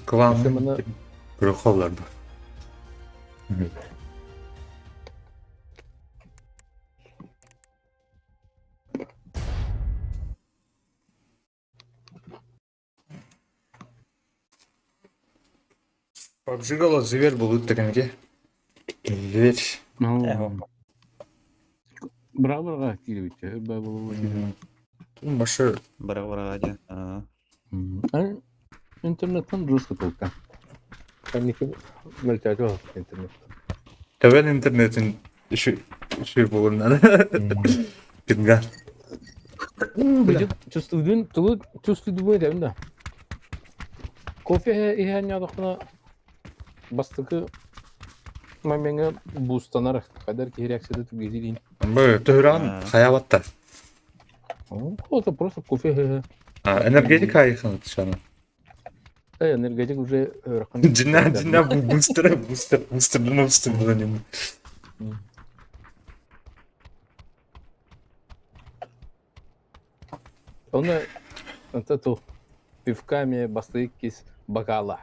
Клан Көрөхоллар бу. Поджигало зверь булут дегенге. Зверь. Браво киирбит. Башы. Браво дьэ. Интернеттан жестко толка. Кэнники мөлтөөтү интернет. Төбөн интернетин үшү булуннар. Пингар. Чувствуйдун, тугу чувствуйдун этэбин да. Кофе иһэн ньаадахпына бастакы момеҥҥа бустанар, кадар киһи реакцията түгэтириин. Бу төһүран хаябатта. Это просто кофе. Энергетик айхын шаны. Энергетик уже Дина, дина, бустер, бустер, бустер, бустер, бустер. Оны это ту пивками бастык кис бокала.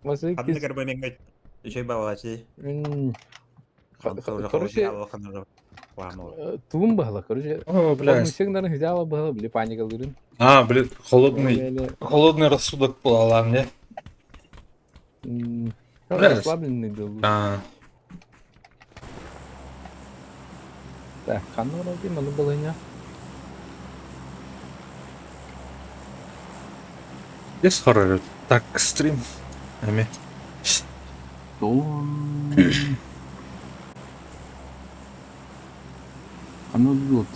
Бастык Ханны кис. көрбө үчүй бабачы. Короче, тугум баһала, короче. О, бля. Всегда взяла было, били паника лырын. А, блин, холодный, холодный рассудок был, не? Расслабленный был. А. Так, ханна вроде, маны было Есть хоррор. Так, стрим. Ами. Оно тут.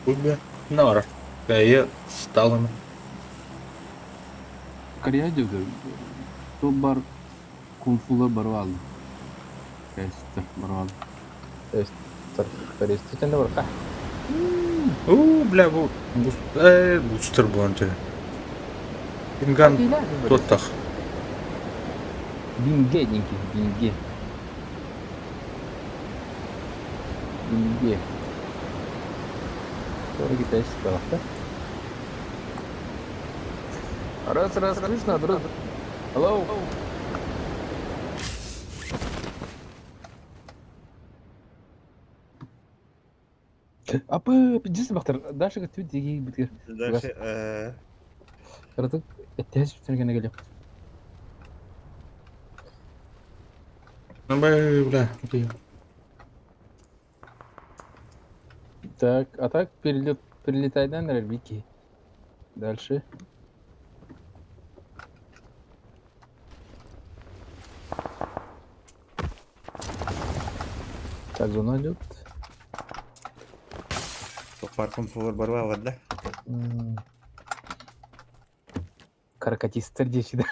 Кубе. Нора. Кая сталым. Карьядюга. То бар кунфула барвал. Кайстер барвал. Кайстер. Кайстер бар. У, бля, бу бустер буонте. Инган тоттах. Бинге, динки, бинге. Бинге. Тоже китайский да? Раз, раз, слышно, друг. Hello. Апы, пиздец, бахтар. Дальше как ты диги битер. Дальше, Кырдык, эттес бүтергене келеп. Ну, бля. Так, а так перелет, перелетай, да, наверное, Вики. Дальше. Так, зона идет. Парком фуллар барва да? Каракатистер дечи, да?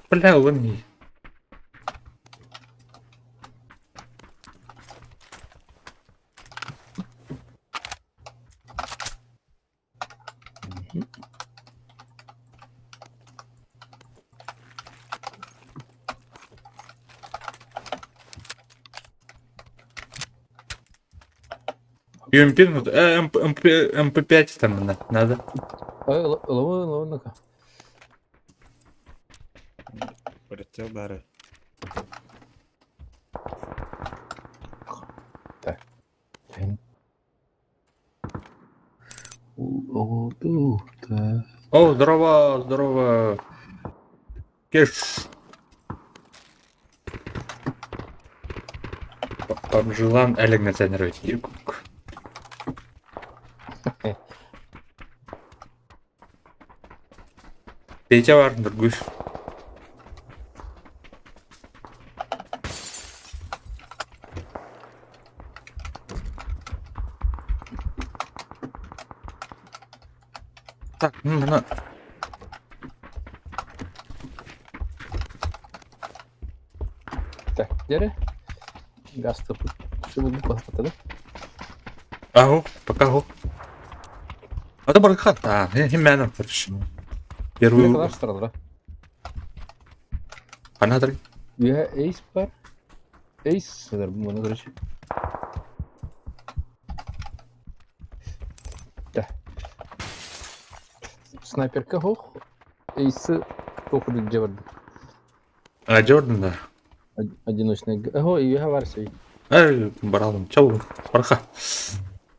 Бля, луни. ЮМП, ну, МП, МП5 там надо. Ловы, ловы, ну-ка. Прицел бары. Так. О, здорово, здорово. Кеш. Памжилан элегнетенервит. Петя бар, другой. Так, ну, на. Так, где Газ Что вы да? Ау, пока го. А то бархат, а, я не мене перш. Первый. Ханна Үөһэ Эйс бар. Эйс сытар буолла короче. Да. Снайперка хоох. Эйсы туох илдьэ барда. А, Джордан, да. Одиночный. Ого, үөһэ бар сей. Эй, баралым. Чау, барха.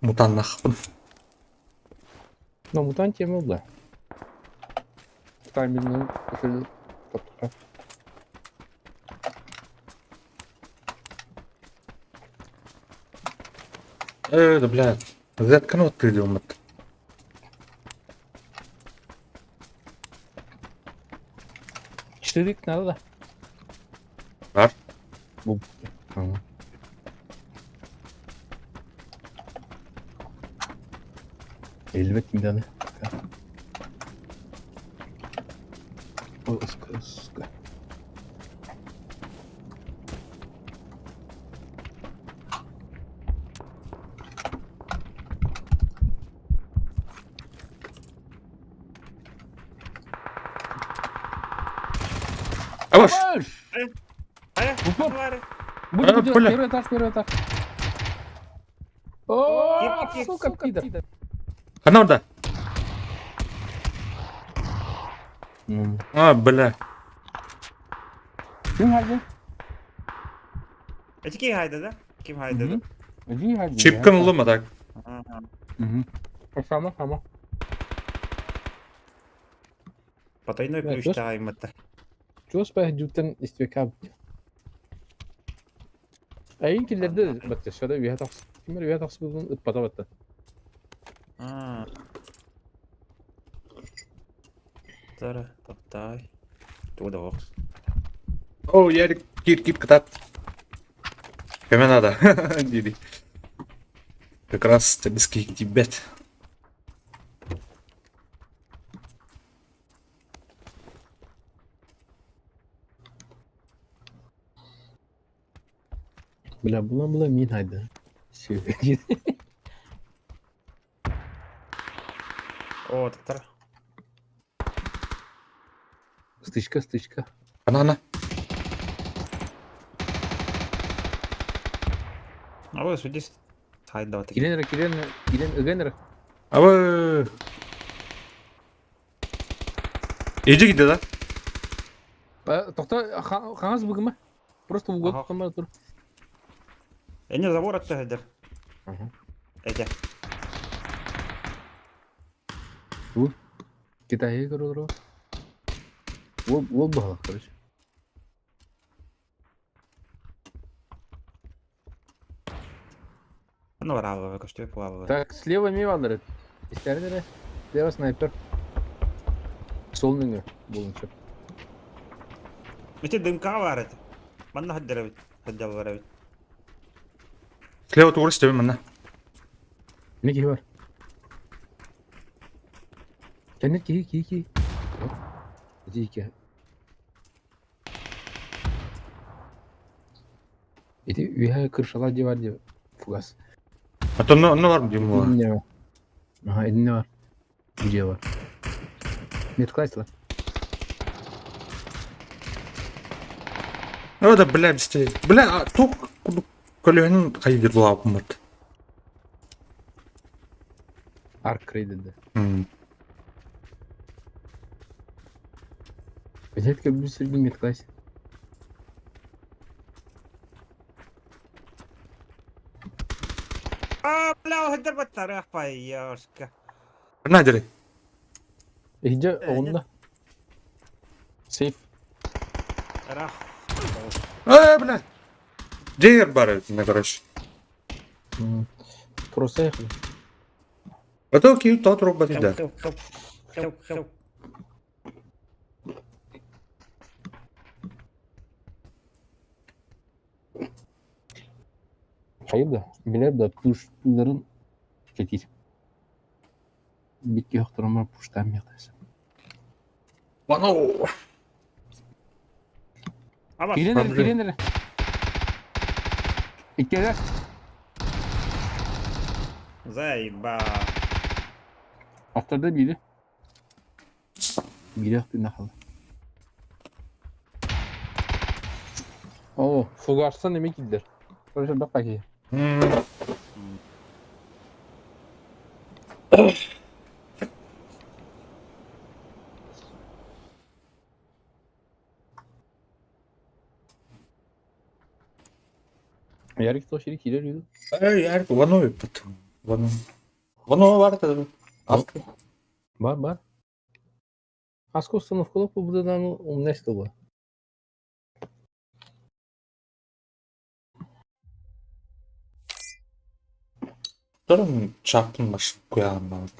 Мутаннахпын. Но мутант тема да. Тайминг решили топтуха. Э, да, блядь. Заткнул ты, думает. Четырик надо, да? Бар. Бу. Ага. Elbet midani. Iska ıska. Абаш! Марш! Хайа, Упор. бары. Будем А, делать бля. первый этаж, первый этаж. О, Кип, кип, сука, пидор. Ханна орда? А, бля. Ким хайды? Эти ким хайда да? Ким хайда да? Иди хайды. Чипкин улума так. Сама, сама. Потайной Да, ключ тоже. таймата. Чего спах дютен иствекап. Айын киллерде батта шада үйе тақсы. Кимер үйе тақсы булун ыппата батта. Тара, топтай. Туда охс. О, Ярик, кир, кир, катат. Кеме надо? Диди. Как раз тебе тибет. Бля, була була мин хайды. О, тара. Стычка, стычка. Ана, ана. А вот здесь хайда вот. Киленер, киленер, килен, ыгенер. Абы. Иди где, да? Тоқта, қаңыз бүгін ма? Просто угол Ага. тұр. тұр. Эне забор атты хайдар. Ага. Эти. Китайға көріп отыр. Ол, ол бағалы, короче. Ну, барабы, каштуй плавы. Так, слева ми алыр. Истердері. Слева снайпер. Сол меңі болынша. Эти дымка бар это. Манна хайдар бит. Хайдар бар бит. Слева тугур истебин манна. Не киһи бар? Кәнет киһи, киһи, киһи. Ити ики. Ити үйә кыршала дии бар дии. Фугас. А то но, но бар дим Инне бар. Ага, инне бар. Где бар? Метклайсла. О, да, бля, быстрее. Бля, а тук көлөһүн хайдыр лаапмыт. Арк крейдеді. М. Бететке бір сірген метклайс. А, бля, хайдар баттар, паяшка. На, дери. Эхже Э, оғында. Сейф. Рах. Э, бля. Джейр бар, на, короче. Просто ехали. А то кил тот робот да. Хелп, хелп, хелп, хелп. Hayır da biler da puşların кетир. Битки yoxdur puştan yoxdur. Вано. Аба. Киренер, Проблем. киренер. Иккелер. Заеба. Аттарда бири. Бири yoxdur нахал. Оо, фугастан эмиэ киирдэр. Короче, элбэх киһи. Ярик туох сири киирэр үһү? Эй, Ярик, вано ыппыт. Вано. Вано бар да. Бар, бар. Аска установкалап буолбутунан умна истэ Вторым чаппын маш куян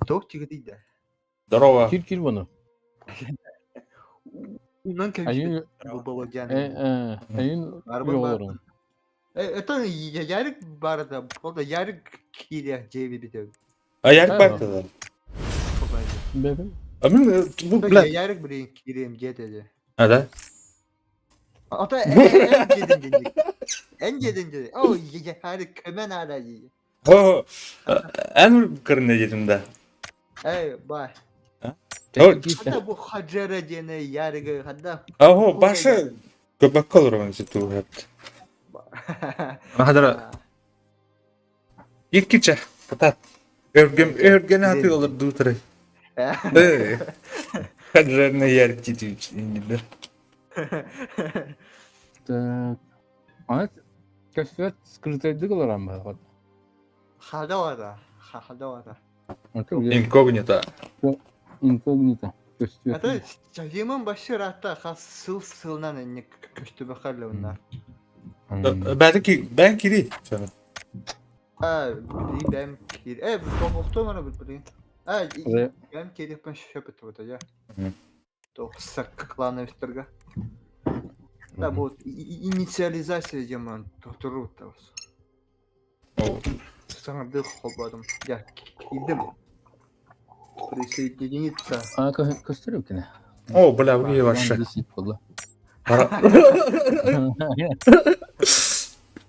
Туох чигитийдэ? Здорово. Кир кир буну. Унан Айын кэбиспит Болодян. айын Барбын бар. олорун. Это Ярик барда. Ол да Ярик киирэ дьиэбит. А Ярик бар да. Бэбин. А мен бу бля. Ярик блин киириэм диэтэ. А да? Ата эн дедин дедин. Эн дедин дедин. О, Ярик көмөн ара дии. О, эн кырны дедим да. Эй, бай. Хата бу хаджара диэни Яригы хадда. Аһо, башы көбөккө олорон ситу хэпт. Хадара иккиче ката өргем өргене хаты олор дуутары. Э. Хаджарны Ярик титүч инде. Так. Аны көстүбэт скрытайдык олорон баҕат. Хадавара. Хадавара. Инкогнито. Инкогнито. Көстүбэт. Это Чагиман башы ратта хас сыл сылынан энне көстүбэ халлыбыннар. Бәді бән кири. А, бәм кир. Э, тохто мана бит блин. А, бәм кириппен шөпөт вот я. Тох сакклановтарга. Да, вот инициализация демон турут. Саңарды холбадым. Я кидим. Присоединиться. А, көстөр үкіне. О, бля, вы вообще.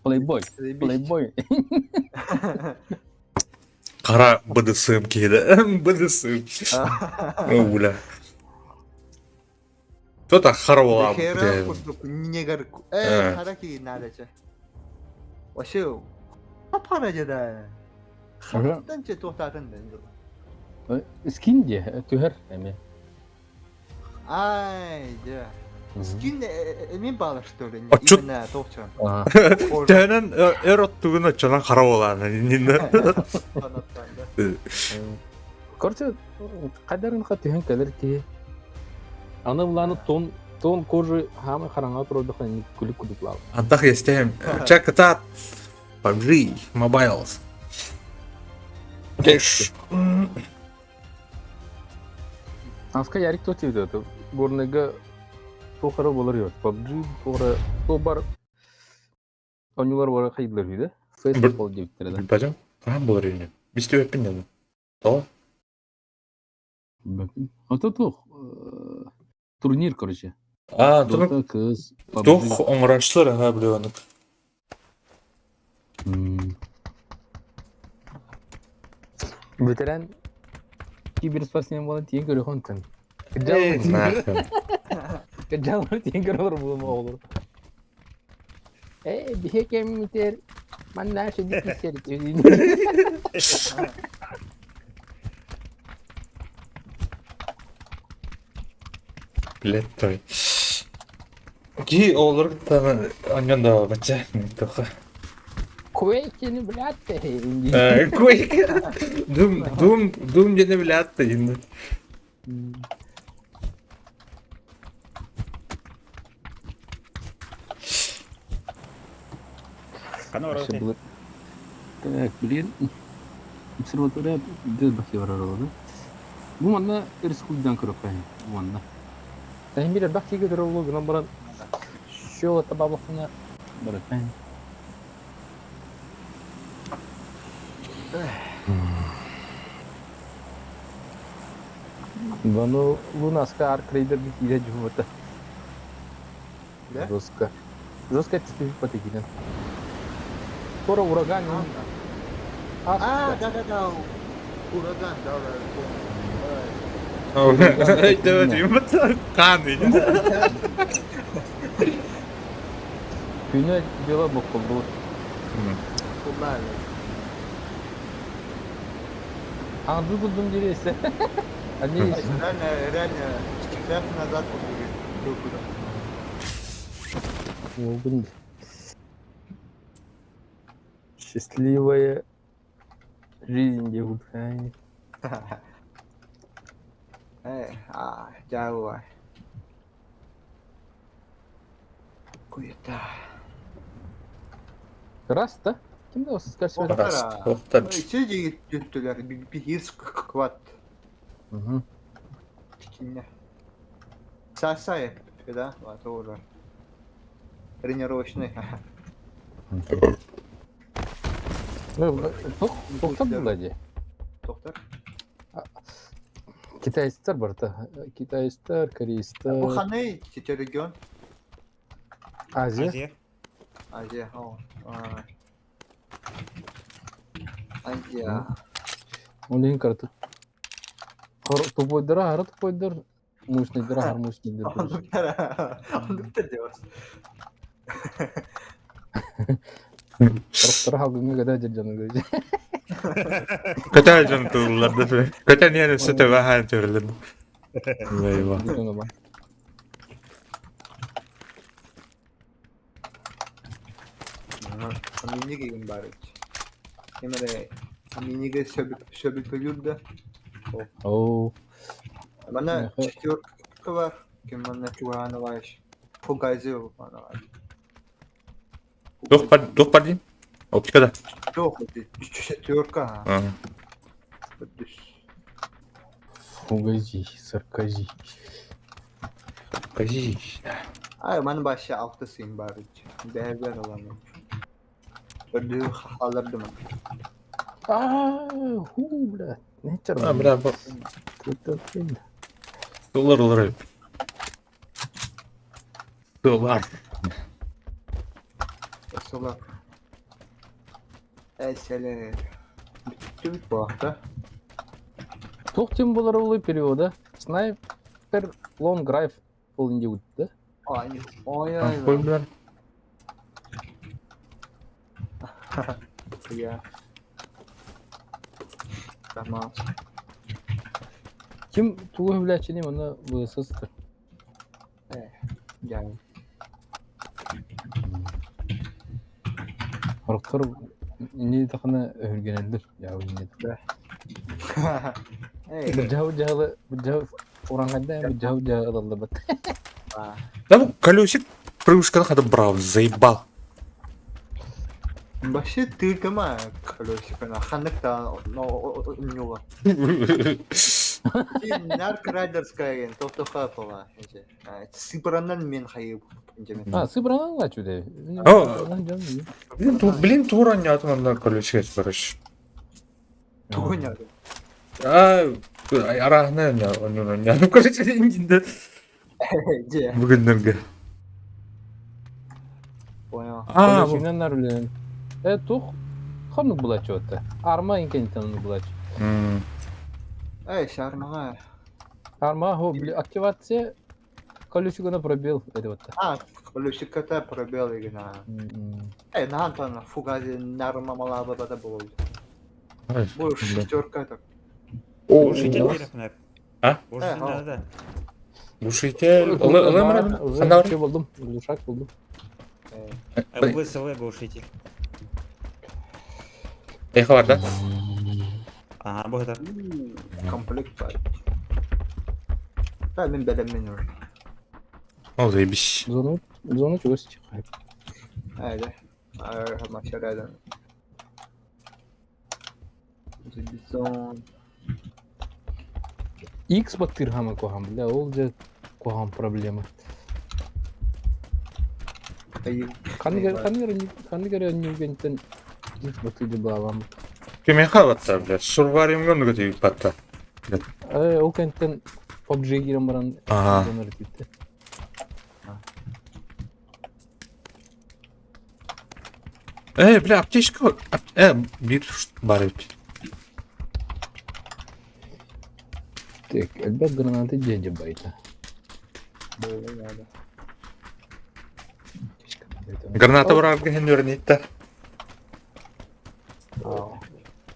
Плейбой. Плейбой. Қара БДСМ кейді. БДСМ. О, бля. Кто-то харвала. Негар. Э, хараки надо же. Вообще, папара же да. Хаттан же тоқтатын да. Скин де, түһэр эми. Ай, да. Скин эми балар что ли? Именно тоқчан. Төнөн өр оттугун очонан харвала. Короче, кадарын түһэн кэлэр киһи. Аны буланы тон тон кожи хамы хараҥа турдахын күлүк күлүк лав. Антах естем. Check it out. PUBG Mobiles. Кеш. Аска Ярик то тиде. Горныга тохара болар yok. PUBG тохара то бар Онюлар бара кайдылар үйдө. Facebook бол деп да. Билбадым. Кахан болар үйүнө. Биз төбөппүн дедим. То. Ото тух турнир, короче. А, Дота кыз. Тух оңрашлар ага билебанык. Ветеран киберспортсмен болан тиен көрө хонтон. Кыджал тиен көрө булма olur. Э, бихе кемитер. Манна шеди кисер. Билет той. Ки олор тана аньон да бача тоха. Квейкини блядь. Квейк. Дум дум дум дене билет инде. Так, блин. Обсерватория Дедбахи барар олады. Бу манна Рескулдан көрөк кайын. Бу манна. Тәһин бир бах киге көрөр гынан баран. Шо табабыхына барат. Вано Лунаска Арк Рейдер бит иде жумата. Да? Жестко. Жестко типа патегинен. Скоро ураган. А, да-да-да, ураган, да-да. Хаан Күнэ дьыла буккуллубут. Куллаали. Аңды булдум дириэсэ. Они Реально, реально, час назад был куда. Счастливая жизнь девушка. А, дьаабы Куйта. Раз, да? Ким да скажет? Раз, тоқтар. Сиди түттүлэр биир скват. Кичинне. Сасай, да? Вот уже. Тренировочный. Тоқтар була дии. Доктор. Китайцтар барыта. Китайцтар, корейцтар. Бу ханай регион? Азия. Азия. Азия. Азия. Ол иһин кыратык тупойдара аһара тупойдар, мощныйдара аһара мощныйдар. Оннуктар. Оннуктар диэбэс. Сорохторо халгыҥҥа көтө сылдьар дьону көрү. Көтө дьон тыллар да Көтөн иһэн өссө төбө аһаан төрөлөр. Eyvah. Минигин баар эбит. Эмэрэ минигэ сөбүпөлүүр да. Оо. Манна четверка бар. Ким манна чугаанабааш. Фугайзы манна. Туох бар, туох бар диин? Оптика да. Жоқ, четверка. Фугази, саркази. Кажи. Ай, маны башы алты сыйын бар эбит. Бэйбэр ыламын. Өрдүү халлардым. Аа, ху, бля. Не А, бля, бу. Доллар олар эбит. Доллар. Солар. Эселер. Бүттүбүт буолта. Туох тем болар ол перевода? Снайпер лонг райфл инде да? Ой, ой, ой. Қой, бля. Я. Tamam. Ким тугу билээччини манна быысыстыр. Yani. Сорохтор инни тахана өһүргэнэллэр дьаабы инни. Эй. Быдьаһы быдьаһылы быдьаһы ураҥхайдаан быдьаһы быдьаһы ылаллыбат. Да бу колесик прыжканы хата браво, заебал. Вообще тыыкама колесикана ханнык да ньуга. Нарк Райдерская тоқтоқа пола. Сыпыраннан мен хайып. А, сыбранан лачу де. О. Блин, ту, блин, тура не атманна колесик короче. Тугуня. А, арахна не, он не, ну короче, инде. Де. Бүгүннерге. Понял. А, Колесигинен нар үлэн. Э, тух хонук булачу отта. Арма инкентен булачу. Эй, шармага. Арма хо, бли, активация колесигона пробел это вот. А, колесиката пробел игна. Эй, наантан фугази нарма малаба бада бол. Бу шестерка так. Глушитель керек А? Глушитель надо. Глушитель. Ылы Уже все булдум, глушак булдум. ЛВСВ глушитель. Эхо бар да? Ага, бу это. Комплект бар. Да, мен бәлеммен уже. О, заебись. Зону, зону чугас чихай. Айда. Машарадан. Бизон. X баттырхама кохам, бля, ол же кохам проблема. Ханныгар нюгентен X баттырды балам. Кемеха батта, бля. Сурвариум гөтү батта. Э, ол кенттен PUBG кирен баран. Ага. Э, бля, аптечка. Биир бар эбит. Так, элбэх граната дядя байта. Было надо. Граната барарга иһин үөрэнитта.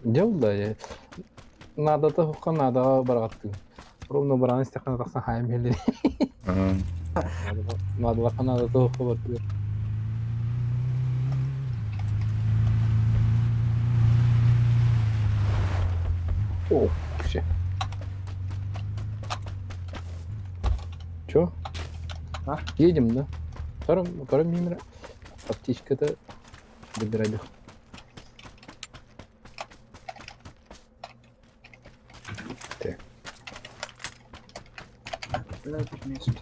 Дьол да, наадата хукка наадаҕа бараҕаттыы. Ровно бараан истэххинэ тахсан хаайан биһэллэр. Наадалахха наадата хукка бардылар. О, все. Чё? А? Едем, да? Втором, втором мимра. Аптечка-то добирали. Так. Блядь, место.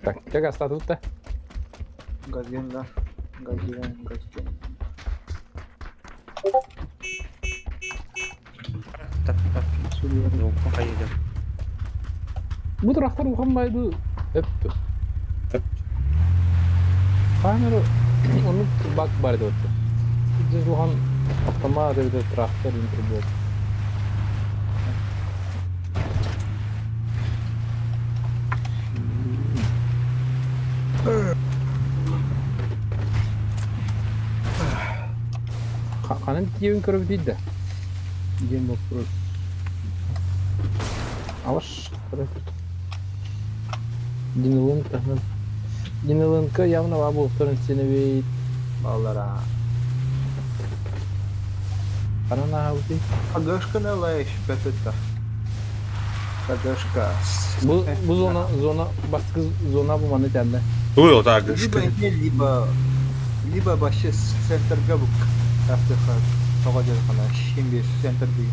Так, как остаток-то? Газген, да. Газген, газген. Так, так. Поедем. Бу трактор улахан байды өптү. Камера onu бак бар деп отты. Здесь улахан автомат эбитер трактор интербот. Ханан тиевин көрөбүт да. Диэн вопрос. Алаш Динылынка. Динылынка явно баа буолуохтарын синэбит. Баллара. Ханан ааһабытый? ХГшка на лайш, бетета. ХГшка. Бу бу зона зона бастакы зона бу манна тянна. Туй отаа Либо не, либо... Либо вообще центрга бу автоха тоҕо дьархана химбир центр дии.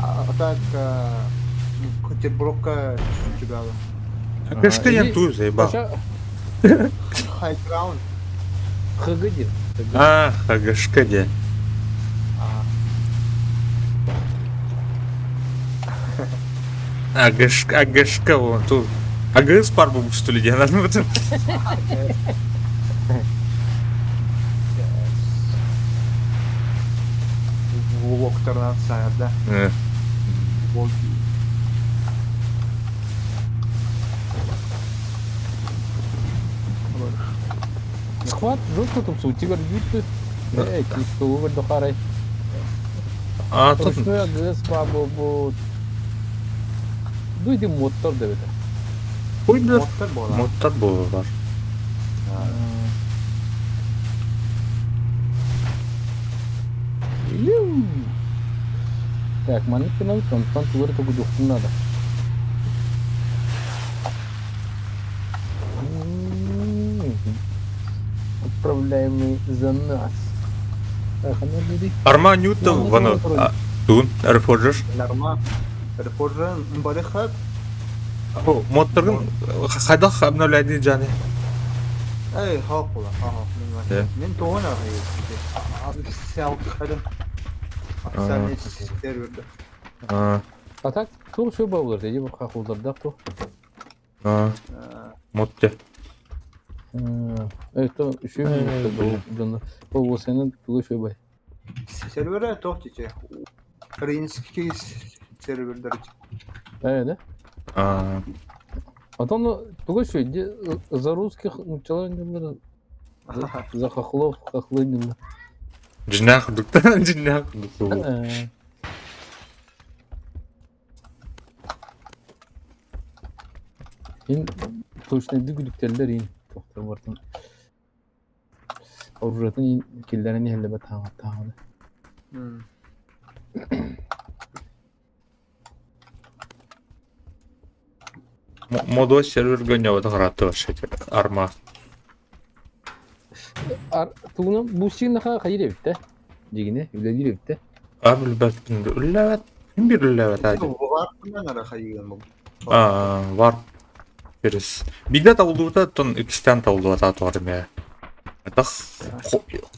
А так Петербургка чүчүгала. АГшка диэн туй заебал. Хай граунд. ХГ диэн. А, ХГшка диэн. АГшка, АГшка, вон тут. АГС пар бу что ли диэн. Влогтарынан саҥарда. Влог. Схват жестко там сутигар дьүттү. Э, кистуу көрдөхарай. А тут Ручной АГС бабу Дуйди мотор дебете. хуй бля. Моттар буолар. Моттар буолар. Так, маннык гынабыт, онтон тугу эрэ тугудуохпун наада. Управляемый за нас. Ханна дири? Арма Ньютон вано тугун Рефорджер. Норма. Рефорджер барыхат. Моторун хайдах обновляйды жаны. Эй, хапула, ага, мен тоҕон аҕай официал хадым. Официальный серверде. А так, туох все баулар, деди бу хахулдардаах ту. Мод те. Это үчүгэй дьонно. Ол сенен тугу үчүгэй. Сервере тоқ тете. Украинский сервердер. Э, да? Потом тугу үчүгэй за русских нууччалар за хохлов хохлы Дьиҥнээх курдук дьиҥнээх курдук. Ин точно дүгүлүктэллэр ин тохтор бартын. Оружиятын ин киллэрин иһэллэбэ тааҕа Модо сервер гонявата харатты вообще арма. Ар тугунан бусинаха хайыр эбит дигине үлэлиир эбит А билбэппин үллэбэт. Ким бир үллэбэт ади. Варпынан ара хайыган бу. А, вар. Перес. Биирдэ табыллыбыта тон иккистээн табыллыбата туар эмэ. Атах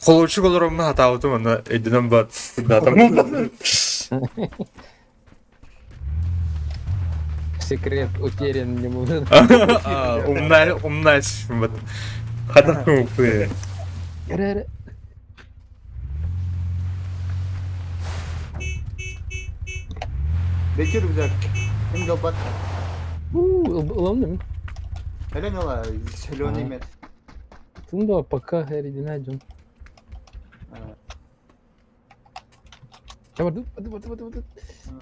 холочук олороммун хатаабытым онно өйдөнөн бат сырдаатым. Секрет утерян не могу. Умная, умная вот. Хатах кумуппы. Эрэ эрэ. Бэти рюкзак. Ким да Ылам да мин. Элен ыла зеленый мет. Тым да пока эридина дьон. Бардыбыт, бардыбыт, бардыбыт.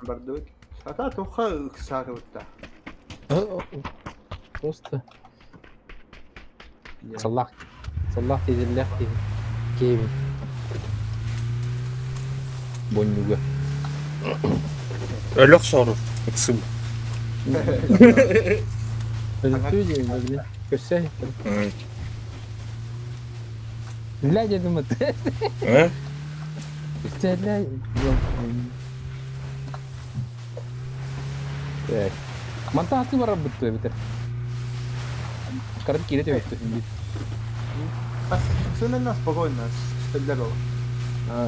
Бардыбыт. Сата тоха ыксаатыбытта. Просто Саллах. Саллах тиэтиллээх киһи. Кевин. Бонньуга. Өлөх сору. Ыксым. Өлөктүү диэн блин. Көссө. Бля дедим это. Э? Так. Манта аты барар бутtu эбитер. Карат киирэ түбэттэ биир. Сынына спокойно, стрелял.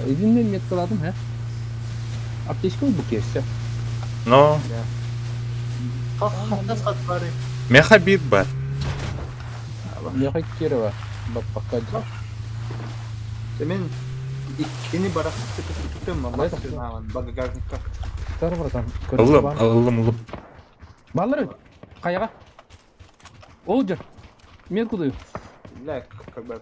Идинне меткаладым, һэ? Аптечка бу киэссе. Но. Хас хат бары. Меха биир бар. Меха Кирова. Баппакка. Мен иккини барахсытым массынаан багажникка. Тар братан. Ыллым, ыллым, ыллым. Баллар Хайаҕа. Ол дьэр. Мен кудую. Бля, как бы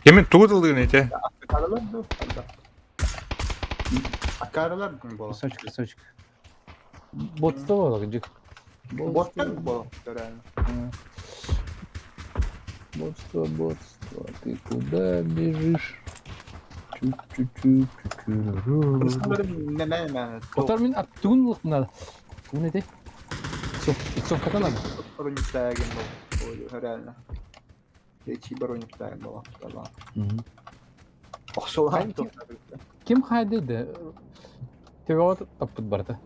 Кемин тугу тылдыгын ите? Акаралар ду? Акаралар була. Красавчик, красавчик. Ботта буолар, дьик. Боттар була, реально. Ботство, ботство, ты куда бежишь? Чу-чу-чу-чу-чу. Отар мин аттугун ылык надо. Тугун этэй? Иксовката надо. Бронептагин был. Реально. Эти бронептагин была. Охсолан Ким хайды да? Төбөҕө таппыт барыта.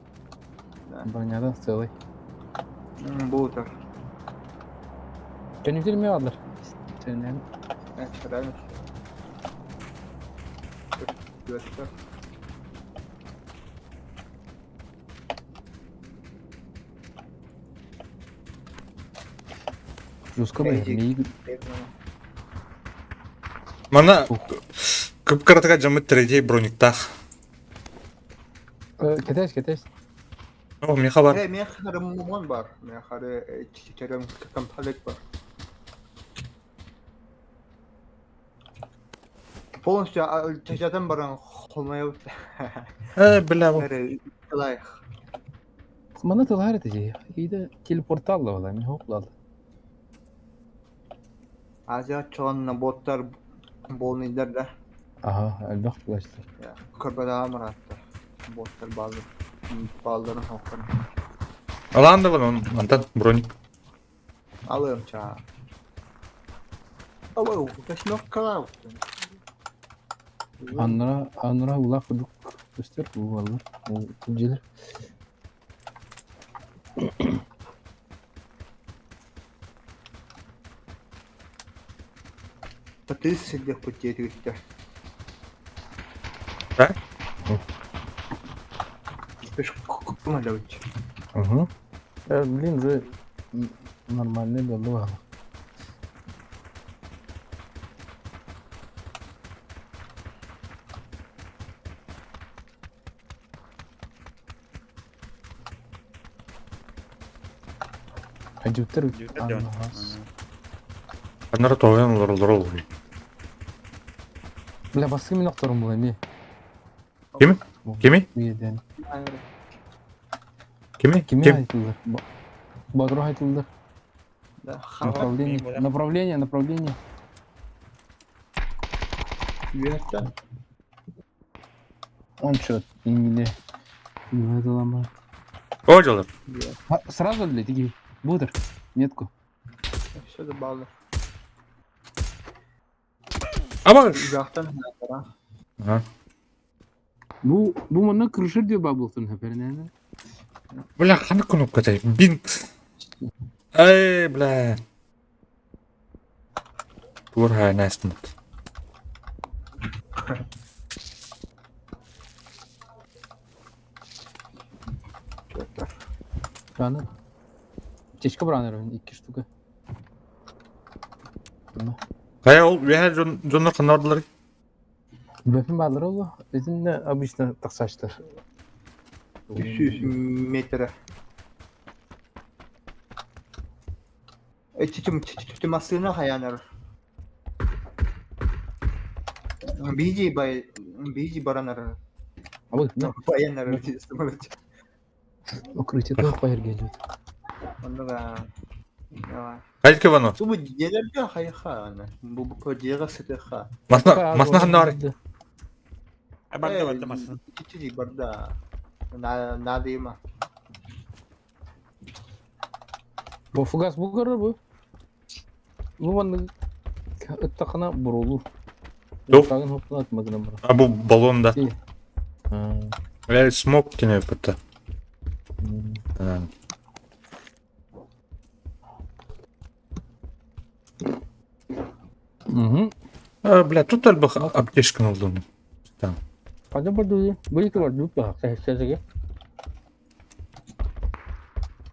Броняда целый. Буутар. Көнүктер ме алар? Сенен. Реально. Жестко бля. Мана кып-кыратыга дьоммут третий брониктаах. Кэтэс, кэтэс. О, миэхэ бар. Э, миэхэ мумон бар. Миэхэ терем комплект бар. Полностью чачатан баран холмайып. Э, бля. Лайх. Мана тылар этэ Иде телепорталла була, мин хоклады. Азия чоғанна боттар болныйдар да. Ага, элбэх флештер. Көрбөдө амаратта. Боттар балды. Балдарын хоқпын. Алаан да бар, мантан броник. Алым чаа. Ау, кашноккалау. Аннара, аннара улах кудук көстөр, бу баллар, дьиэлэр. Татыс сидех путетиктер. Да? Пеш кумалевич. Угу. Блин, же нормальный был, Адюктер Аннара тоҕойон олороллор ол. Бля, баскы мин охторум була эми. Кими? Кими? Биеден. Кими? Кими Ким? айтылды? Бодро айтылды. Да. Направление, направление, направление. Верта. Он что, не Не это О, дьолор. Сразу, блядь, иди. Будер, метку. Все добавлю. Аба! Жақтан. Ага. Бу, бу манна крышыр диye бабылтын хөпернәне. Бля, ханнык кнопкатай? Бинт. Эй, бля. Тур хай нэстмут. Аны. Течка бранер, икки штука. Хайа ол үөһэ дьон дьоннор ханна бардылар? Бэпин бааллара оло. Итиннэ обычно тахсаачтар. 300 метра. Эчи массыына хайаанар. Биһиги бай биһиги баранар. Абы, на. Баянар Укрытие туох байырга Оннуга. Хайка вано. Субу дьиэлэргэ хайха аны. Бу бу дьиэҕэ сытыха. Масна масна ханна бар. Барда барда массыына. Ичи барда. На надыма. Бу фугас бу көрөр бу. Бу маннык ыттахына буруолуур. Туох? Тагын хоптун атма гынан барар. А бу баллон да. Аа. Э, смок тине бата. Мгм. А, бля, тут элбэх аптечканы ылдым. Там. Ханна бардыы? Бу ити бардыы баха сэһэсэгэ.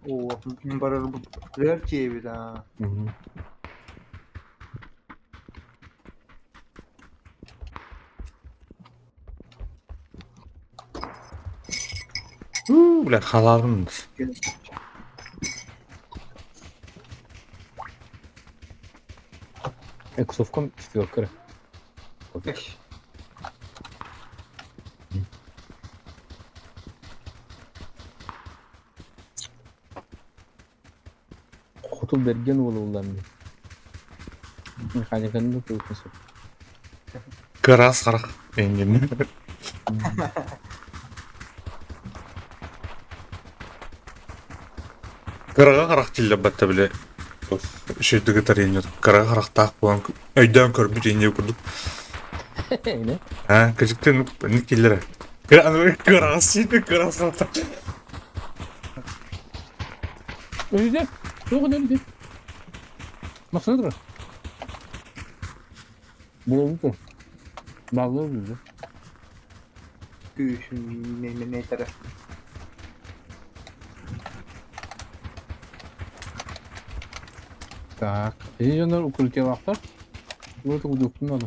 О, барар бу тиэбит аа. Мгм. У, бля, халалым. Эксовком четверка. Эш. Хоту берген уолуллар мин. Механиканы да туйхан сөп. Кырас харах. Энгин. Кыраға харах тиллер батта биле. Шүйдігі тарыйын Кыраға харахтаах буолан өйдөөн көрбүт инде курдук. Не? А, кыжыктын ник киллер. Кырас сиди кырас харахтаах. Өлүдэ. Туох өлүдэ. Массыына турар. Буолбут. Баллы өлүдэ. Күүс метр. Так. И дьоннор укрытиелаахтар. Урут угудуохпун надо.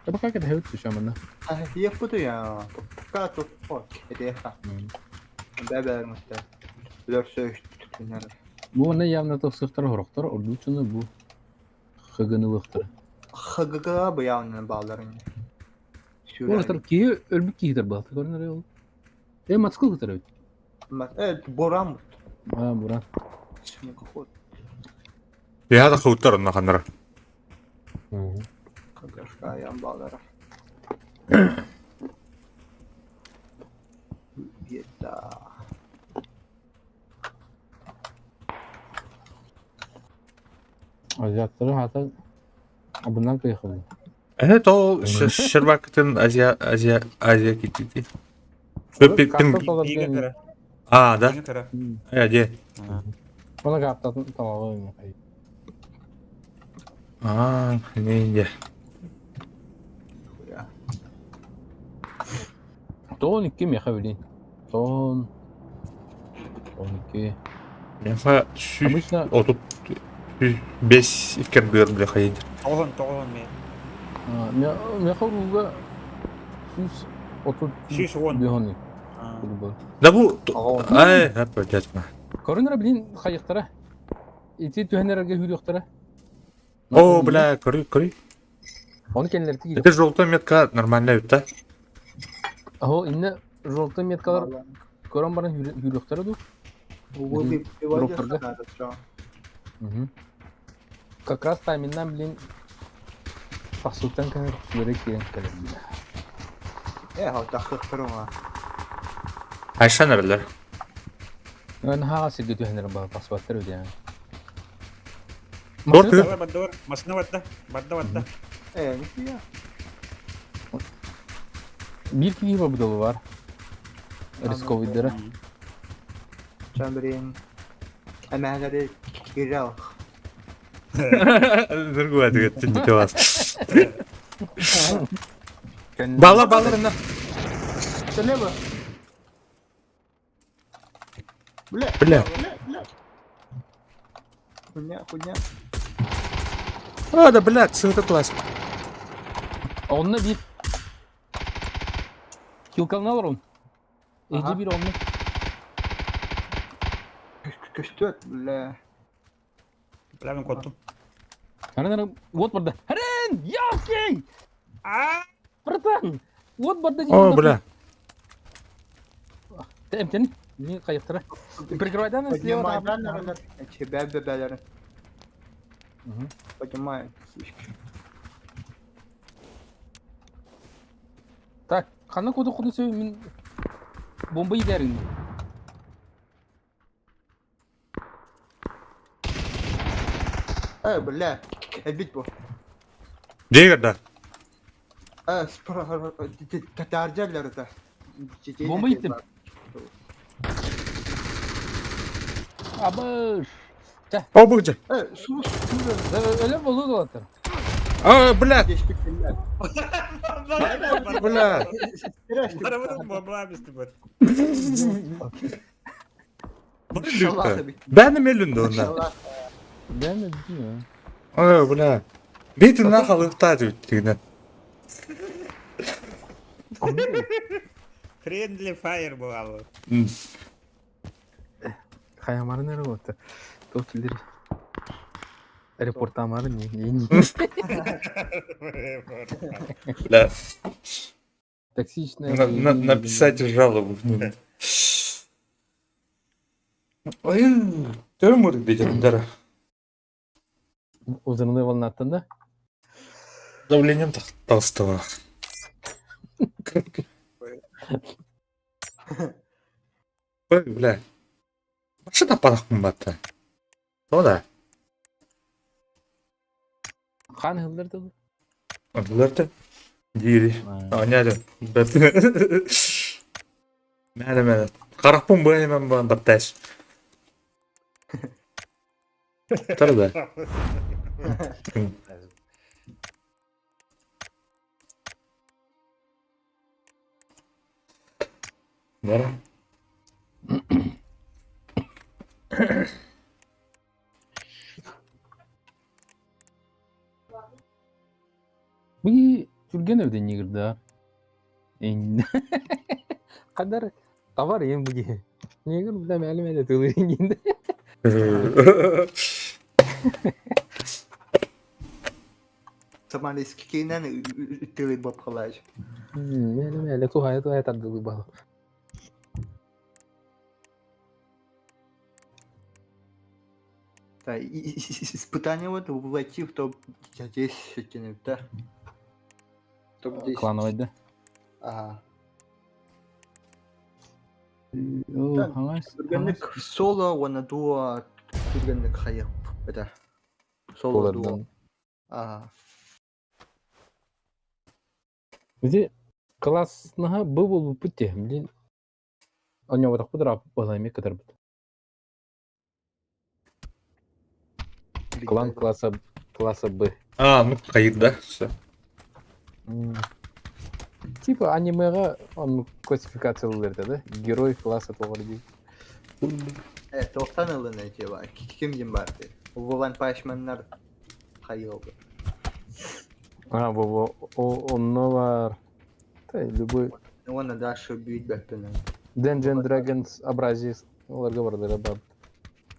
Да пока это хэвит түшэ манна. Я буду я. Пока тут вот. Это Бә-бә Өлөрсө түннәр. Бу манна явно тахсыахтара хорохтор, ордук дьоно бу хыгынылыахтара. ХГГ быяунан бааларын. Уолаттар киһи өлбүт киһитэр баалта көрүнэр ол. Э мотоцикл кытар эбит. Э, буран. А, буран. Снегоход. Я да хауттар онно ханнара. КГШ ян баалара. Бета. Азиаттары хата абынан кыйхылды. Это ол Шербакытын Азия Азия Азия китити. Бигэ кыра. А, да? Бигэ кыра. Э, де. Оны каптатын тамагы. А, не, не. Тоон икки меха билин. Тоон. Тоон икки. Меха сүүс Обычно 35 иккердыгар бля хайдыр. Тоҕуһун тоҕуһун мэ. Меха уруга сүүс отут 110. бихони. Да бу ай, опять ма. Көрүнөр билин хайыктара. Ити түһэнерге хүрүөхтара. О, бля, көрүй, көрүй. Оны кенлерти Это желтая метка нормально бит, да? Аһо инне желтый меткалар көрөн баран хүрүөхтара ду. Дропторга. Как раз тайминнан блин тахсыттан кэнэ сүрэ киирэн кэлэр. Э, таххыктырма. Айшан эрэлэр. Наһаа сиргэ түһэнэр баа паспорттар үдэ. Дор Барда бар. Массыына барда. Барда барда. Э, нихуя. Биир киһи бар бар. Рисковыйдара. Чамбрин. Эмәләре кирәл. Нургуа деген түнде бас. Балар балар ына. Слева. Бля. Бля. Бля, бля. Хуйня, хуйня. А, да, блядь, сыгыта класс. Онно биир. Килкална олорун. Ага. Эһиги биир онно. Көстүөт, бля. Бля, мин куоттум. Харан ара уот барда. Харан! Ялки! Аа! Братан! Уот барда О, бля. Эмтен. Не кайыктыра. Прикрывайдан слева. Поднимай, да, наверное, тебя бебелеры. Мгм. Поднимай, сучки. Так, ханна куду куду сөй мин бомба идәрин. Бля, эбит бу. Дегер да. Татарджалар да. Бомба иттим. Абыш. О, бу же. Су, су, Өлө болду долаттар. А, бля, дешпик, бля. бля. Барабан бомба бистибет. Ben melünde onda. Ben de bilmiyorum. О, бля. Бейтин на халыкта дип. Friendly fire буолла. Хаямары нere болду? Тотилдер. Репортамары не? Не. Бля. Токсичная. Написать жалобу. Ой, төмөр дедим дара. Узырны волнаттан да? Давлением толстого. Ой, бля. Машина парахпын батта. То да. Хан хылдырды. Андыларды. Дири. Аняды. Мәне мәне. Қарақпын бұ мен бұған баттайш. Тар да. Бара. Бу түрген өйден негірді. Кадар товар ем буги. Негір бля мәлім әлі тылырын енді. Сомалийский кейнен тылы боп халач. Мәлім әлі тухая тухая тардылы бал. Да, испытание вот войти в топ-10, да? Топ-10. Клановый да. Ага. О, Түргенлик соло, уонна дуо түргенлик хайып. Это. Соло дуо. Ага. Где классныга был был пути, блин. У него так пудра была ми который Клан класса Б. А, ну қайыр да. Все. Типа анимеға он классификация берді да? Герой класса тоғыр дейді. 90 ылын эти Ким дим барды. Вован Пашманнар хайылды. А, во, во, о, онно бар. Да, любой. Уонна дальше бүйт бәппенен. Dungeon Dragons абразис. Оларға барды бар.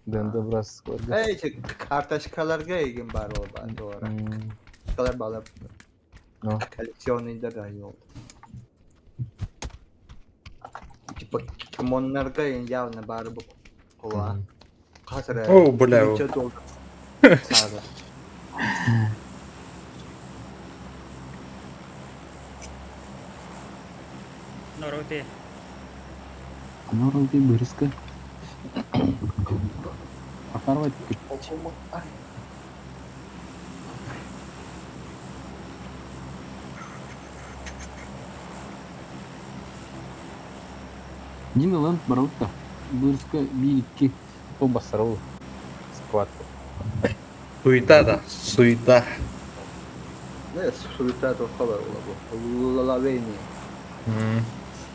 Дэнді брас. Эти карточкаларга егин бар ол бар. Doğru. Карточкалар балап. No. Коллекционныйдар да oldu. Типа кимоннарга явно бары бу. Кола. Қазір О, бля. Сары. Нороте. Норалды бырыска. Апарвать. Дин ылан баралта. Бырыска 1-2. О, басарыл. Склад. Суета да, суета. Не, суета тоққа бар ола бу. Лавейни.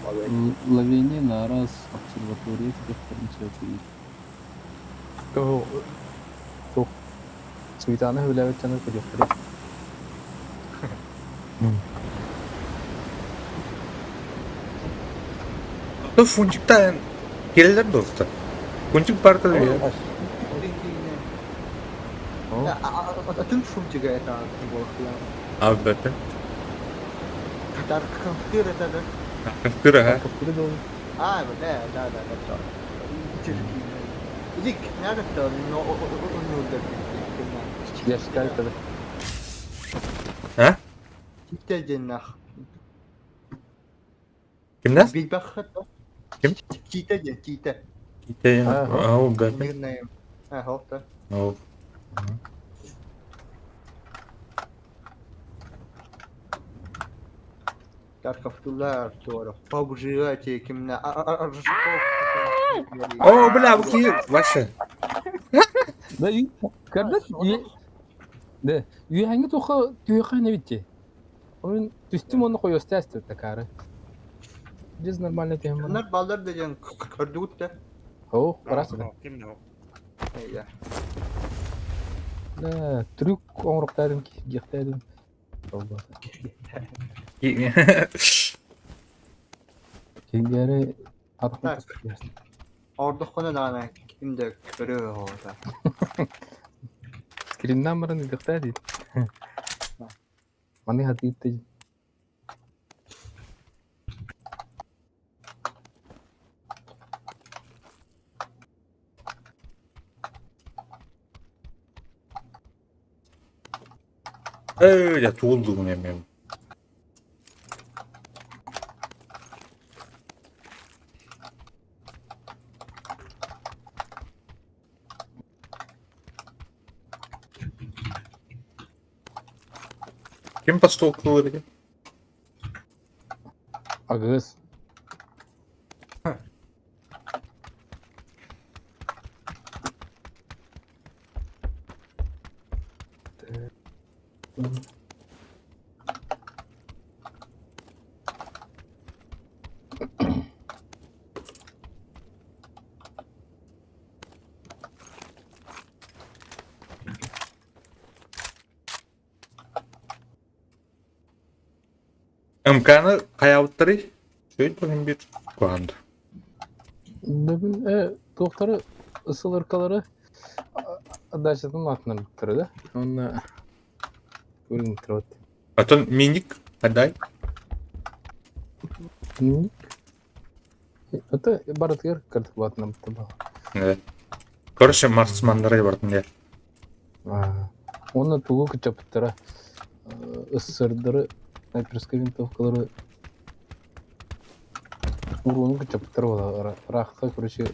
Лавейни. Лавейни на раз обсерватория Тух. Суетаны хүләбет чаны күреп. То фунтиктаан кэллэр дуота. Фунтик барда О, Атын фунтига это было. Албетте. Таркафтыр это да? Таркафтыр, ага. А, да, да, да, да. Иди, надо, но он не ударит. Я А? Кита Кимнээх? Билбэххит Ким? Кита диэн, Кита. Кита Ага. Ол да. Мирная. А, да. Ол. Тарковтулар туора. Побужирайте кимна. О, бля, бу киһи Вася. Да, когда да, үйәңге тоха түйәхә не битте. Onun түстүм оны койосты әсті такары. Биз нормально тема. Bunlar ballar деген көрдүгүт да. О, барасың. Ким да Иә. Да, трюк оңроктадым, гихтадым. Кеңгәре Так. Ордоххоно даҕаны ким да көрөө оҕото. Скриннан баран гихтадым. Маны хатыйтты. Э, я туылдым мен. Ким подстолкнула меня? Агыс. МКны хайабыттары Сөйт бир куанды. Бүгін тоқтары ысылыркалары дачатын атынан буттары да. Онна көрүнүп турат. Атын миник адай. Миник. Это барытгер кырдык батынан бутты ба. Короче, марсмандары бардым я. Оны тугу күчөпүттара ысырдыры снайперская винтовкалары уруну күчөпүттара бола рахта короче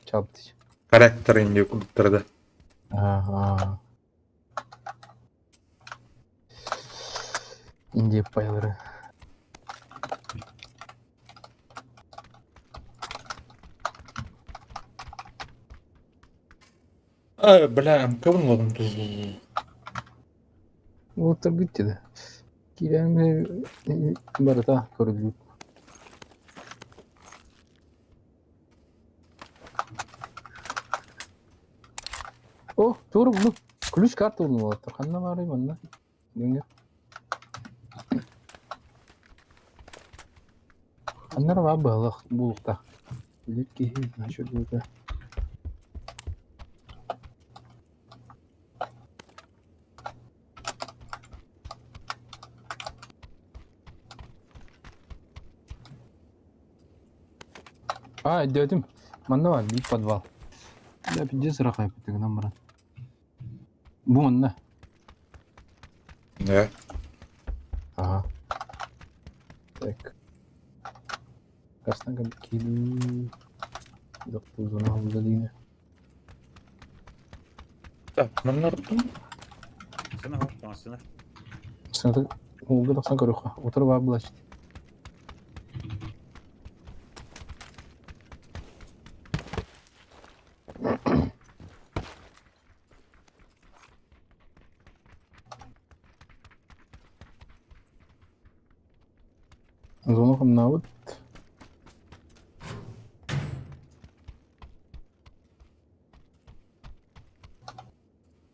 чапты. Характер инде кудуктарды. Ага. Индия пайлары. А, бля, МК булдым. Улуттар бүтті да. Киреме барыта көрүлүп. О, тура булдум. Ключ карта булдум улуттар. Ханна барый манна. Дүңгө. Аннар ба балык булукта. Билет киһи насчет булда. А, дедим. Манна бар, бит подвал. Да, пиздец рахай битигинен баран. Бу манна. Да. Ага. Так. Кастан киди. Доктор зона дейне. Так, маннардым. Сына хо, сына. Сына олду тақсан көрөккө. Отуруп алып булачт. Зона хамнабыт.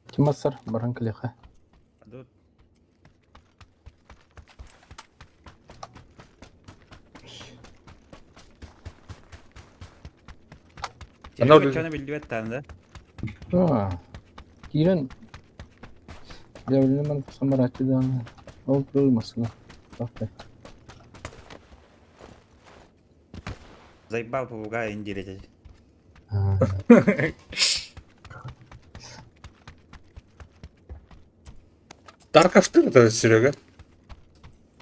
Ким басар баран килеха. Adu Ана Серега биллибэт даҕаны Да. Киирэн дьэбилинэн тахсан барааччы даҕаны. Ол турар массыына. Тахта. Заебал попугай индиреть. Тарковтыр это Серега.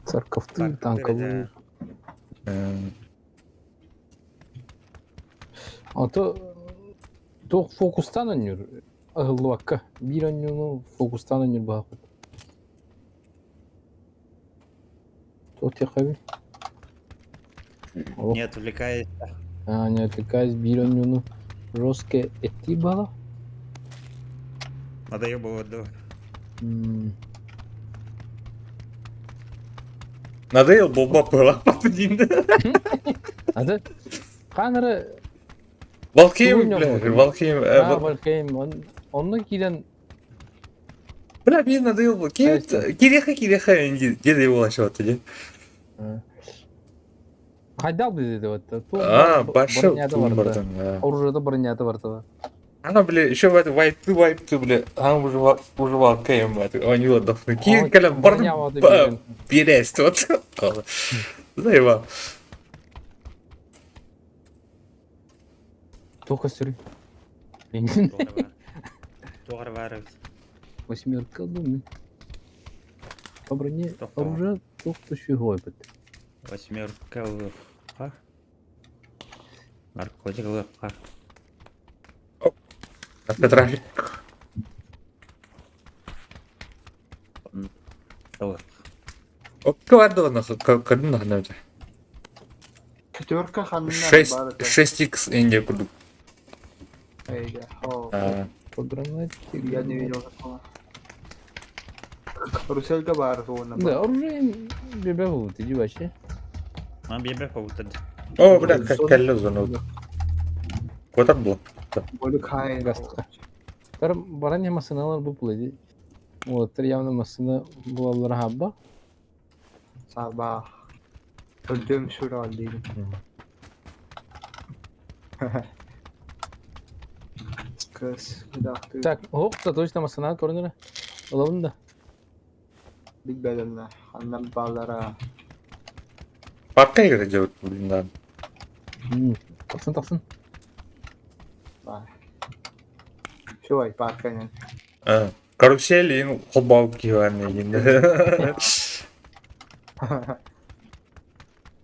Церковтыы, танковый. А то туох фокустаан онньуур ыһыллыбакка биир онньууну фокустаан онньуур баһаахпыт. Туох диэххэбий? Олох Не отвлекаясь. А, не отвлекаясь биир онньууну жестко эттии баала. Надоел было да. Надоел болбап пылаппатын Аты хаан эрэ Валхейм, бля, Валхейм. А, Валхейм. Онно киирэн Бля, мне надоел. Киреха, киреха, где его еще ты? Хайдал dedi вот. А, башы Оружие бронята барда. Она, бля, еще в это вайпты, вайпты, бля, она уже уже Валхейм, они отдохнули. Кир, коля, барн, бересть, вот. Заебал. Туох көстөрүй? Туох баар эбит. Восьмерка думаю. По броне оружие туох да эбит. Восьмерка ылыахха. Наркотик ылыахха. Трафик. Окко бардылана көрдүн ханна Пятерка ханна 6 6x инде курдук. По гранате. Я не видел такого. Каруселька бар уонна. Да, оружие бебе вот, иди вообще. А бебе побутад. О, бля, как кэллэ зону. Котар было. Болю кайн. Гастка. Тар баранья масыналар бу булады. Вот, явно масына булалар хабба. Саба. Öldüm şura değilim. Кыз, кыдахты. Так, ох, да точно масына көрүнөр. Ылабын да. Биг бәдәлне. Аннан баллара. Парка игры делают, блин, да. Тахсын, тахсын. Шулай, парканен. Карусель ин холбау киуан ин.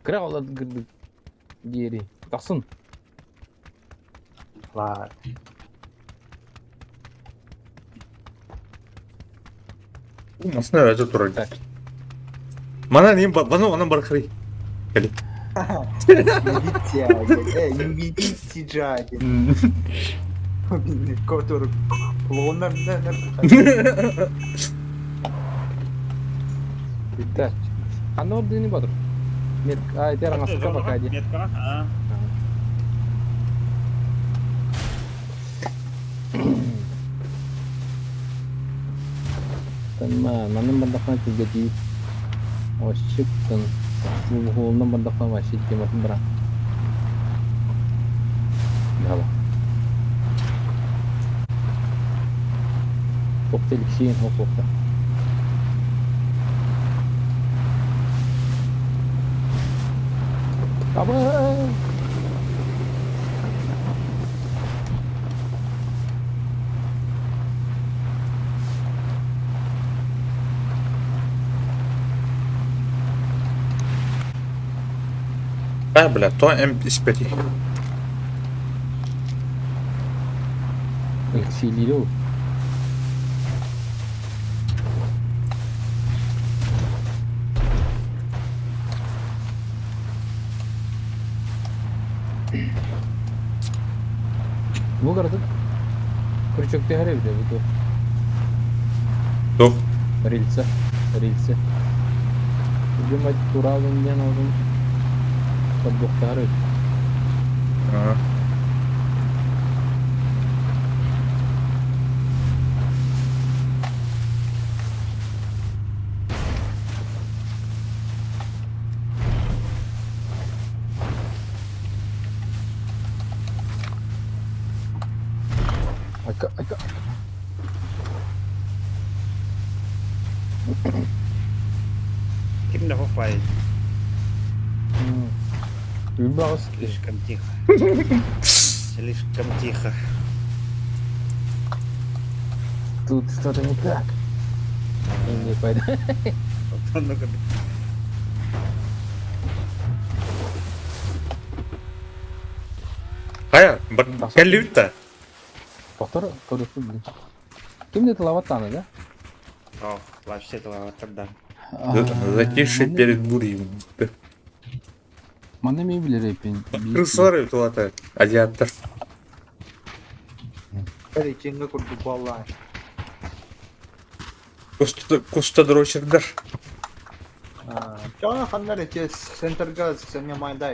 Кыра олар гырдык. Диэри. Тахсын. Лар. Масына өтө турар. Мана ним бана онан бархри. Кели. Не ведите, дядя. Который клонер, Так. Ханна ордыны батыр. Мет, а, это аңаска пока ди. Метка, а. Тама, манын бардахна тигети. Ошиптын. Бу холунан бардахна вообще тематын бара. Браво. Токтеликсиин хокукта. Аба! А, бля, то М испети. Алексей Лилев. Бу городок крючок тегере бile бу. Тух. Рельса. Рельса. Видимо, Туралын диэн алдым. Подбухтары. Айка, айка. Ким да хохпай. Үүрбэҕис Слишком тихо. Слишком тихо. Тут что-то не так. Не пойду. Оннук Хайа, кэллибит да? Повтор, көрүкпүт блин. Ким де тылабат да? Ох, вообще тылабаттар да. Затишье перед бурей. Манна мен билер эпин. Крысалар тулата, азиаттар. Рейтинга курдук буолла. Куста дрочердар. Чоҕо ханна эрэ ити центрга занимайда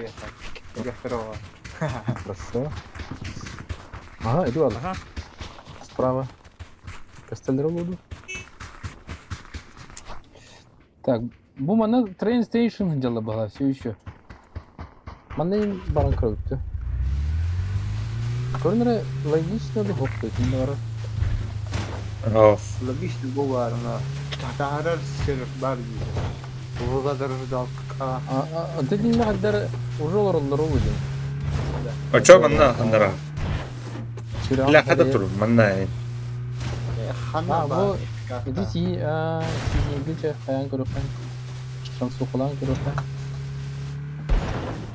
второго. Хорошо. Ага, иду ладно. Ага. Справа. Кастеллер буду. Так, бу манна train station дьалла была все еще. Манна им баран көрүктү. Көрүнэрэ логично да хопту итиннэ барар. Ох. Логично буолаарына таһаарар сир бар дии. Владарждалка. Ante dinle хаддар уже олороллор ол дии. Очо манна ханнара. Ля хада тур манна. Ханна А, бар. бу Иди си а си хайан көрөккөн. Шансукулан көрөккөн.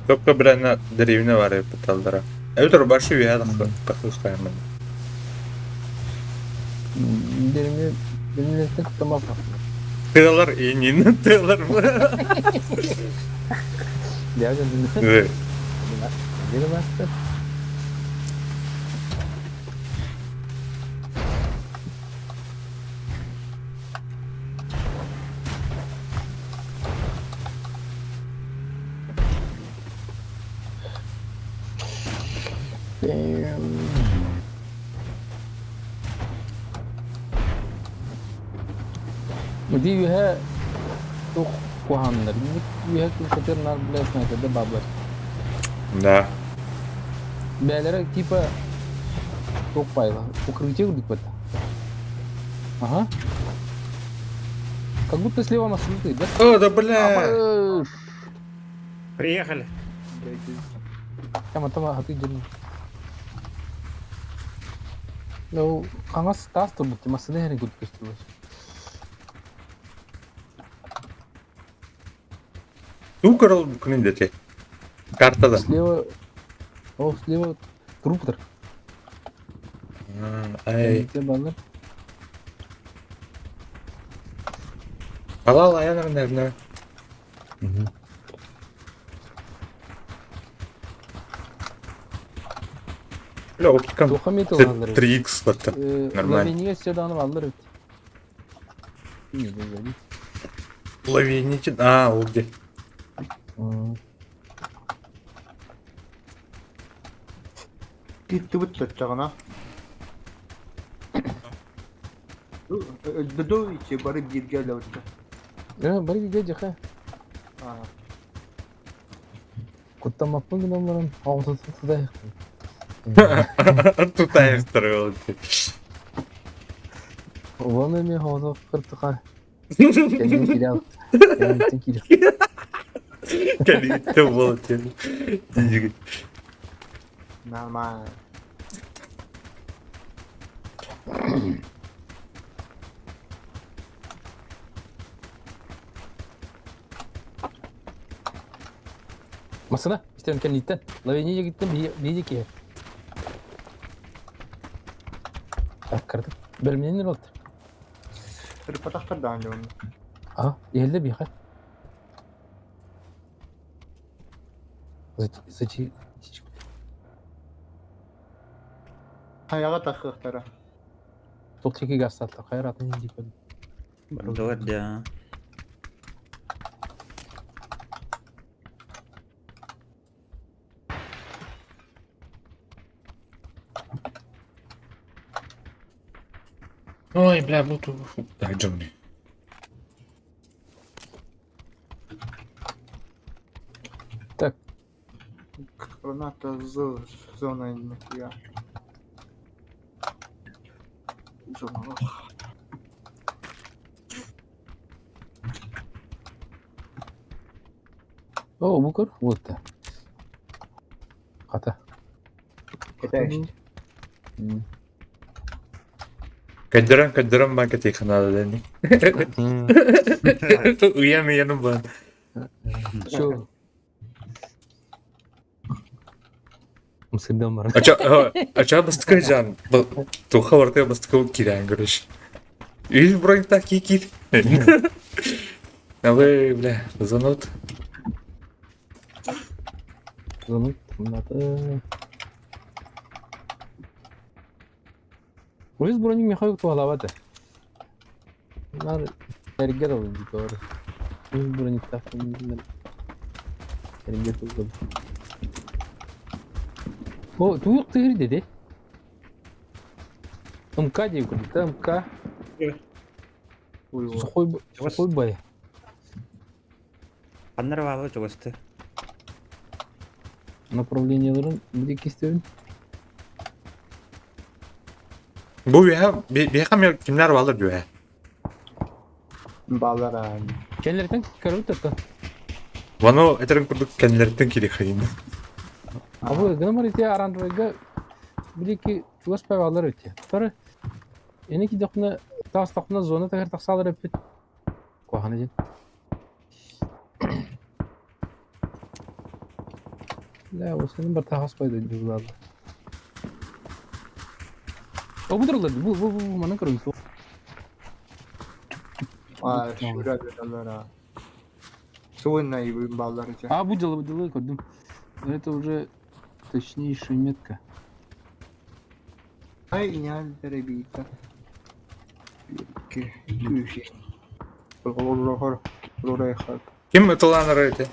Только брана деревня бар пыталдара. Эбитер башы үйә тахы хайман. Деревня деревня тамак. Тылар инин тылар. Дядя Э, Деревня. Ди үһэ тух куһаннар. Үһэ күшөтөр нар бля снайперде баблар. Да. Бээлere типа туох пайла. Укрытие курдук бата. Ага. Как будто слева машины, да? О, да бля. Приехали. Там, там, а ты держи. Ну, хаҥас таас турбут, массыына иһэрин курдук көстүбүт. Туу көрөл күнүн дети. Картада. Слева... О, слева труптар. Ай. Те баллар. Алал аянар наверное. Бля, оптикам Туха металлар. 3х батта. Нормально. Лавиния сюда аллар. Не, Лавиничен. А, ол где? Киттибит төттөҕүнэ. Өлбөдөө ичи бары бииргэ өлөбүттэ. Бары бииргэ дьэхэ. Куттаммаппын гынан баран, оҕотутутутайахтын. Тутаевтар Вон эми хоото кыртыка. Кэлин кирял. Кэлин кирял. Кэлитте болот. Нормально. Масына, истен кэлиттен. Лавиния гиттен бии ки. Так, кырдык. Бэлэмненер болт. Ырпатахтар даан дьон. А, иһэллэ биэхэ. Зачи Хайаҕа тахыахтара. Туох тики гастатла хайратын дип. Бардылар да. Ой, бля, буду. Так, Джонни. Так, Граната з зона нихуя. Зона. О, бу көр, вот да. Хата. Кэтээн. Көрдөрөн көрдөрөн бан кэтиэхэ наада дэнни. Уйан уйаным бан. Чё? Мсырдан баран. Ача ача бастыкы жан. Туха барта бастыкы киирэн көрүш. Үс броньта кикир. Абы, бля, занот. Занот, надо. Үс броник Михаил туһалаабат ээ. Наар эргэ да дии Үс брониктаах эргэ тыллабыт. О, туох тыыр диди? МК диye курдук да МК. Сухой, сухой бай. Ханна эрэ бааллар чугасты. Направлениеларын bir истэбин. Бу үөһэ биһиэхэ эмиэ кимнэр бааллар үөһэ. Баллар Кэллэртэн көрөбүт да. Вано этерин курдук кэннилэриттэн киириэххэйин. Абы гынан ити оранжевыйга били чугас бааллар эбит. Тары эни кидохна таастахна зона тахар тахсаалар эппит. Куһаҕана диэн. Да, осыны бір тағаспайды дюгларды. О, бу туралар, бу, бу, бу, манан көрөбүт. А, шура бералар. Суынна и баллар эти. А, бу дело, бу дело көрдүм. Это уже точнейшая метка. Ай, не перебита. Күүши. Ким ытылаан эти?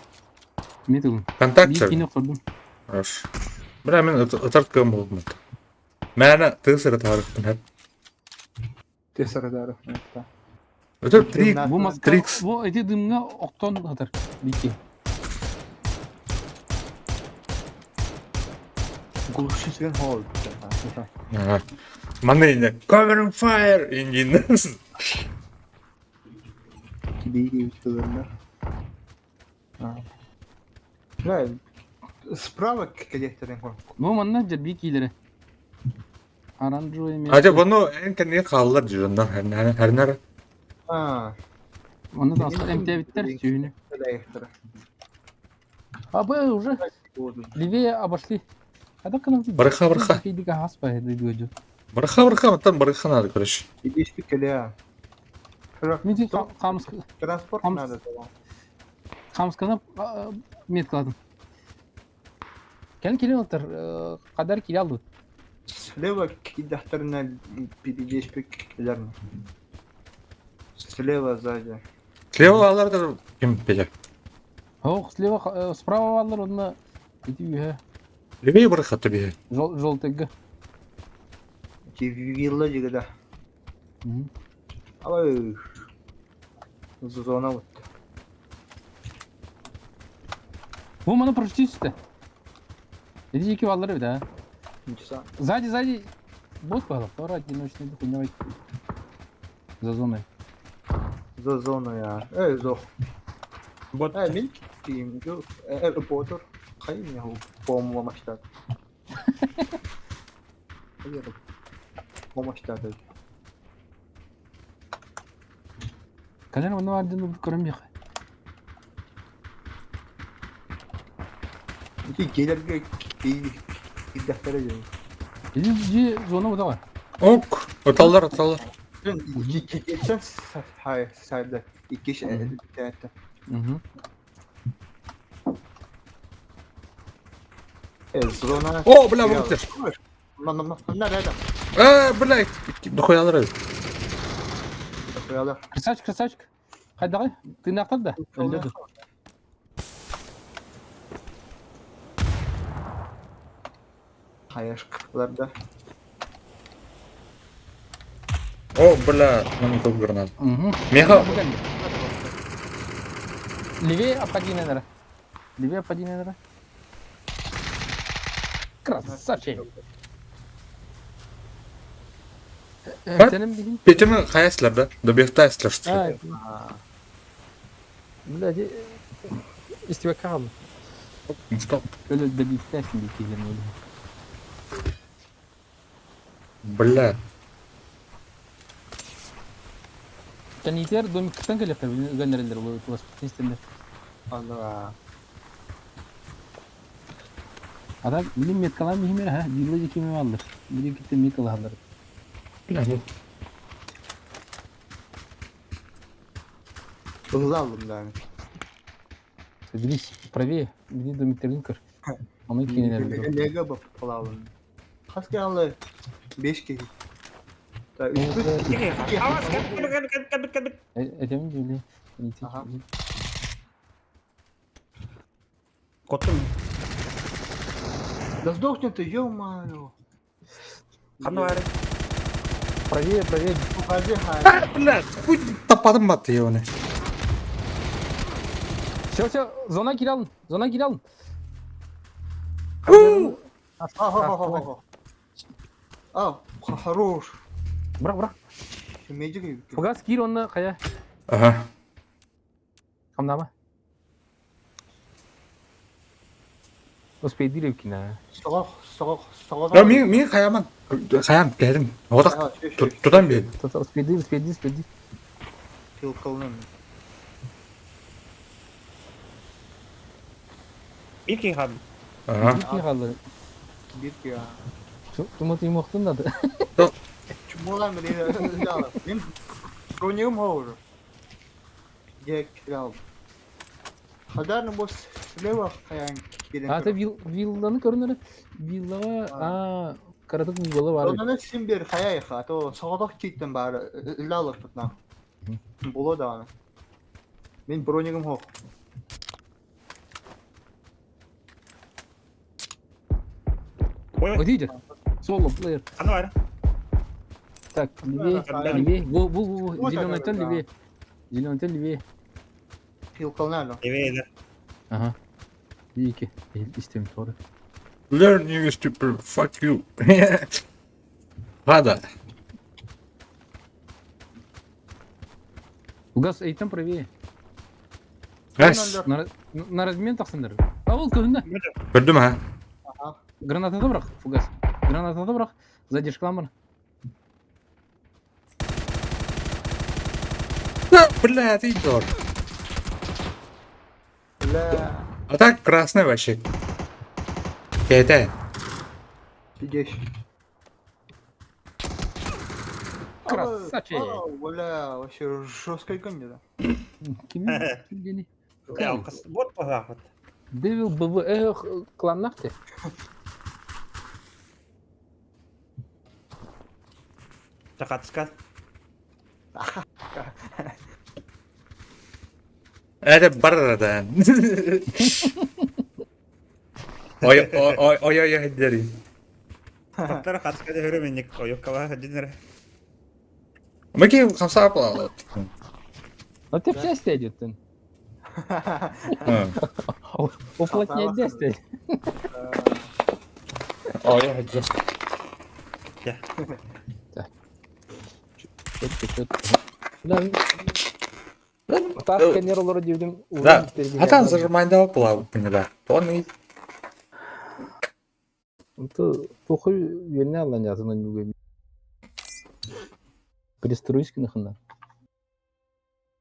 Металын. Контакт. Биир кини көрдүм. Хорош. Бля, мен ытар кыам болдум. Мээнэ тыы сырытаарыппын хэп. Тесарадар. Өтөр три Бу маска, Трикс. бу эти дымҥа охтон хатар. Бики. Глушитель холл. Ага. Манна инне Cover and fire ингин. Кибиги училарна. Да, справа коллекторын кон. Бу манна дьэ киилere. Оранжевый метка. Ажа бұны эн кэннигэ хааллар дьоннор хэрнэр. А, Оны да эмтээбиттэр сүүнү. коллектор. А бы уже левее обошли. А так нам Барыха, барыха. Барыха барыха маттан барыха надо короче. Иди келе. Мен хамс Транспорт Хамс- надо было. хамсканы меткаладым. Кэлин килин олтар кадар киле алды. Слева кидахтарына передешпек келерна. Слева сзади. Слева алар да ким билер. Ох, слева справа алар онна ити үһэ Левее барыха тебе. желтыйга. Ти вилла дигеда. Алай. Зона вот. Бу маны прочтите. Иди екі баллар бит, а. Ничего. Сзади, сзади. Бот был, второй одиночный хуйневый. За зоной. За зону я. Эй, зох. Бот. Эй, мин ким. Эй, ботор. Кай мне бомба маштат. Помощь Кален оны один көрөм яха. Ити келерге кидахтара жөн. Иди иди зона буда. Ок, оталлар оталлар. Geçen sayda iki şey это. Угу. Зона. О, бля, вот На рядом. Э, бля, дохуялар. Дохуялар. Красавчик, красавчик. Хайдагы, ты нактар да? Өлдү. Хаешкаларда. О, бля, нам тут гранат. Угу. Меха. Левее обходи, наверное. Левее обходи, наверное. Красавчик. Эмтэним диһин. Петяны хайаслар да? Добьехтаслар что ли? Бля, истибэккэ хааллым. Стоп. Өлө добьехтасын дии киһилэрин өлө. Бля. Тэнитер домиктан кэлэхтэр гэннэрэллэр уласпытын истэннэр. Ана. Ата билим меткалаан биһимэр ха вилла дикими аллар. Билим китте меткалаһаллар. Бля, ну. Hızlı aldım yani. Садились правее, били домиктэрин көр. Оны кинилер Лего бап aldım. Kaç geldi? 5 kişi. Da 3 Авас, кэлбит, кэлбит, кэлбит, кэлбит. Этем били. Аха. Коттум. Да сдохни ты, ё-моё. Ханна баары. Правее, правее. Уходи, хай. Бля, хуй тападым бат оны. Все, все, зона киралын. Зона киралын. Ага, А, хорош. Бырақ, бырақ. Медик. Фугас кир онна кая. Ага. Хамнама. Успейдир кина. Соғақ, соғақ, соғақ. Я мин мин хаяман. Хаям кэлин. Отак тутан бер. Успейдир, успейдир, успейдир. Пилкалным. Ики хан. Ага. Кир қалды. Bir ya. Тумат имоқтын да. Чумулан bile Benim бронем hoor. Gel kral. Hadarны бос слева хаян кирен. А, ты вилланы көрүнөр. Виллага, а, каратык вилла бар. Онан син бер хаяй ха, то соғадақ киттен бары иллалык тутна. Боло да аны. Мен бронигим хох. Ой, Ой, идет. Соло плеер. ханна баары. Так, левее, левее. Бу, бу, бу, зеленый тен левее. Зеленый тен левее. Пилкалнало. Эбе, Ага. Iki. Истем торы. Learn you stupid fuck you. Рада. Угас, эйтен правее. Гас. На, на размен тақсындар. А ол көрінді. Көрдүм ha. Граната да бірақ, фугас. Граната да бірақ. Задержкалан бар. Бля, ты дор. Бля, А так красный вообще. Это. сидишь. Красавчик. Бля, вообще жесткая гонка. Ким? Ким дени? Вот пожалуйста. Девил БВ эх кланнахте. Чакатска. Это барда. Ой, ой, ой, ой, ой, ой, Таптар хатска дehөрө менник ойоккала динер. Мы кем хамса апла. А ты вся идет. Уплотнять десять. Ой, ой, ой. Четко, четко. Да. Так, сканер дивдим. Да. А там зажимайда апла, поняла. Тоны. Тухы юнне аллан язын нүгө. Пристройский нахына.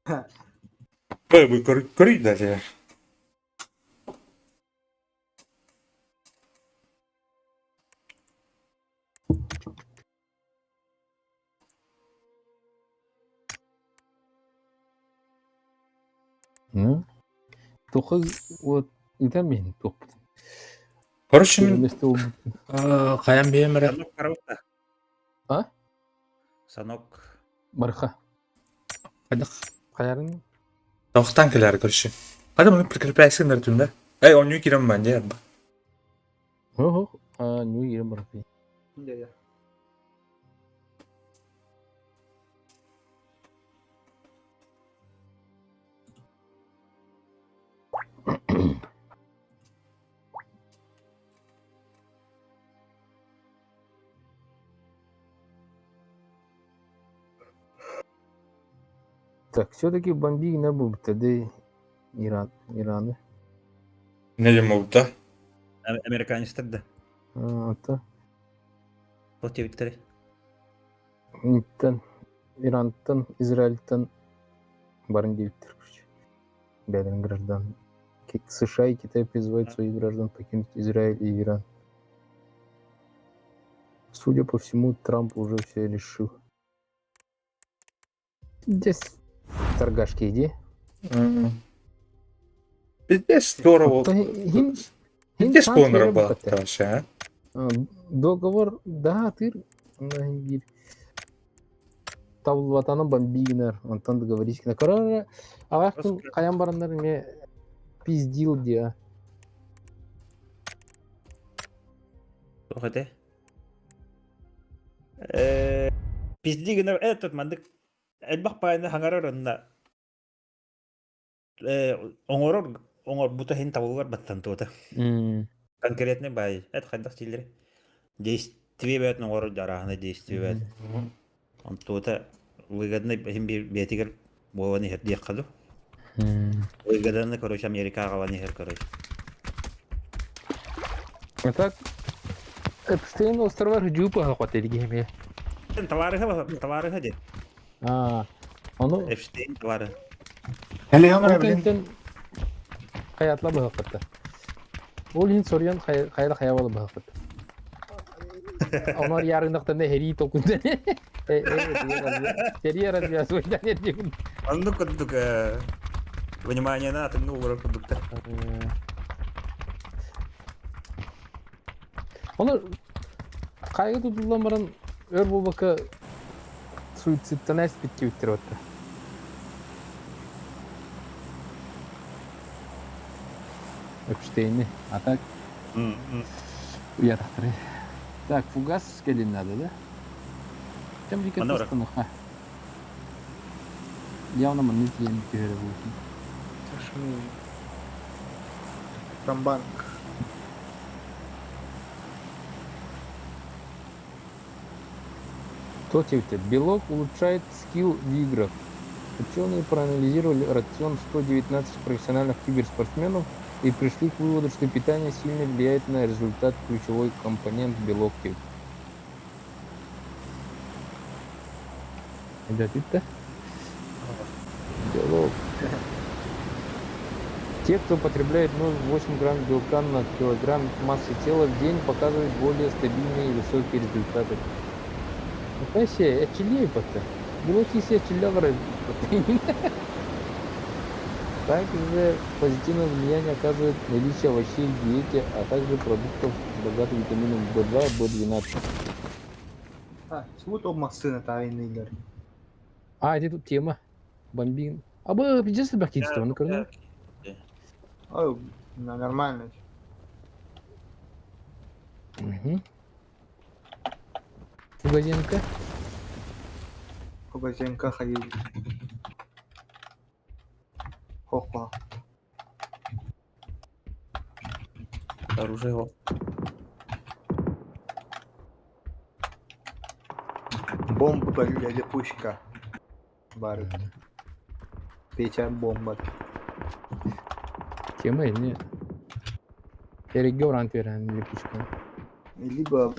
Ой, вы курить даже. Ну. Тухы вот итен тух. Короче, мен Вместо хаям биемере. Санок караута. А? Санок. Барха. Хайдах. Хаярын. Тохтан келер, короче. Хада мы прикрепляйся на да? Эй, он не кирам мен, я. Хо хо. А, ну ирем бархи. Да, Так, все-таки бомбигна буолбута дии Иран, Ираны. Не диэн буолбута? Американецтар да. Ата. Вот диэбиттэрэ. Иттэн, Ирантан, Израильтан барын диэбиттэр короче. Бэйэлэрин граждан. США и Китай призывают своих граждан покинуть Израиль и Иран. Судя по всему, Трамп уже все решил. Здесь торгашки иди. Пиздец здорово. Пиздец полный вообще, а? Договор, да, ты табылбатаны бомбигнер, онтон договорись. Короче, аҕах хайан бараннар мне пиздил диа. Туох этэ? Пизди гынар этот маннык элбэх паайны хаҥарар онно оҥорор оҥорбута иһин табыллар баттан туота. Конкретный баай эт хайдах дииллэр действие бэт оҥорор дьарааһына действие бэт. Онтуота выгодный иһин бэйэтигэр буолан иһэр диэххэ дуу. Выгоданы короче Америка аҕалан иһэр короче. А так Эпштейн островар жупа хотелги Товарыһа товарыһа диэн. А, ону Эпштейн товары. Ол кэнниттэн хайатла быһахпыта. Ол иһин соруйан хайа хайа быһахпыта. Онор ярынактан херии толкунда. Сэрии развязывайдан эрдибин. Оннук курдук внимание на атынны уурар курдуктар. Оны кайгы тутуллан баран өр буолбакка суицидтан эспиттибиттэр отта. Эпштейни. А так уятахтары. Так, фугас кэлин надо, да? Чем Манора. Явно маннык диэн түһэрэ буолтун. Промбанк. Кто тебе? Белок улучшает скилл в играх. Ученые проанализировали рацион 119 профессиональных киберспортсменов и пришли к выводу, что питание сильно влияет на результат ключевой компонент белок. Ребят, Белок. Те, кто потребляет 0,8 грамм белка на килограмм массы тела в день, показывают более стабильные и высокие результаты. Ну, себе, эрчиллиэ пота. Белок если эрчиллэ Также позитивное влияние оказывает наличие овощей в диете, а также продуктов, богатых витамином В2, В12. А, смут об массына тайныйлар. А, это тут тема. Бомбин. А бы пиздец бахтичество, ну короче. Ой, нормально. Угу. Фугазенко. Фугазенко ходил. Хопа. Оружие его. Бомба или пушка. Бар. Петя бомба. Тема или нет? Перегёран перен или пушка. Либо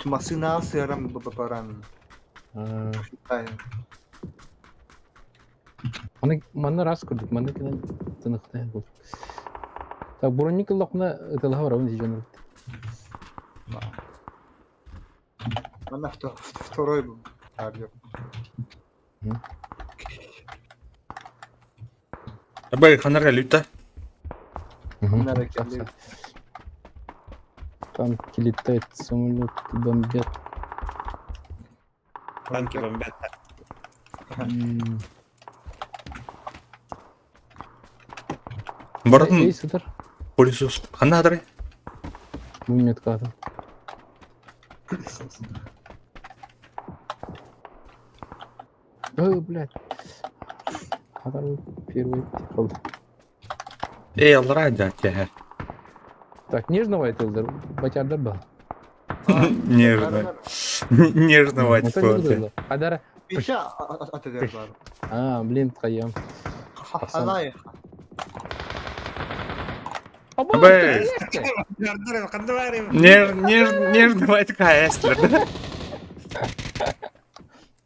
машина сыром паран. Аны манна раз курдук, манна кенен тыныктан бул. Так, броник локна ытылаха барабын дижен. Манна второй был. Абай ханарга люта. Танки летают, самолеты бомбят. Танки бомбят. Бардын пылесос. Ханна адры? Метката. Ой, блядь. Хатар первый. Эй, аллара да, те. Так, нежного это батярдар был. Нежно. Нежного. Адар Пиша атыгар бар. А, блин, хайам. Халай. Абы! Нер, нер, нер, давай такая эстер,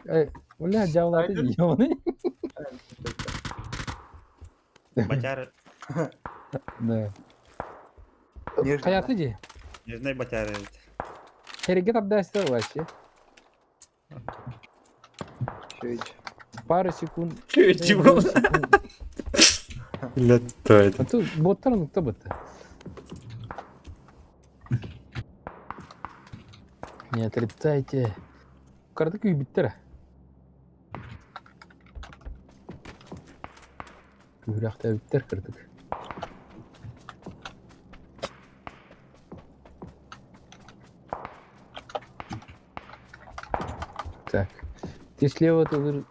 да? Бля, дьавлаты ёбаный. Батяр. Да. Хайаты ди. Нежный батяр. Херегет абдастер вообще. Пару секунд. Чего? Бля, то это. А тут боттар ну кто бы Не отрицайте. Кардык үйбиттер. Күрәхтә биттер кырдык. Так. Ты слева ты...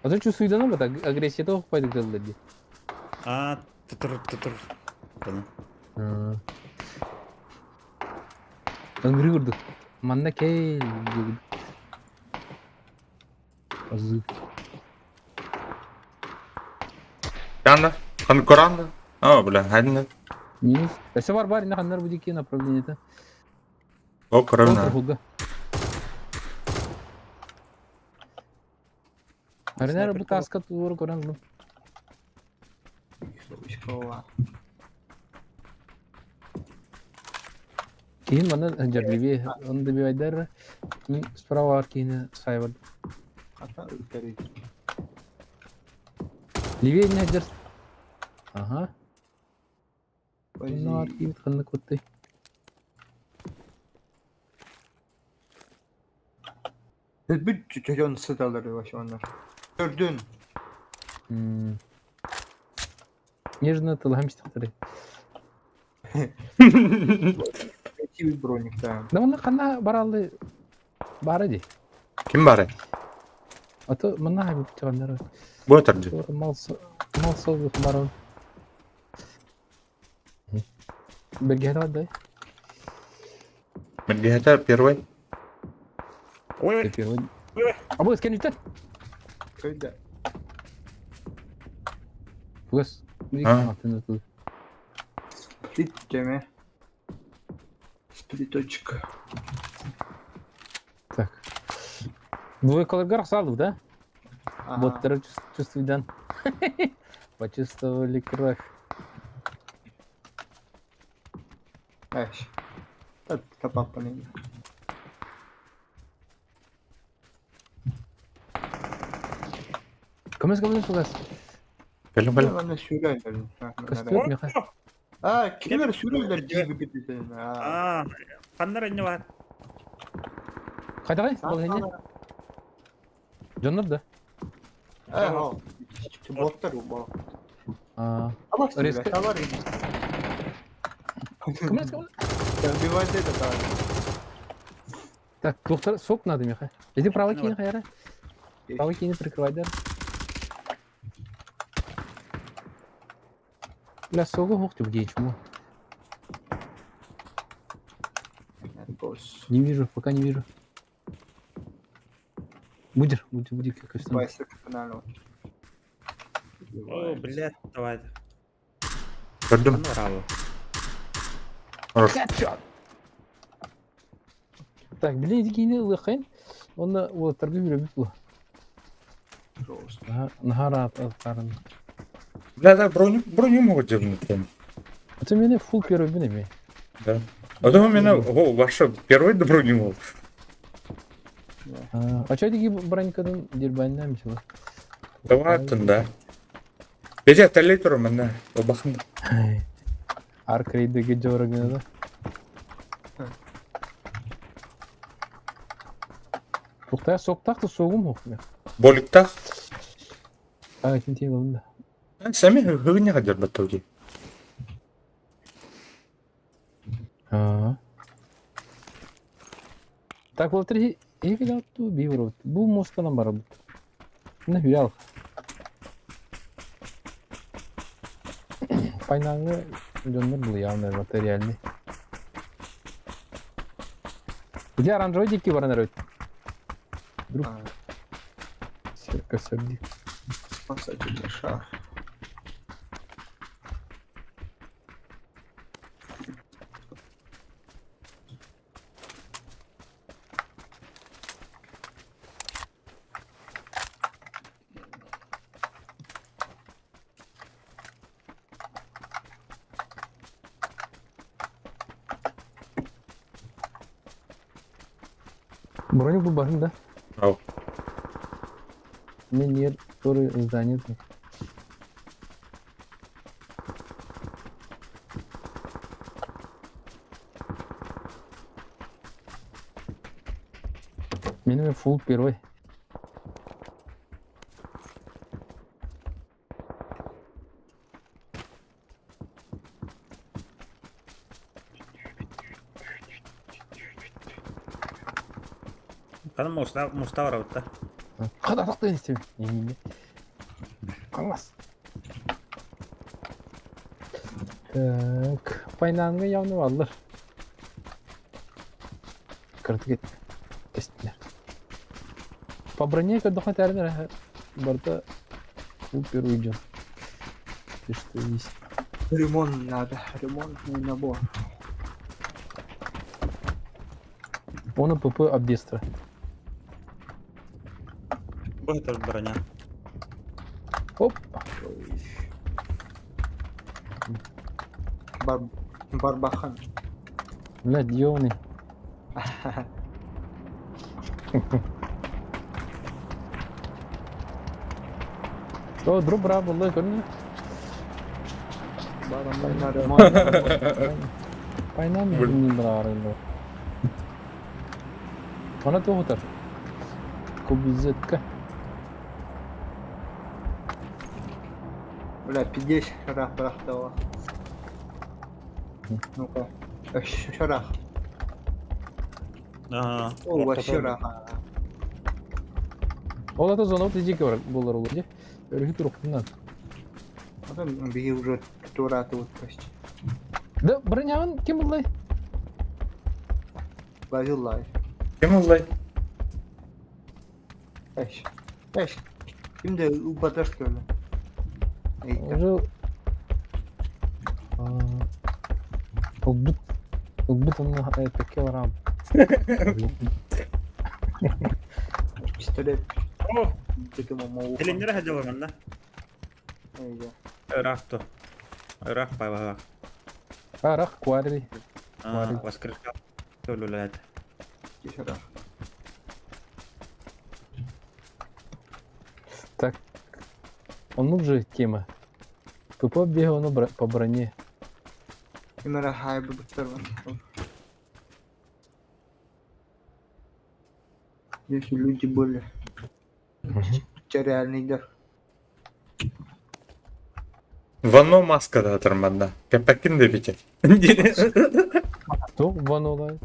А ты что суйдана ба так агрессия тоқ пайдык дылды. А, тутур, тутур. Ыңгыры курдук. Манна кел. Азы. Канда? Хан Коранда? О, бля, хадна. Минус. Өсө бар бар, инна ханнар бу дики направление-то. О, корона. Аренера бу таска тур көрөн бу. Кийин мана жарливи, он добивайдар. Справа аркини сайвар. Левее не держ. Ага. Ну, аркин ханны кутты. Бүт чөжөн сыталар вообще оннар. Төрдүн. Нежно тылгам истахтары. Красивый броник, да. Да мына кана баралы бары ди. Ким бары? А то мына хабib чыганнар. Бу төрдү. Мал мал сол бары. Бергә да. Мергehete первый. Ой, Первый. А бу эскен үтәт. Көйдө. Бугас. А. Сплит деме. Сплиточка. Так. Двойкаларга салдык, да? Боттары чувствуйдан. Почувствовали кровь. Эш. Тапаппанын. Көмөс көмөс бугас. Кэлим кэлим. Аны сүрәләр. Костюм меха. А, кимер сүрәләр дип бит. А, ханнар инне бар. Кайдагай? Бол хене. Жоннор да. Э, боттар бу. А. Абак Резко. сүрәләр. Көмөс көмөс. Добивайте это. Так, доктор, сок надо, Миха. Иди правый кинь, Хайра. Правый кинь, прикрывай, да. Бля, согу хохтю где чему? Босс. Не вижу, пока не вижу. Будер, будь, буди, как О, блядь, давай. Көрдүм. Браво. Хорош. Так, блин, иди кинь, лыхайн. Он на вот торгуй любит. Нахара аттарын. Бля, да, броню, броню могут делать. Это меня фул первый бинами. Да. А то у меня, о, ваша первый да броню мог. А что такие бронькадан дербаннами чего? Давай, да. Бежа телейтор мене. Обахын. Арк рейдеге жорогна да. Тухта соктакты согум хохме. Боликтах. А, ким тем да. Сами хыгыня хадер баттауди. А. Так, вот три эфилатту биврот. Бу мостан барабыт. На хүйал. Пайнаңы жоннор бул явно материальный. Где оранжевый дикий баран рот? Друг. Көстөр дии. Спасательный шар. Броник бу баһын да? Ау. Мне нет, который здание. Минимум фул первый. Ханан муста муста барабыт да. Хата атахтан истим. Не-не-не. Класс. Так, пайнанга явно баллар. Кыртык кестилер. По броне көрдөхө тэрин барда бу первый идет. Ты что есть? Ремонт надо, ремонтный набор. Он ПП обдестра. Бу это броня. Оп. Бар... Барбахан. Блядь, ёбаный. О, дроп бра булла көрүнү. На ремонт. Пайнан не брары. Она тоғытар. Кобизетка. Бля, 50 шарах бырахтала. Ну-ка. Шарах. Ага. О, вообще рах. Ол ата зона тезеке бар болар ол де. Өрүхү туруктунан. Потом беги уже тураты вот почти. Да, бронягын ким буллай? Ловил лайф. Ким ыллай? Эш. Эш. Кимде убатар что ли? Уже Ылбыт ылбыт онно пекке барам. Пистолет. О, Таким умоу. Теленнere хадьалар манна. Ыраах то. Ыраах пайбаха. Арах куари. Воскрешал. Төлөлөт. Шарах. Так. Он же тема. ПП бегал на по броне. Именно хай бы первым. Если люди были. Те реальный дар. Вано маска да атырманда. Кеппеккин да бите. То ванолай.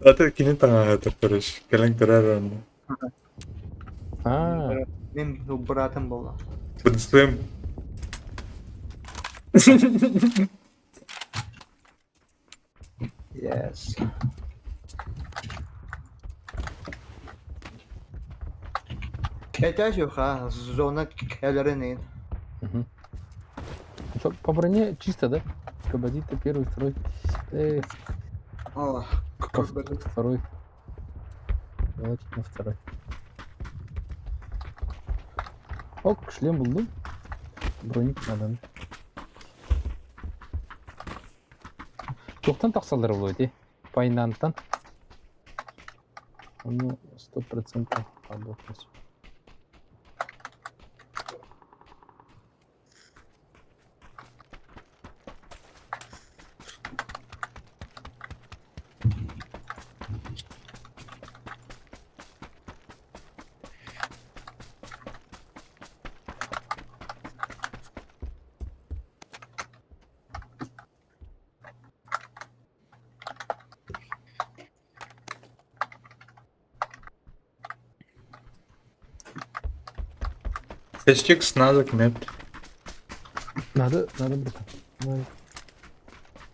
Аты кини таҥаһа туртарыш. Кэлэн көрөр онно. А, Мен ну, братом была. Быдыслым. Yes. Это же ха, зона кэлэринин. Мгм. Что, по броне чисто, да? Кабадита первый, второй. О, как бы Второй. Желательно второй. Ок, шлем был, ну. Броник надо. Туохтан тахсаллар буолуо этэй? Пайнантан. Ну, 100% работать. Сечтик сназок мет. Надо, надо, братан. Надо.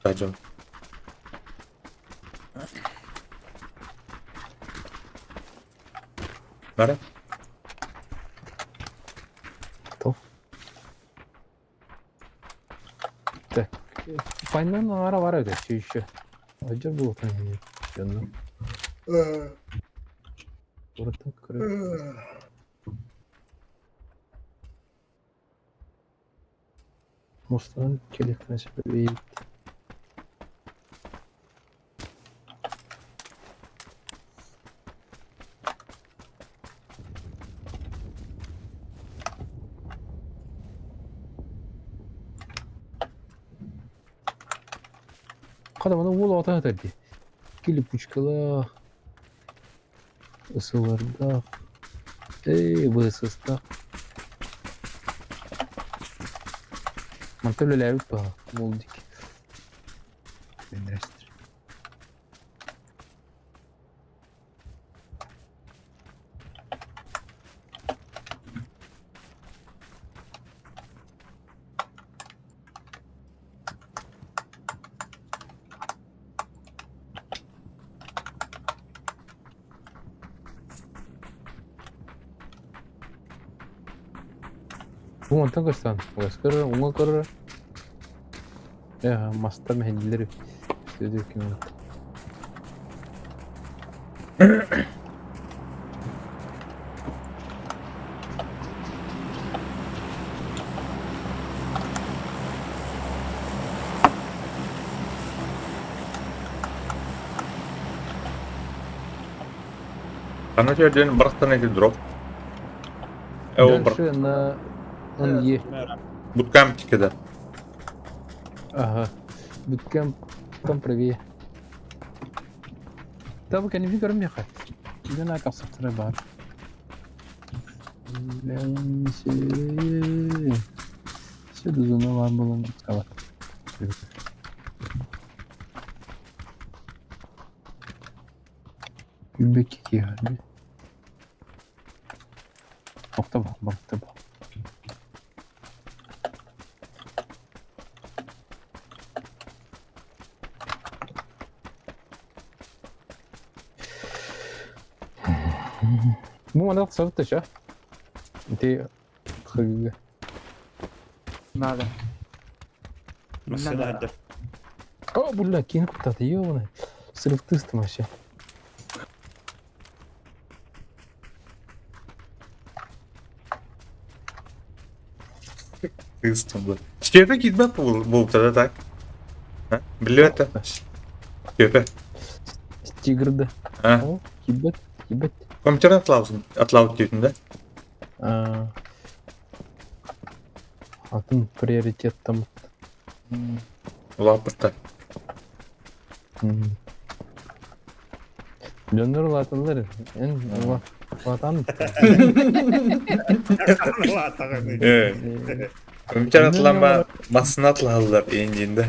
Пойдем. Бара? Пайнан аҥара бар эбит сүүсчэ. Одьор буолтан дьонно. Урутан көрө. Мустан кэлиэхтэрин сөп эбит. Хата маны уол оҕото сытар дии. Килипучкалаах, ысылардаах, эй быһысыстаах. Мантан үлэлээбит баҕа уол диэки. Бу мантан көстөн, уҥа көрөр, уҥа көрөр. Э, маста мэһэйдилэр үһү. Аны жерден барахтан эти дроп. Э, Дальше на НЕ. Буткамп тикеде. Ага. Буткамп там правее. Табы кэнники көрүмүөххэ. Киинэн аакахсахтара баар. Все баар буолан ыксабат. Күлбэкки киһи. Охтобо, бохтобо. Бу манна тахсыбыт да Ити хыгыга. Надо. Массыына хайдар. О, бля, киин куттаты, ёбаный. Срывтыстым вообще. Кыыстым. Степе киирбэт буолта да так? Билбэт да? Степе. Тигр да. А? О, киирбэт, киирбэт. Компьютер атлаабытын атлаабыт диэтин да? А, атын приоритеттаммыт. Улааппыттар. Дьоннор улааталлар. Эн улаатан. Э, компьютер атлама массына атлаһаллар эйин да.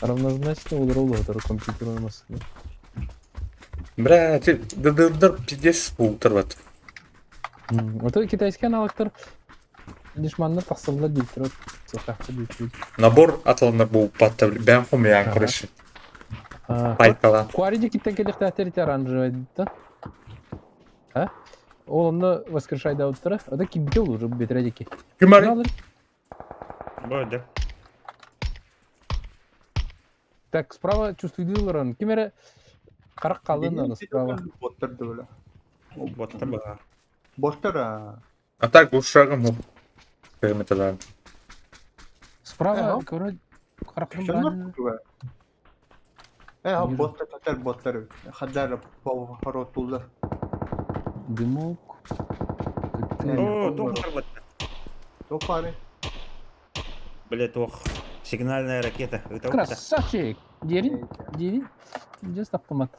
Равнозначно олороллор компьютер массына. Бля, дырдыр пиздец буолтар бат. Ото китайский аналогтар дешманнар тахсаллар дииллэр сатаахха дииллэр. Набор атыланар буолбатта бэйэм хомуйаан короче. Пайкалаан. Куари дьикиттэн кэлиэхтээхтэр ити оранжевайда. А? Ол онно воскрешайдаабыттара. Ото кимбите ол уже бэтэрэ диэки. Ким Бу да. Так, справа чувствуйдуулар Ким эрэ харах халын аны справа. Боттар да бля. Боттар баар. Боттар а. А так ушагым хоп. Периметрдан. Справа, короче, харахын Şunlar kutu Э, ha боттар татар боттар. Хадар поворотулар. Дымок. О, туох барбатта. Топары. Бля, туох. Сигнальная ракета. Это Красавчик! Дерин, дерин. Just автомат.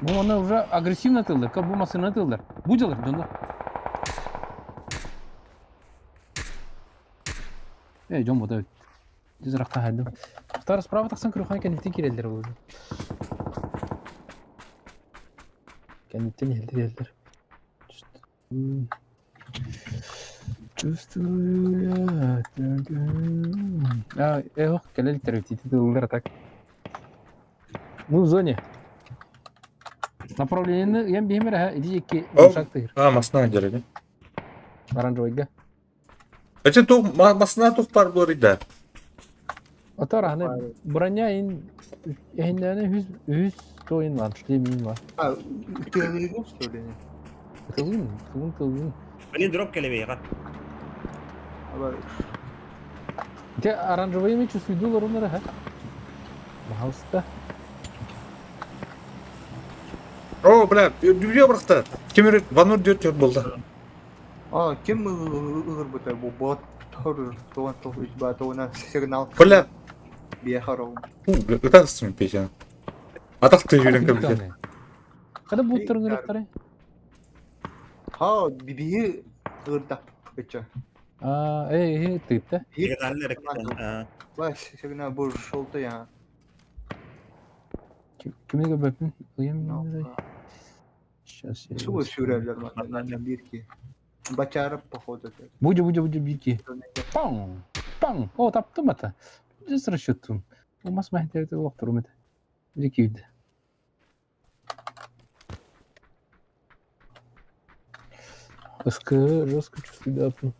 Бу она уже агрессивно тылдар, как бу масына тылдар. Бу дьалар, дьоннор. Э, дьон бота эбит. Жүз ырахта хайдым. Второй справа тахсан көрөхөн кэнниттэн киирэллэр уже. Кэнниттэн иһэллэр иһэллэр. Чувствую я. А, эх, кэлэл тервитити тыллар так. Мы в зоне. Направлениены ыйан биһим эрэ иди икки О, шаг тыыр. а, масна дьэрэ. Оранжевойга. Эче тух масна тух пар буолар да. Отор аны броня ин эһиннэне үс үс тоин бар, шлем бар. А, тылыгын, что ли? Тылын, тылын, тылын. Блин, дроп келебейга. Те оранжевый ми чувствую олар ха. Пожалуйста. О, бля, дүрия бырахта. Кемер ванур дүрт төрт болды. А, ким ылырбыта бу бот тор туон тол ба туона сигнал. Бля, Биехаров. бля, ытасың печен. Атақ ты жүрен кемде. Када бу турнирдары? Ха, бибии ырда пече. А, эй, эй, тыытта. Ба сигнал бу шолты я. Кимге көбөпүн? Ыйым. Сейчас я. Су сюрелер на бирки. Бачара походу. Будя, будя, будя, бики. Паң! Паң! О, таптым ата. Здесь расчетум. У нас махтерді лоқтырым еді. Жекейді. Жестко, жестко чувствую дату.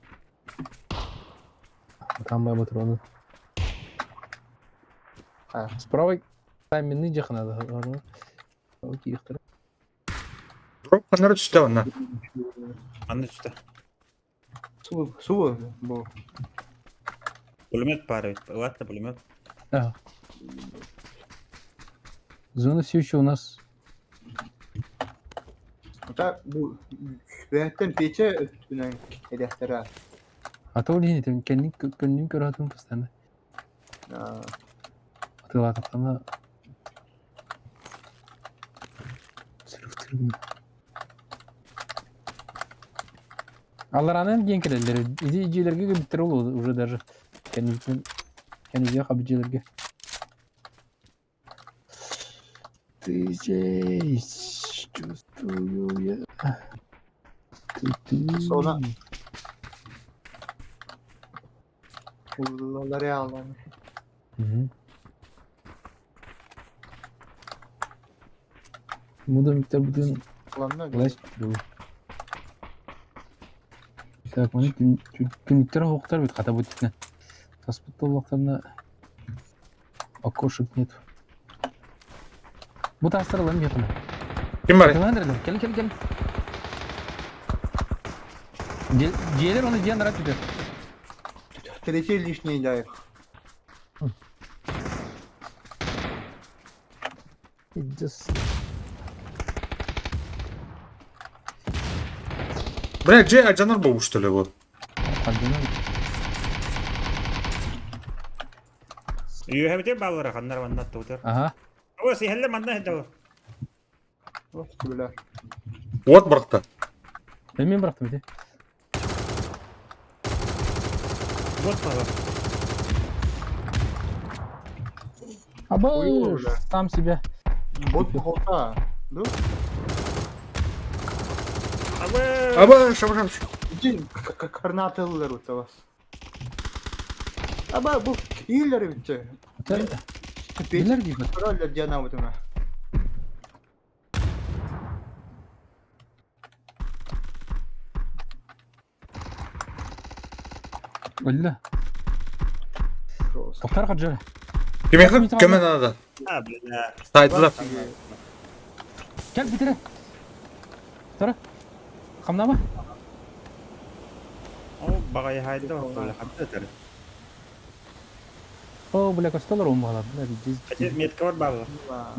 Там мои патроны. Справа тайминны жакын надо. Дроп канары түсті онна. Анны түсті. Су, су, бу. Пулемет пары. Ладно, пулемет. Да. Зона все еще у нас. Та бу бэттен пече өттүнэн элэхтера. А то ли нет, кенни көннүн көрөтүм постоянно. Атылатана. Аларанын диэн кэлэллэр. Иди дьиэлэргэ кэбиттэр ол уже даже. Кэннибитин кэнниге хабы дьиэлэргэ. Ты здесь, чувствую я. Ты, ты. Сона. Уллареалан. Угу. Мудом бүтүн Ламна. Так, маны түнүктер хоқтар бит қата бутикна. Таспыт окошек нет. Бу тастырылым якына. Ким бар? Кел кел кел кел. Диелер оны диен рат түтер. Третий лишний дай. Just... Бля, же ажанар болуш что ли вот. Үйәбите баллара ханнар ванна тутар. Ага. О, сихәлле манна хәдә. Бля. Вот бырақта. Мен бырақтым ите. Вот бала. Абы, сам себя. Бот похота. Да? Абы. Аба, шаб шаб. Иди, карнатыллар у вас. Аба, бу киллер ведь. Киллер дейбит. Роллер диана вот она. Өлді. Тоқтар қаджары. Кеме кеме надо. А, бля. Сайдылар. Кел бітіре. Тұра. Қамнама. О, багай хайда, бля, хатта тер. О, бля, костолар он бағалар. Бля, здесь. Хотя метка бар бабла.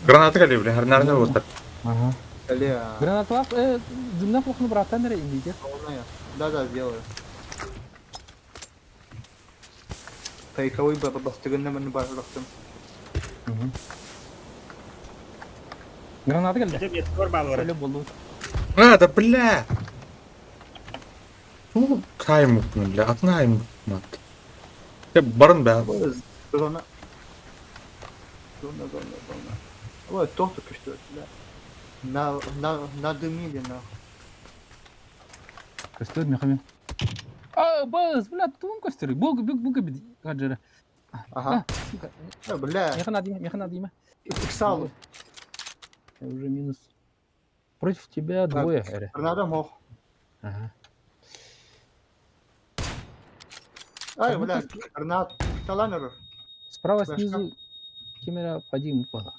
Граната кали, бля, харнарны вот. Ага. Граната дымна плохо братан индите. Да, да, сделаю. Фейковый бастыгынна мен барырактым. Граната келді. Хотя метка бар бабла. Өлі болды. А, да бля. Ту кайм бля, атна айм мат. Я барын бә. Зона. Зона, зона, зона. Ой, тохту күштү, бля. На на надымили на. Костер мехами. А, баз, бля, тун костер. Бог, бог, бог, гаджера. Ага. А, Бля. Меха надо, меха надо има. Иксал. Уже минус. Против тебя двое, Эре. Граната мог. Ага. Ай, бля, гранат. Таланер. Справа Флешка. снизу Кемера поди упала.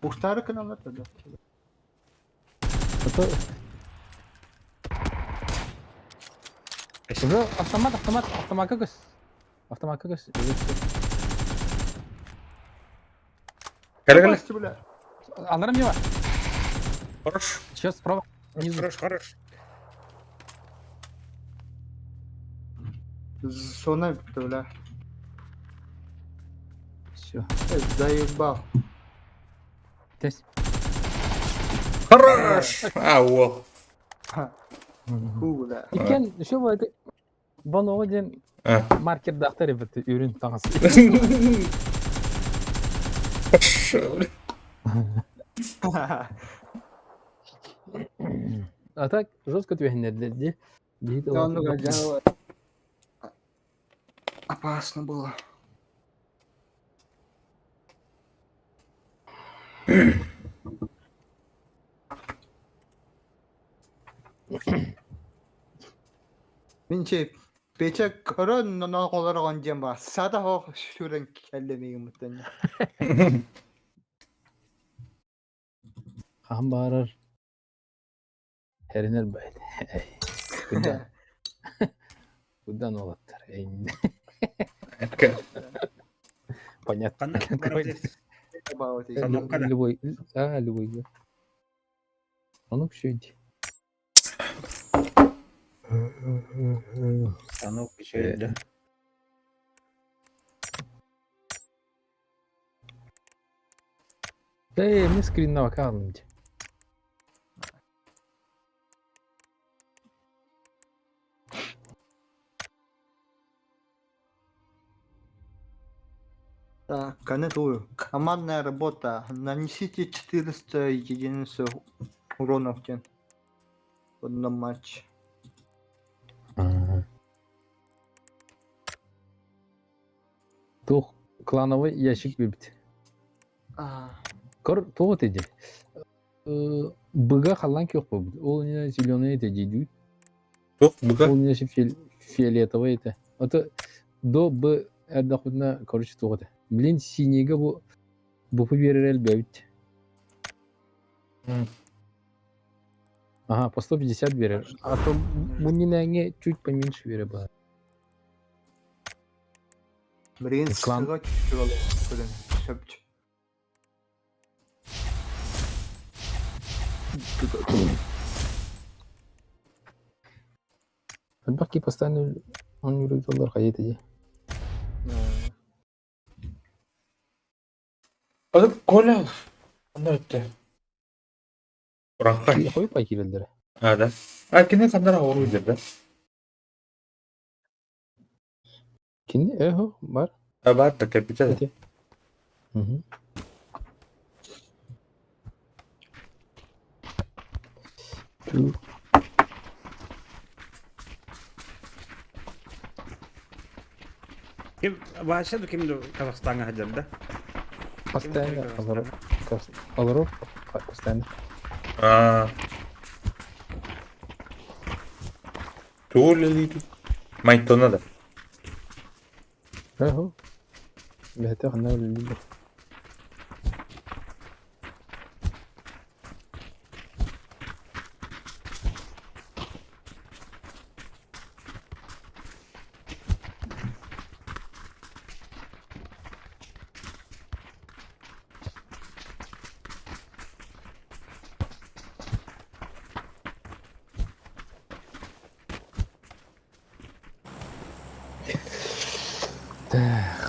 Бухтары канал это, да. А то... Уже автомат, автомат, автомат как Автомат как Кэлэ кэлэ. Спасти, бля. Аларым не бар. Хорош. Сейчас справа. Внизу. Хорош, хорош. Зона, бля. Все. Заебал. Тест. Хорош! А, уол. Ху, бля. Иккен, еще бы это... Бон один А. маркер дахтар бит үрүн таңас. Хорошо, бля. А так жестко түһэннэрдэ ди. Да, ну, Опасно было. Минче пече көрөн ноголоргон диэн ба сада хоох сүрэн кэллэмигин муттан. Хаһан баарар хэринер байт. Куда? Куда нолаттар? Понятно. Любой, а, любой. А ну все иди. Станок еще да. Да, мне скрин на аккаунте. Так, канетую. Командная работа. Нанесите 400 единиц урона в день. В одном матче. Тух клановый ящик бибит. Кор туғыт иди. Быга халан кёх бу. Ол не зеленый это дидют. Тух, быга. Ол не фиолетовый это. Это до б эрдахудна короче туғыт. Блин, синийге бу бу берер бэбит. Ага, по 150 берер. А то мунинәңе чуть поменьше бере ба. Блин, Клан. Сөпч. Баки постоянно он доллар ходит иди. Adam Коля. Андар өттө. Уранкай. Қой пай кирелдер. А, да. А, кини кандар ауыру да? Кини эхо бар. А, бар да капитан. Угу. Ким Вася ким Казахстанга хаджар да? Постоянно аларов постоянно. А. Туул Майтона да. Эхо. Бәтә хана үлде.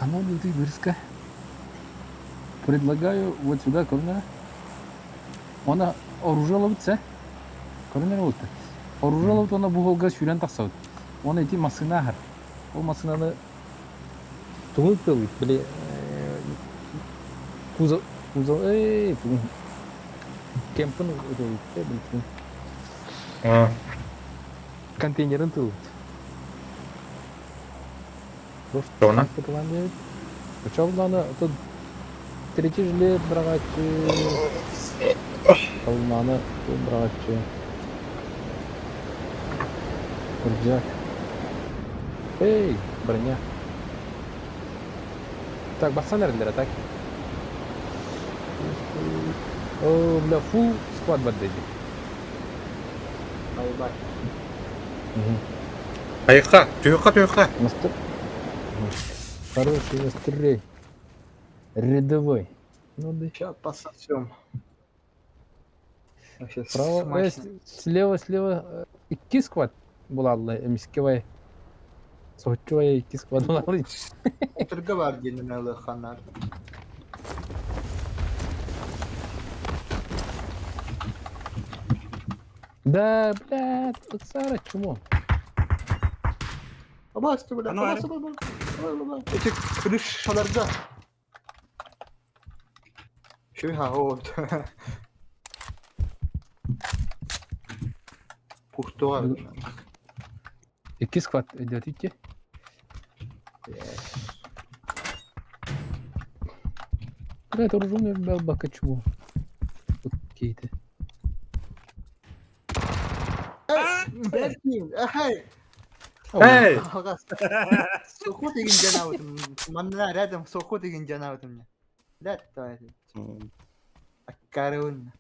Хана ты вырска. Предлагаю вот сюда корнера. Она оружие ловится. Корнер вот. Оружие ловит, она буголга сюрен тахсаут. Он эти масына хар. Ол масынаны тугун тылыт, били кузов кузов эй тугун кемпин тылыт, били А. контейнерин тылыт. Тоҕуна? Просто диэбит. Оччолоно тут третий жилет быраҕааччы, Таллааны быраҕааччы. Кырдьаак. Эй, броня. Так, бассан эрэллэр, так? О, бля, фул склад бар дии. Албай. Айыкка, түһүөххэ, түһүөххэ. Мастер. Хороший настрой. Рядовой. Ну да. Сейчас пососем. Вообще Право, смачно. слева, слева икки сквад булалла, эмискевай. Соһуччубай икки сквад булалла. Отырга бар диэн ханар. Да, блядь, Сара чмо. Абасты, бля, Ано, абасты, бля, бля, бля. Эти крышаларда. Шуйха, вот. Кухтуар. Икки сквад идет идти. Бля, это оружие бака чмо. Окей ты. Бэркин, эй! Эй! Суху деген жанабытым. Манна рядом суху деген жанабытым. Да, давай. Аккарун.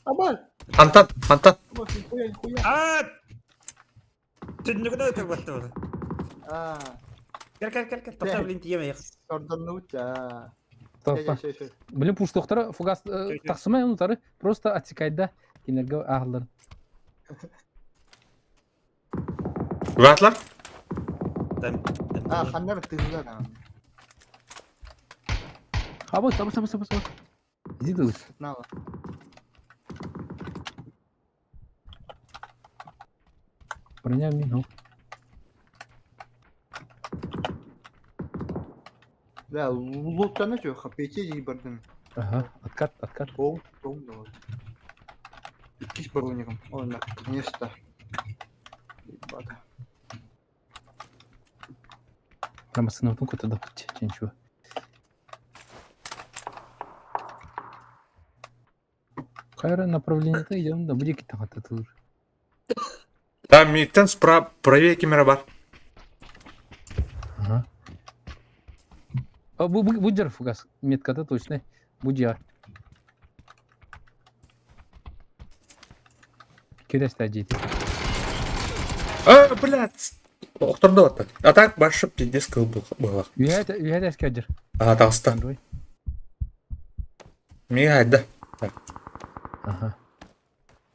Абай! Хантан, хантан. Абай, хуя, хуя. Аа! Түннүгүнэ өтөр Аа, Кел кел кел кел. Тоқтар блин тиеме. сорданут, аа. Стоп. Блин, пуштуктара фугас тахсымай унутары просто отсекайда кинерге ахлар. Угатлар? Аа, ханнар тыгылар. Абы, абы, абы, абы, абы. Иди ты. Нала. Броня мину. Да, луттаны жо, хапете жей бардым. Ага, откат, откат. Ол, ол, вот. Иккис броником. Ой, наконец-то. Ебата. Прямо сыновтунку тогда путь, ничего. Хайра направление-то идем, да будет там от этого. Там миттен справа правее камера бар. Ага. А, будер фугас, метка-то точно. Будя. Кидай стадии. А, блядь. Охторду вот. А так баршып пиздец было. Үйәт әскәдер. А, таста. Мига, да. Ага.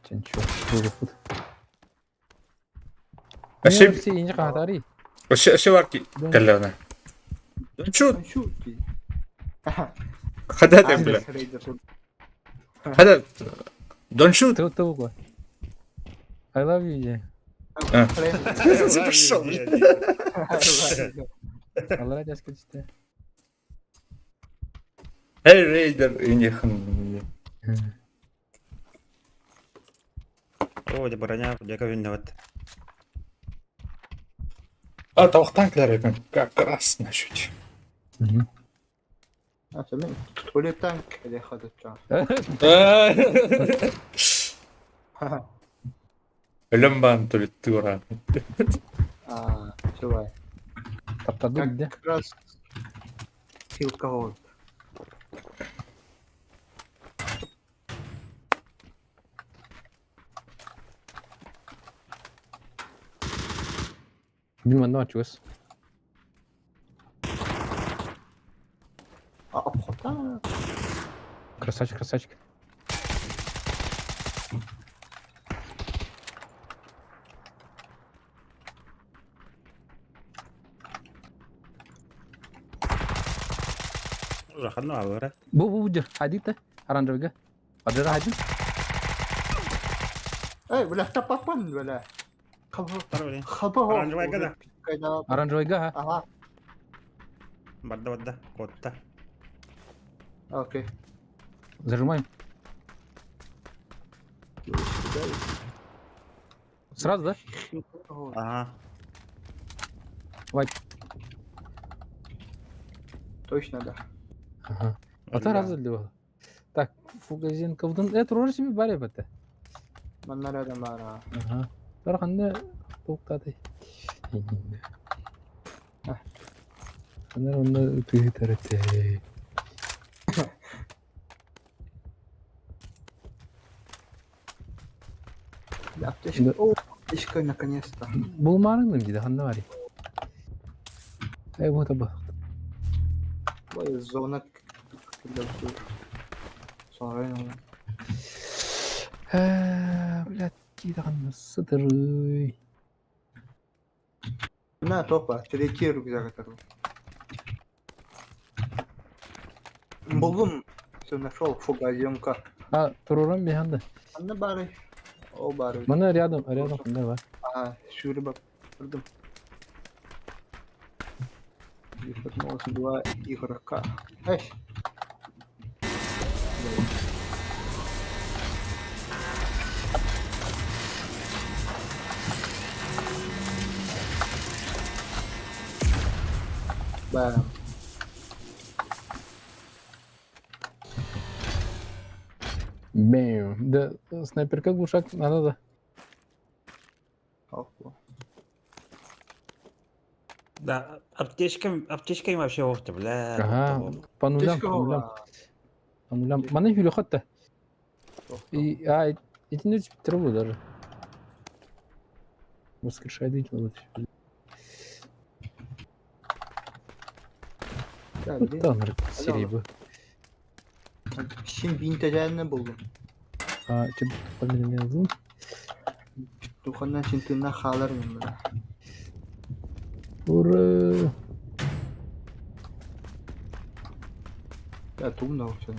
Ченчо. Тут. Вообще, Все, не хатари. вообще, вообще варки. Калена. Ну чё, Чу. хода ты, бля. Хода. Don't shoot. Ты ты I love you, yeah. Пошел. Алла әскәдер. Эй, рейдер, и не хан. О, де броня, де виноват. А, там танк как раз значит. Туалет танк или ходит чё? Лембан то ли тура. А, чувай. Таптады где? Как раз хилка вот. Мимо ночус. А, обхота. Красавчик, красавчик. Улахан алара. Бу бу будер. Хадита. Оранжевый. Аджара хадит. Эй, бля, тапапан, бля. Бар блин. Хаба. Оранжевый гада. Оранжевый га. Ага, Барда барда. Котта. окей. Зажимаем. Сразу, да? Ага. Вать. Точно да. Ага. А то раз для Так, Фугазенковдун э турар себе бар эбит. Манна рядом бар. а. Ага. Бар ханна туктаты. Ханна онно ытыытар этэ. Да, Аптечка. О, аптечка наконец-то. Булмаарыҥ дии ханна барый? Э бу таба. Ой, зона Э, блядь, кидаҕын сытырый. На, топа, третий рюкзак это. Буллум, все нашел, фугаземка. А, туруран биһанды. Анна бары. О, бары. Мана рядом, рядом ханна бар. А, сюры бардым. Вернулось два игрока. Эй! Бэм. Бэм. Да, снайперка глушак надо да. Опа. Да, аптечка, аптечка им вообще охта, бля. Ага, по нулям, по нулям. По нулям. Маны хүлөхөттө. И, а, итини трубу даже. Воскрешай вот. Там серебро. Син бинтежәне булдым. А, че померил? Туханнан син тына халар мин бля. Ура! Я тумна вообще.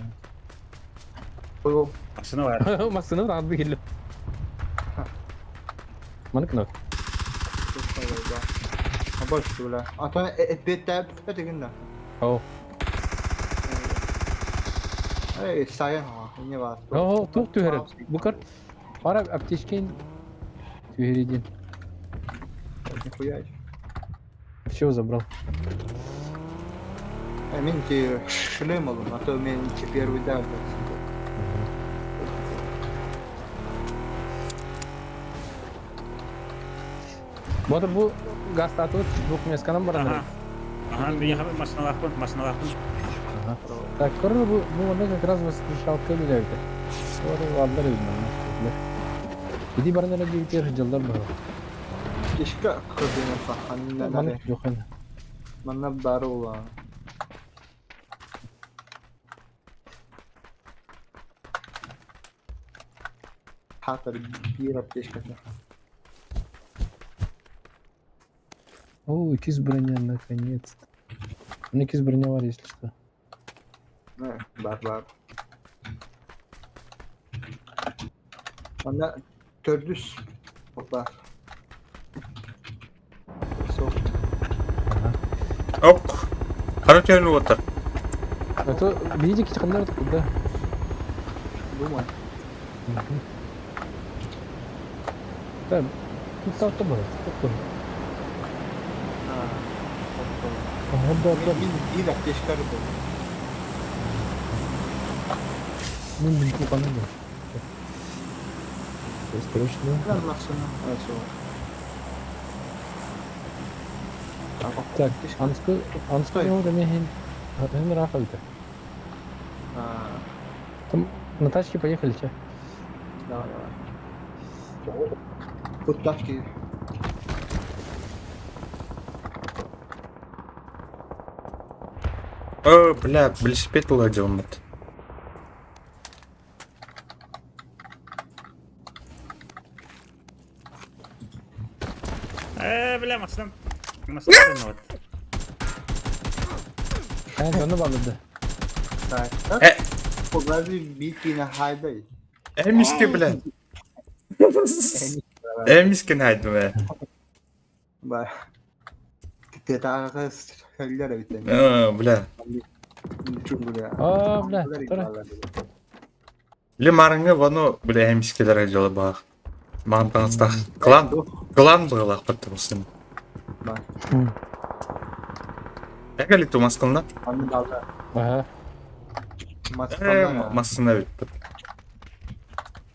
Ой, Машина бар. Массыны рады келді. Маны кнопка. А больше бля. А то бетте бетте да. О. Эй, сайын ха, не бар. О, тук түһәреп. Бу кар Пара аптечкин түһәридин. Нихуя. Все забрал. А мен те шлем алым, а то мен те первый да. Ботыр бу газ татып двух местканан баран. Ага. Ага, мен машиналаахпын, машиналаахпын. Ага. Так, көрөр бу бу онда как раз воскрешалка билебит. Ор алдар билмем. Иди баран эле битер жылдар бар. Кешке көрдүм ханна. Маны жок эне. Манна бар ула. Хатыр бир аптечка. О, кис броня наконец-то. У меня кис броня бар, если что. Бар бар. Манна төрдүс бар. Со. Ок. Короче, ну вот так. А то видите, кичкандар да. Думаю. Да, тут там бар. Тут А. Да, да. Мин бир аптечка был. Мин мин купанды. Срочно. Да, машина. Так, анску анску Стой. не мехин. Хин рафалта. Там на тачке поехали, че? Давай, давай. Тут тачки. О, бля, велосипед уладил, мат. Э, бля, машинам. Машинам вот. Э, оны балыды. Так. Э. Поглади битки на хайдай. Э, миски, бля. Э, миски найду, бля. Ба. Тетагы сөллөр бит. Э, бля. А, бля, тура. Бля, марыңы вано, бля, эмискелер жылы бақ. Маған таңыстақ. Клан, клан бұғылақ бітті бұсын. Эгэли тумаскылна. Аны далда. Ага. Маскална. Массына бүттү.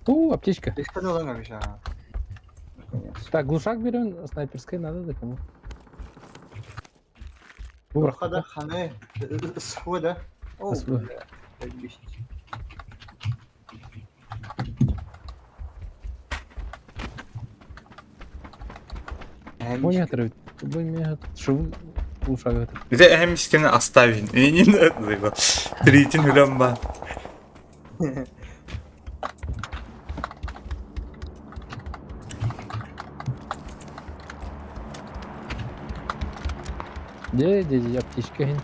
Ту, аптечка. Аптечка да ылан кабиш, ага. Наконец. Так, глушак берем, снайперская надо да кому. Бу Хада ханы СВ да? О, СВ. заебись. Бу не отрывит. Бу не шоу глушак это. Ити эһэм искини оставить. Тритин үлэм ба. Де, де, де, аптечка хин.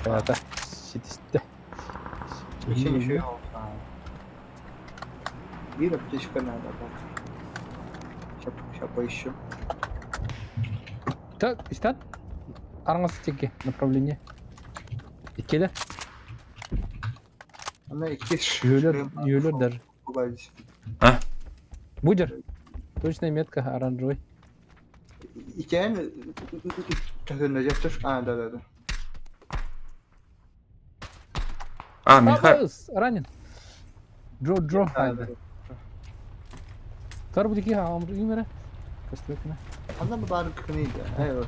Ата, ситисте. Вообще ничего. Бир аптечка надо. Сейчас, сейчас поищу. Так, истат. Араңасы теке направление. Иккелер. Она икки Юлер, юлер даже. Пугались. Будер. Точная метка оранжевый. Иккен А, да, да, да. А, Михаил. Абас, ранен. Джо, Джо, хайда. Тар будики амр имере. Костюкна. Она бы бар книга. Эй, вот.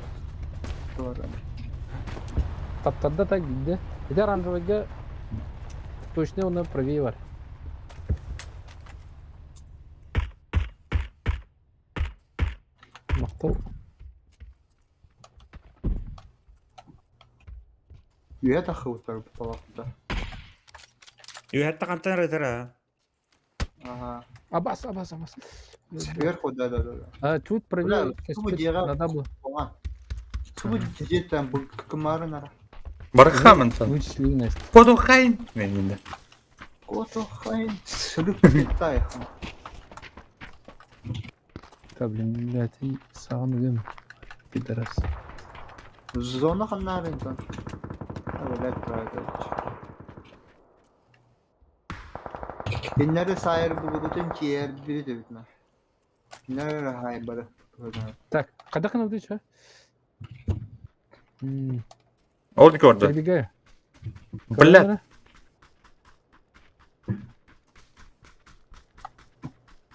Таптарда так бидде. Иде оранжевыйга точно оны правее бар. Мактал. Үйе тахы утар палакта. Үйәтті қантан рытыра. Ага. Абас, абас, абас. Сверху, да, да, да. А, тут Бля, правее. тубу дера. Надо было. Тубу где там кымары нара. Бархамантон. Вычислительность. Кодухайн. Не-не-не. Кото хайн. Сөлүк китай. Да, блин, блядь, и саған өзім. Пидорас. Зона ханнарын там. А, блядь, правда. Киннери сайыр бугутун киер бири дебитна. Киннери хай бары. Так, когда к нам ты что? Ол не көрді. Перебегаю. Блядь.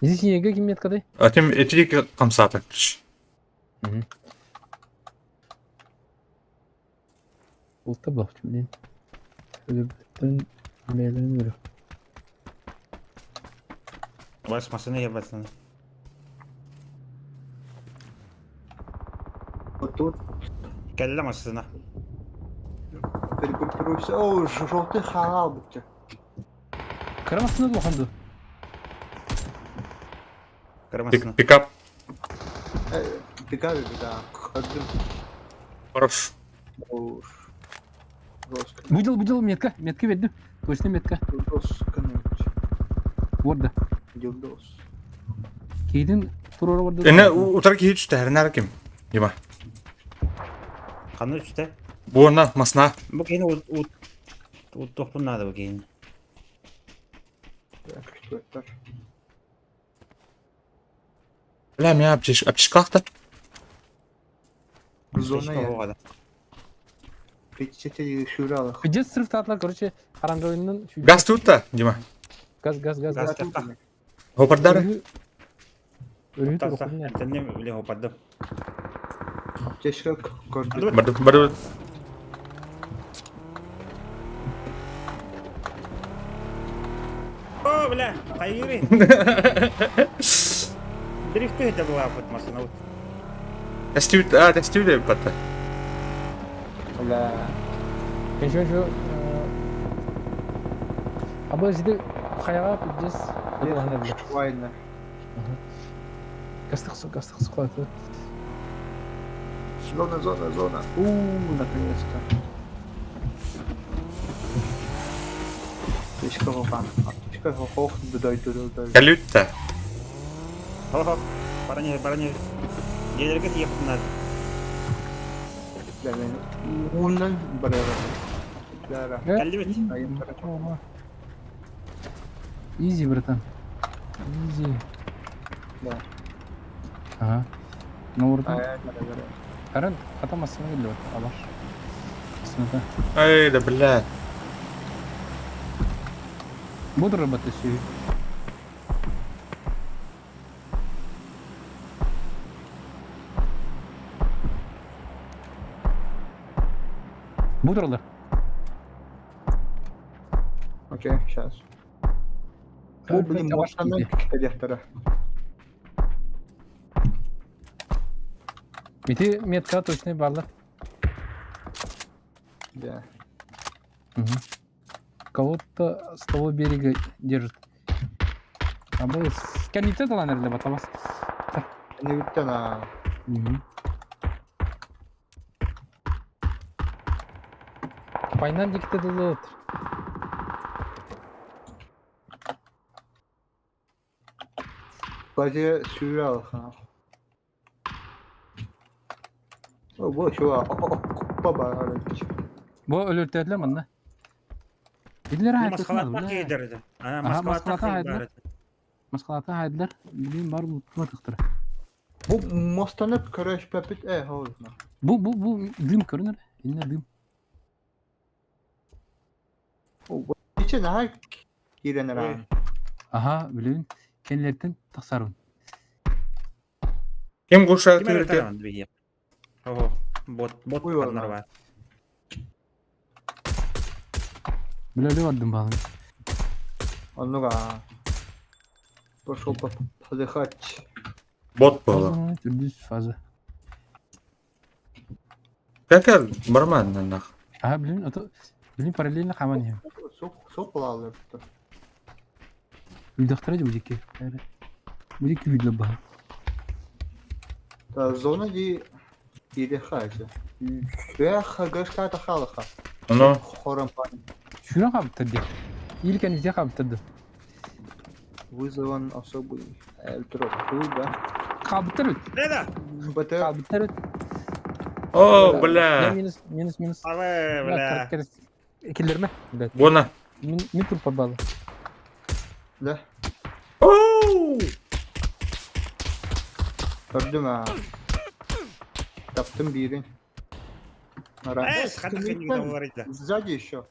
Здесь не какие метка дай? А тем эти камсата. Улта был, блин. Бас масына ебатсың. Вот тут Кәллә масына. перегруппируйся. О, желтый халал бутты. Карамасына духанды. Кыра масына. Пикап. Пикави, да. Один. Хорош. Жестко. Будил, будил, метка, метка ведь. Точно метка. Жестко. Вот да. Дилдос. Кейдин турора барды. Эне утар кихи түстәрін ким. Дима. Қаны үсті. Буына масна. Бу кейін уттоқпын нады бу кейін. Так, что это? Бля, меня аптеч аптечкахта. Зона я. Пятидесяти шуралах. Пиздец срыв татлар, короче, оранжевыйнын. Газ тут та, Дима. Газ, газ, газ, газ. Газ. Хопардары. Өлүү Тарса. туру. Тәнне біле хопарды. Аптечка көрдү. Барды, барды. О, бля, хайыры. Дрифты это была вот машина. Тестюд, а, тестюд батта. Бля. Еще, еще. Аба сиди хаяга пиздец. Вайна. Гастык су, гастык су кылат. Зона, зона, зона. У, наконец-то. Аптечка хохан. Аптечка хох, дай, дай, дай. Калютта. Хо-хо. Баране, баране. Елерге тиеп надо. Бля, мен уннан барара. Бля, Кәлле бит. Изи, братан. Изи. Да. Ага. Ну, братан. Да, да, да. Арен, хата массына келди вот, алаш. Машината. Эй, да блядь. Буду работать сүй. Будралар. Окей, сейчас. Бу, блин, машина кэлиэхтэрэ. Ити метка точный баалар. Да. Угу. Кого-то с того берега держит. А был кэлиитэ талан эрэлэ батабас. Кэннигиттэн аа. Угу. Пайнан диэкитэ дылы Базе сүүрэ алхаа. О, бу чуа, оппа баар эбит. Бу өлөртөөтүлэр манна. Билэр Москваттан киирдэр. Ана Москваттан киирдэр. Москваттан хайдылар. Билин бар тутма тахтара. Бу мостаны көрөшпөпүт э хоолна. Бу бу бу дым көрүнөр. Инне дым. Иче наһаа киирэн эрэ. Аха, билин кенлертен тахсарун. Ким гуша тырты? Ого, бот бот барнар бар. Биле бардым балын. Оннуга. Пошел подыхать. Бот было. Төрдүс фаза. Как барман нах. Аха, билин, ото билин параллельно хаман я. Суп суп лалыр. Үйдөхтөрө же бу Бу видно ба. Та зона ди иде хача. Эх, гашка та халаха. Ну. Хором пан. Шүрө каптырды. Илкен изе каптырды. Вызван особый эльтроп, да? Каптыр. Да. БТ. Каптыр. О, бля. Минус, минус, минус. Аве, бля. Киллерме? Буона. Мин мин тур подбалы. Да. Оу! Көрдүм а. Таптым биирин. Сзади еще.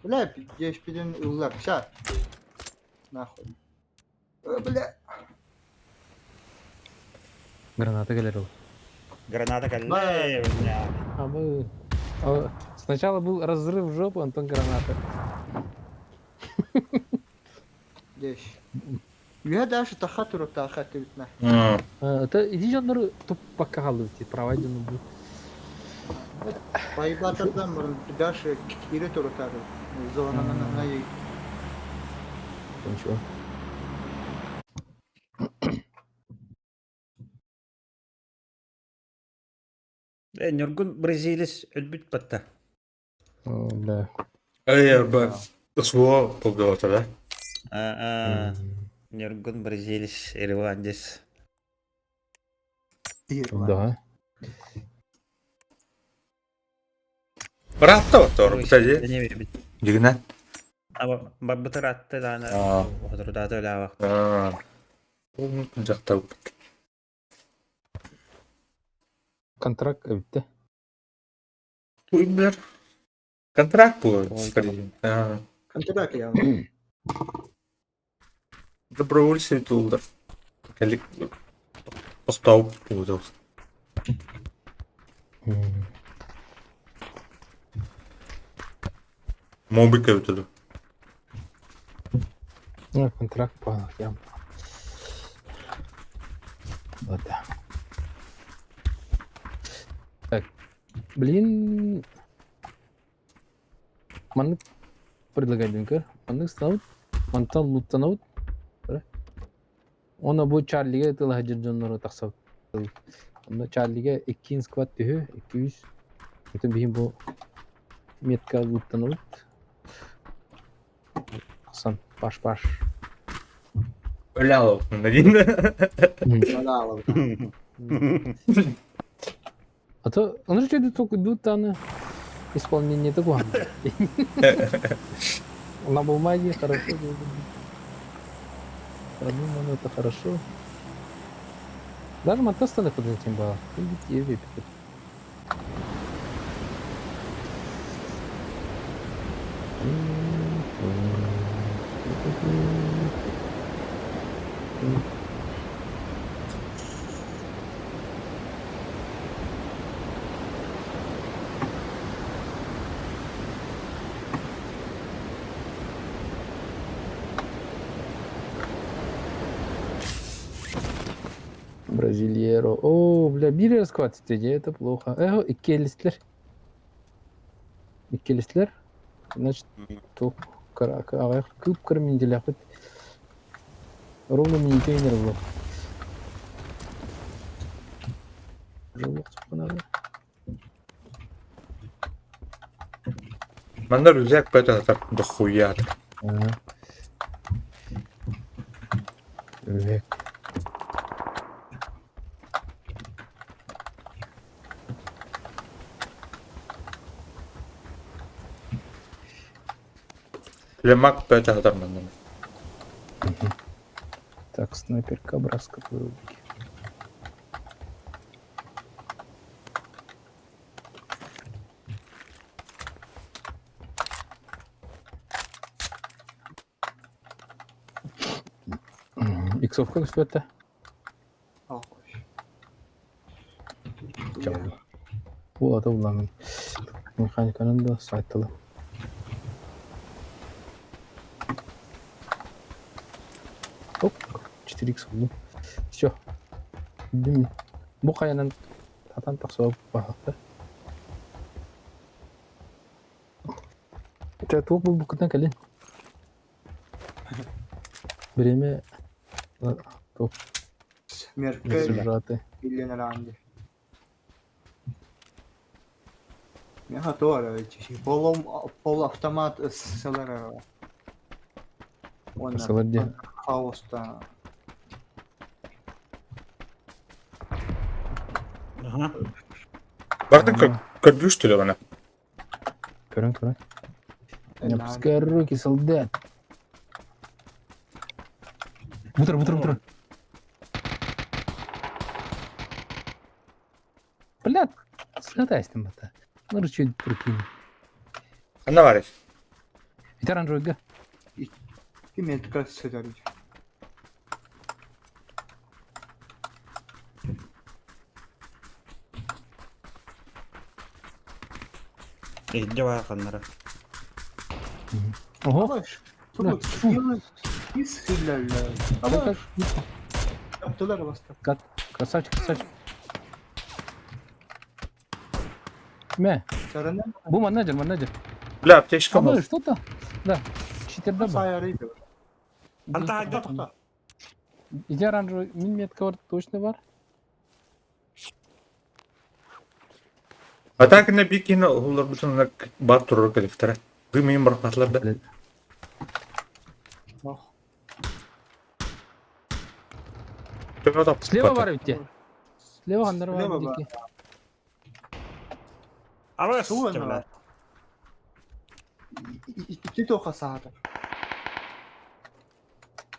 Бля, пиздец, ыллар. Ща. Нахуй. Бля. Граната кэлэр ол. Граната кэллэ, бля. А мы... Сначала был разрыв в жопу, а потом граната. Деш. Я даже тахатуру тахатуру. Это иди жоннору туп пока халыты, провайдену бу. Байбатардан мурун дальше кире турутары. Зона на на на Ничего. Нюргун Бразилис өлбүт батта. Да. Эй, б. Суо полдота, да? А, Нюргун Бразилис Ирландис. Да. Братта тор, кстати. Дигна. А бабытыратты даана. Отурдааты өлаабак. Аа. Жакта. Контракт эбитте. Туйбер. Контракт был, скорее. Контракт я. Добровольцы тулдар. Калик. Постау буду. Мобика өтөдү. Ну, контракт понял, я. Вот да. Так, блин. Маннык предлагать дүнкер. Маннык станут. Мантан луттанабыт. Оны бу Чарлиге тылаһа дьоннору тахсабыт. Онно Чарлиге иккин сквад түһү, 200. Бүтүн биһин бу метка луттанабыт. Сан, паш-паш. Өлялов, надин. Өлялов. А то, он же что только идут там исполнение такого. На бумаге хорошо. Продумано это хорошо. Даже мотостаны под этим было. Видите, выпить. Бразильеро. О, бля, биир расклад это плохо. Эхо, иккиэлистилэр. Иккиэлистилэр. Значит, туох аҕыйах кып-кыра минутэлээхпит. Ровно минутэ иҥэр буолуо. Манна рюкзак бөтө сытар дохуя. Рюкзак. Лемак бөтө сытар манна. Так, снайперка браска вырубки. Иксовка көстүбэттэ. Буолата булламмын. Механиканан да сайтылы. Оп, 4х булдум. Все. Билдим. Бу хайанан татан тахсыба баһахта. Чэ, туох булбуккутун кэлин. Бириэмэ туох Меркель сужаты. Илленаранди. Меха тоже полуавтомат СЛР. Он СЛР диэн. Хаоста. Ага. Бардын көрдүүш төлө Көрөн көрөн. Не опускай руки, солдат. Бутыр, бутыр, бутыр. Блядь, сатайстым бата. Ну, чуть прикинь. Ханна бар Итар Андроидга. Ким метка сытар. Иһирдьэ баар ханнара. Ого. Ис Yaptılar bastı. Красавчик, красавчик. Мэ, Сарана бу менеджер, менеджер. Бля, аптечка А был. что-то? Да. Читерда бар. саярıydı. Anta хайда Иди оранжевый, мин метка бар, точно бар. А так на бикини олар бүтүн бар турар келифтер. Дымын барпатлар да. Слева бар ведь. Слева хандар бар Слева бар. дики. Абас. Суына. İki toka sağda.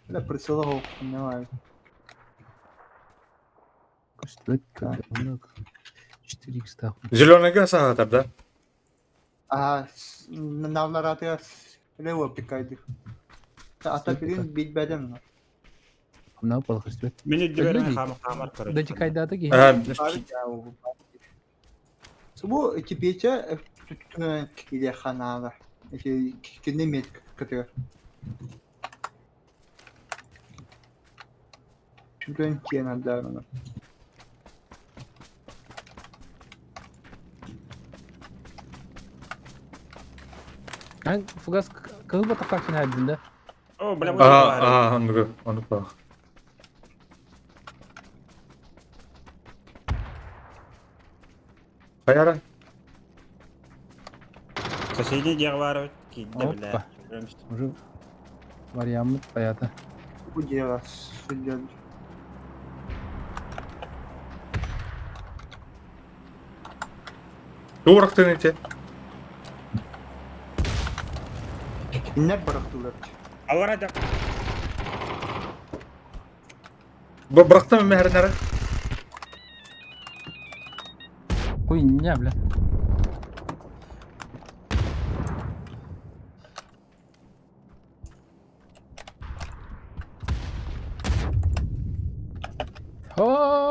Бля, прицеловал, понимаю. Что это? 4х нахуй. Зеленый газ ағатар да? А, навларатыгар слева пикайды. Ата бирин билбедем. Мына палхастыбет. Мин үрдүбэр хаама хаамар көрөр. Дачи кайдата ки. Бу кипече или ханала. Эти кинемет который. Чүрен кенардарына. Ан фугас кылба такак хадин да. О, бля, бу Аа, аа, оны оны ба. Хайара. Соседи дьиэҕэ киирдэ бля. Опа. Уже вариант понятно. Бу дело судья. Туурактын ите. Не бырахтылар. Алара да. Бу бырактым мехернere. Хуйня, бля.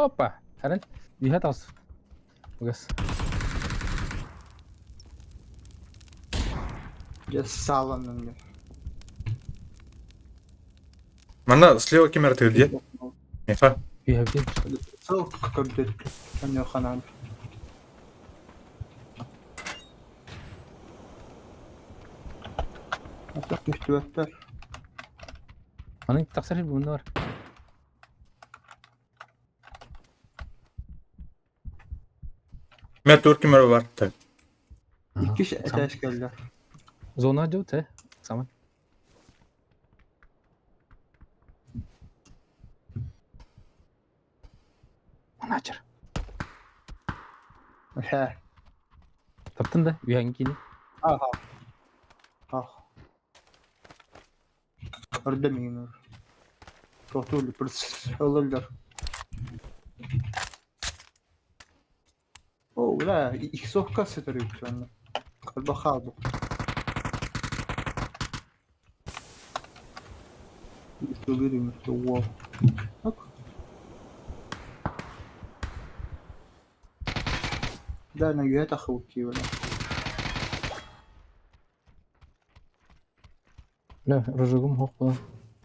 Опа! Харан, үһэ тас. Угас. Дьэ сааланным. Манна слева ким эрэ тыыр Меха. Үһэбитин. Сыл көрдөт. Өнүөханан. Атах түстүбэттэр. Аны тахсар буунна бар. Мэ тур ким эрэ бар. Иккис этээс кэллэ. Зона дьот, э? Саман. Начер. Хэ. Таптын да, үһән кини. Аха. Ах. Өрдө миин. Тохтуулу ылыллар. О, бля, иксовка сытар үксүннэ. Калба хаалбыт. Уол. Да, на үөһэ тахсыбыт дии бля. Бля, рожогум хоқ була.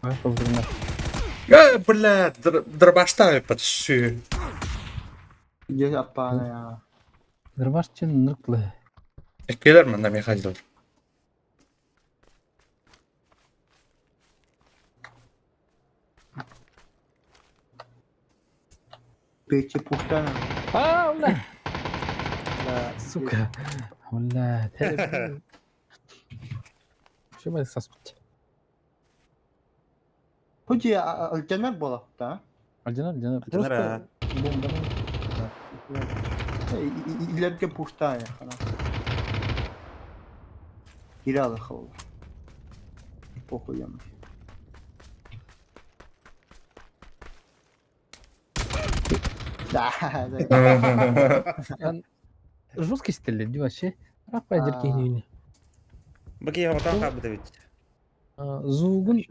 Ай, толдырна. Э, бля, дробаштаю подсю. Дьэ аппаана я. Дробаш чен нырклы. Эккелер манна Михайлов. Печи пухтана. А, бля. Да. Сука. Бля, Что мы соспать? Хоть альтенер буолла, да? Альдина, Альдина. Альдинар, Просто бомба. Илэргэ пухтая хана. Киралы хол. Похуй я. Да, да. Жесткий стиль, ди вообще. Рапай деркини. Баки хотан хаалбыт эбит. Звугун,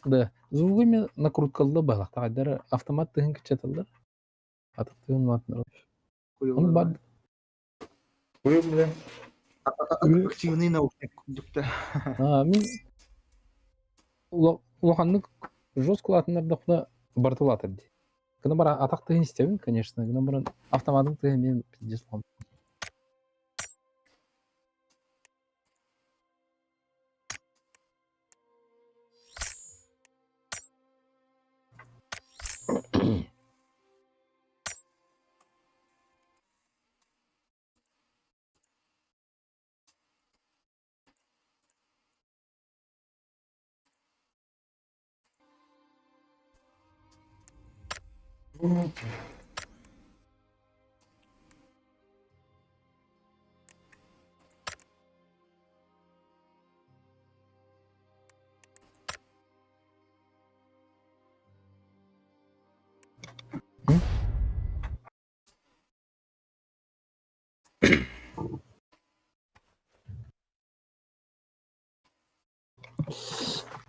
да, звугами накруткалла балак. Тагдар автомат тыһын кычаталлар. Атык тыһын матнар. Он бар. Ой, бля. Активный наушник курдук А, мин улаханнык жестко латыннар бартылатыр ди. Гына бара атак тыһын истебин, конечно. Гына бара автоматын тыһын мен пиздец лам.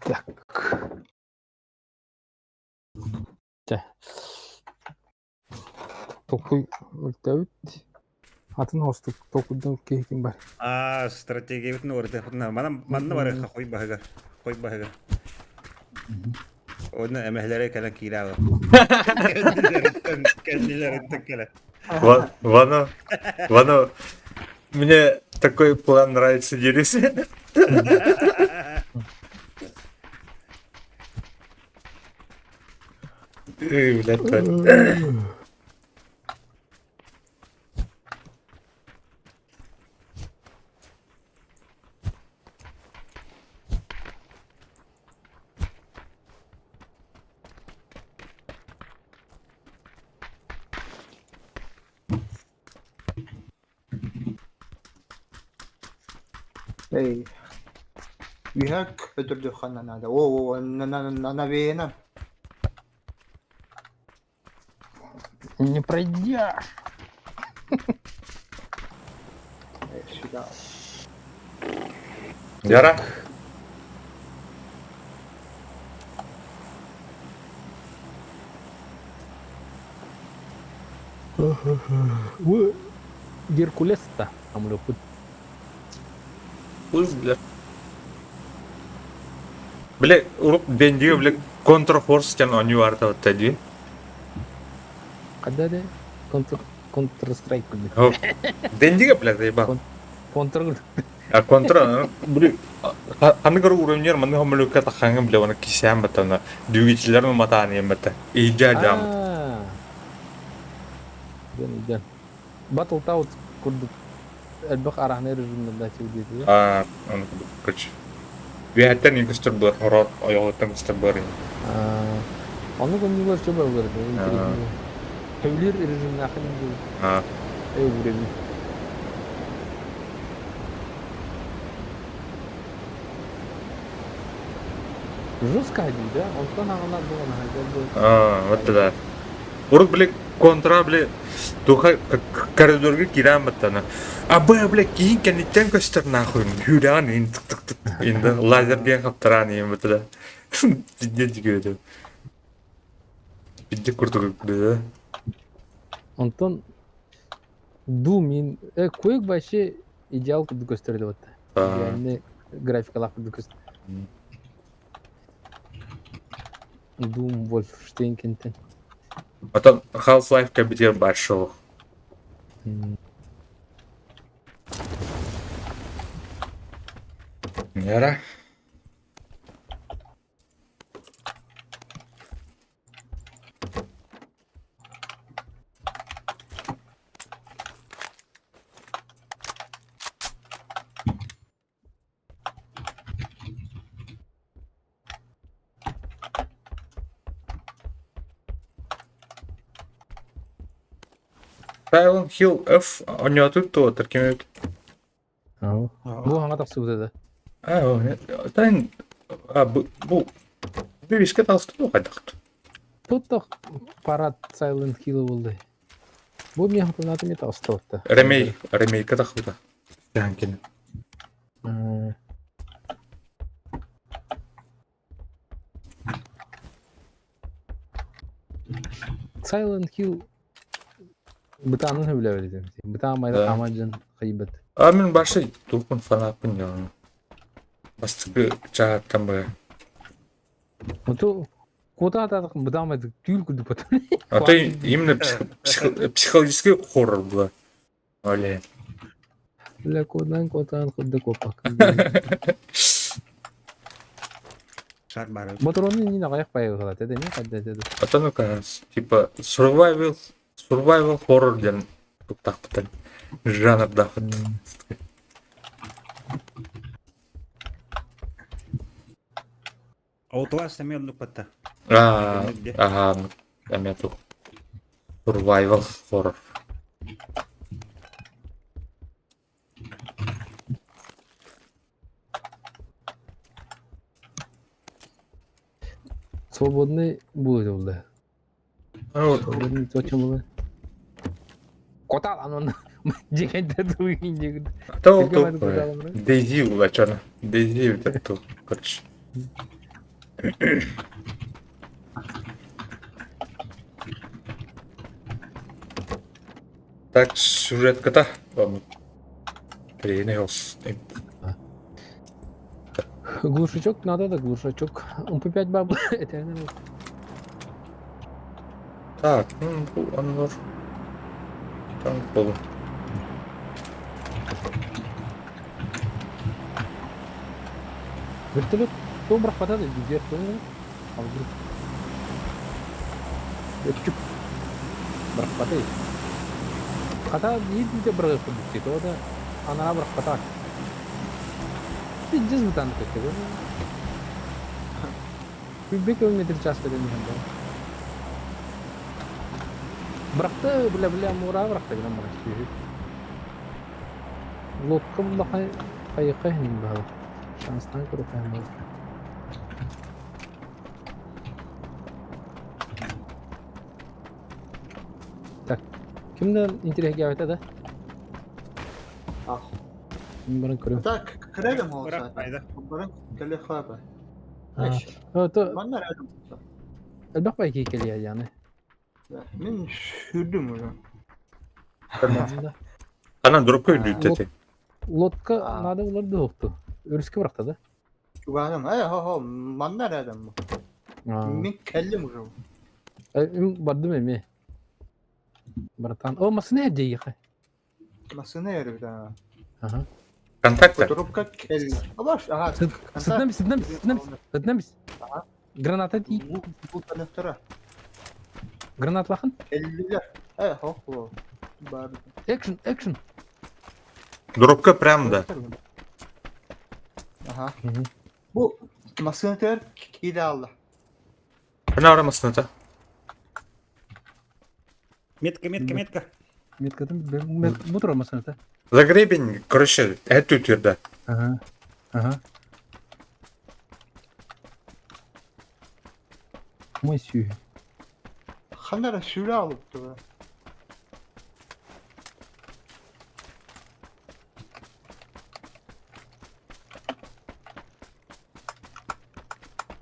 Так. Чэ. Толкуй өлтөбүт. Атын хостук толкуйдан киһитин бар. А, стратегия бит нуорда. Манна манна бар хой баһыгар. Хой баһыгар. Онно эмэһлэре кэлэн киирээҕи. Кэннилэриттэн кэлэн. Вано, Вано, мне такой план нравится, делись. Эй, блядь, так. Эй. Үһәк өтөрдө ханна надо. О, о, на на на на вена. Не пройдешь. Сюда. Яра? Бу Геркулес та амлыппыт. Уй, бля. Бля, урут Бендигэ, бля, Контрфорс диэн оонньуу баар дии. Когда де Контр Counter Strike курдук. Дендигэ, бля, заебал. Контр А контра, били, ханнык уровнер манны хомолюкка таххаҥҥын бля, оны кисээн баттана, двигателлэр матаан батта. Иджа жам. Ден иден. Battletoads курдук элбэх араһны режимнарда диэтилэр. А, аны курдук, короче. Үөһэттэн ин көстөр баар, хороор ойоҕуттан көстөр баар. Оннук оннугар чө барылар Хөвлүр режимнаахын Өйүрөбүн. Жестко дии да, онтон аҕалар буолан А, вот да. Урут, били, контра, били, туха коридорга киирэн баттана. А б, бля, киин кэнниттэн көстөр нахуй. Хүүрээн ин тык тык тык. Инде лазер диэн хаптараан иин бата. Пиздец дигүөтү. Пиздец курдук да. Онтон Doom мин Quake вообще идеал курдук көстөр деп атта. Идеальный графикалаах курдук көстөр. Doom Wolfenstein кентен. Потом Half-Life кабитер большого. Яра. Silent Hill F оонньоотут дуо тэркимэбит? Бу хаҥа тахсыбыта да. Аа, тань а бу бу бивискэ таҕыста дуо хайдах? Тут парад Silent Hill буолла. Бу миэхэ тылнаата эмиэ таҕыста Ремейк, ремейка тахсыбыта. Тэһэн Silent Hill бытаанын сөбүлээбэт этим. Бытаан майда хааман дьон хайбат. А мин башы туппун фанаппын дьону. Бастакы чаһаттан быһа. Оту куота атаатах бытаан майда түүл курдук бат. А то именно психологический хоррор была. Оле. Бля, куотаан куотаан курдук куоппак. Шар бары. Моторону иннин аҕыйах байыгылат этэ эмиэ хадда этэ. А то ну-ка, типа survival survival horror диэн туттахпытын жанрдаахпыт. Outlast эмиэ оннук батта. Аа, аха, эмиэ ту. Survival horror. Свободный будет улда. Свободный точно было. Котал анон дегенде тугин дегенде. То то Дейзи улачана. Дейзи это ту, короче. Так, сюжетката. Тренерс. Глушачок надо, да, глушачок. МП5 бабла. Это не Так, ну, аннор. Там был. Вертолет то бырахпата да дьиэ А вдруг Өттүк бырахпата Хата биир биирдэ быраҕыахпыт дии тоҕо да анараа бырахпатах. Пиздец бытаан көттө Сүүрбэ километр чааска дэн иһэн буолан. Бырахта бля бля муора бырахта гынан барар сүөһү. Лодка буллахха хайыахха иһин баһылык. Шанстаан көрүөххэ буолар. Так, ким да интириэһиргээбэтэ да? Ах. Мин баран көрүм. Так, кэлэбин ол Бырах пайда. Баран кэлэ хаба. То Манна рядом. элбэх байки кэлиэ яны. Мин сүүрдүм уже. Анан дропка үрдүүттэ ти. Лодка надо булар дуохту. Өрүскэ бырахта да? Чугаһым, э, хо-хо, манна рядом. Мин кэллим уже. Бардым эми. Братан. О, массыына дьиэхэ. Массыына эрбит, а. Ага. Контакта. Трубка кэл. Абаш, ага. Сытнам, сытнам, сытнам, сытнам. Ага. Граната ти. Бу коннектора. Гранатлахан? Эллилер. Э, хо-хо. Бар. Экшн, экшн. Дропка прям да. Ага. Бу массыына киирэ алла. Хана ара массыната. Метка, метка, метка. Меткатын бу турар массыната. Загребень, короче, это түрдө. Ага. Ага. Мой сүй. Ханара сүрэ алып тура.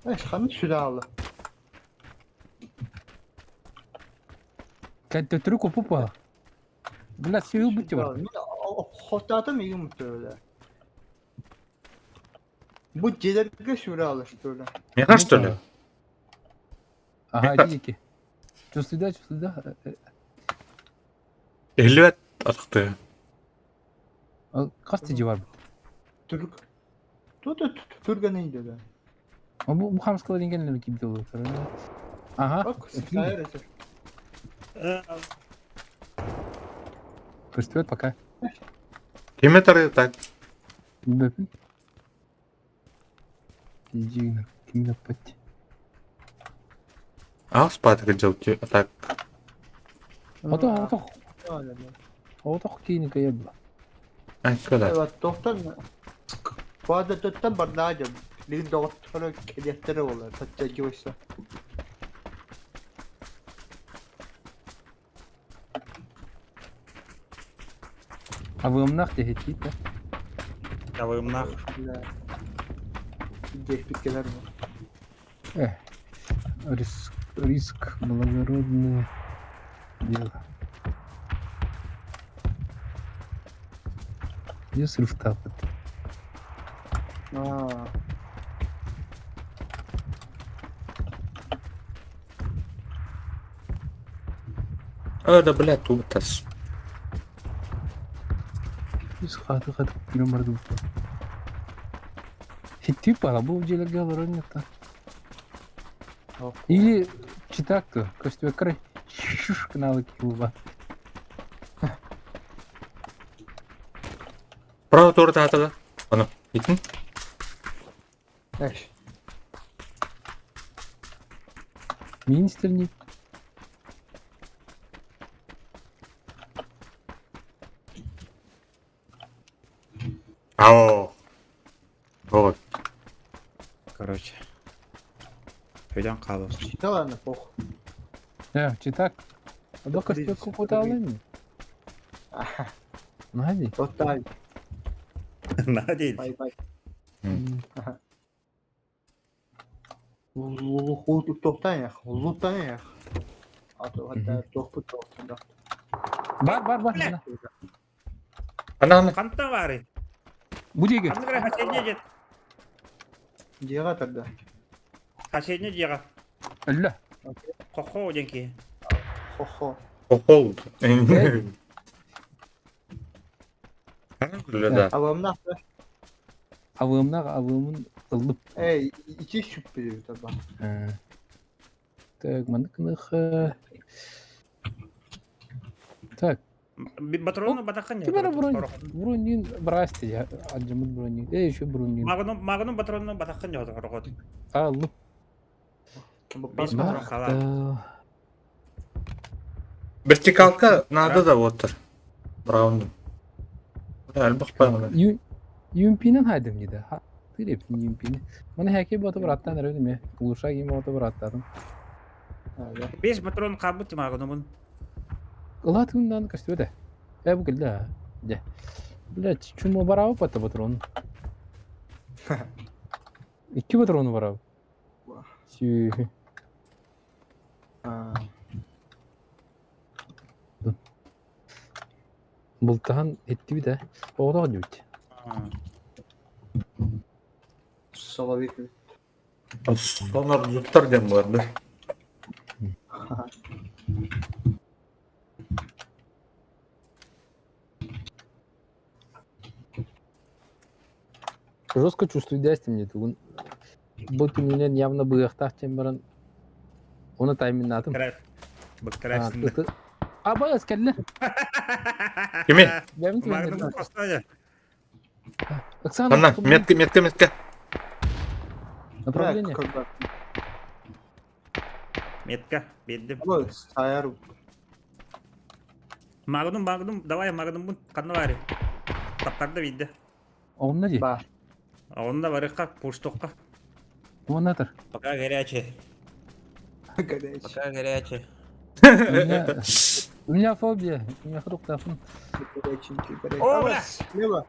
Эш, ханна сүрэ алла. Төттөрү купупа. Бля, сүйүл бутти бар. Хотатым игим өтөлө. Бу дьиэлэргэ сүрэ алар что ли? Меха что ли? Ага, дики. Чувствуй, чувствуй, Эллибет атыкты. Хас тиги бар? Түрк. Тут түргөн инде. Бу бу хамскала деңгелер кийип болот. Ага. Көстүбөт пока. Киме тары так? Билбеппин. Дигин ким аппат. А спать делки, а так. Ото ото ото кийин кайбла. Ай, куда? Evet, doktor Kuadratörden bardağı Ligin doktoru kedetleri olur. Tatça gibi А вы умнах дехетит, да? А вы умнах. Geçtik mi? Риск, риск благородное дело. Где срыв тапот? Aa. А, да, блядь, тут тас. Хаты хаты кирем барды. Хиттип бала бу дьиэлэргэ олорон нет. Или читак то, көстүбэккэр шуш гынаалы киһи Право тура таатада. Аны, итин? Эш. Министр не. Ао. Вот. Короче. Пойдем калып. Да ладно, пох. Э, читак. А көстүбэккэ кутаалын. Нади. Тотай. Надеюсь. Бай бай. Тоқтан Лутан Ато тохпут тоқтан. Бар бар бар. Ана, ана. Ханта бары. Бу диэки. Ханна кара хасенне жет. Дьиэҕэ тарда. Хасенне жега. Өллө. Хохо денки. Хо-хо. Хохол. Да. Абамнах Авымнах авымын ыллып. Эй, ичи шүппү таба. Так, маннык Так, Патрону батакын. ким эрэ бронь бронин брасти, аджымыт бронин. Э, еще бронин. Магнум магнум патрону батакын жок рогот. А, лып. Бес патрон кала. Вертикалка надо да вот. Браун. Элбэх паймана. Юмпинен хайдым диде. Тыреп юмпини. Маны хәке боты браттан өрөдүм. Улуша ким боты браттадым. Бес патрон кабыт магнумун. Ыла тыгындан көстүбөтө. Э, бу келди. Де. Блять, чумо барабы пата патрон. Икки патрону барабы. Сүү. А. Бултаһан иттибит ээ. Оҕотох диэбит. Соловик. Сонордуттар диэн буолар да. Жестко чувствую мне тугун. Бу түнүнэн явно быһыахтаах диэн баран оны тайминнаатым. Быктарайсында. Абайас кэллэ. Кими? Магнум Костая. Оксана. Анна, метка, метка, метка. Направление. Метка, бердим. Саяр. Магнум, Магнум, давай Магнум, ханна баары. Таптарда видде. Онно ди. Бар. Онно барыкка, пуштукка. Оннатыр. Пока горячий. Горячий. Пока горячий. У меня фобия. У меня хруктафын. Горяченький, горячий. О, бля! Слева.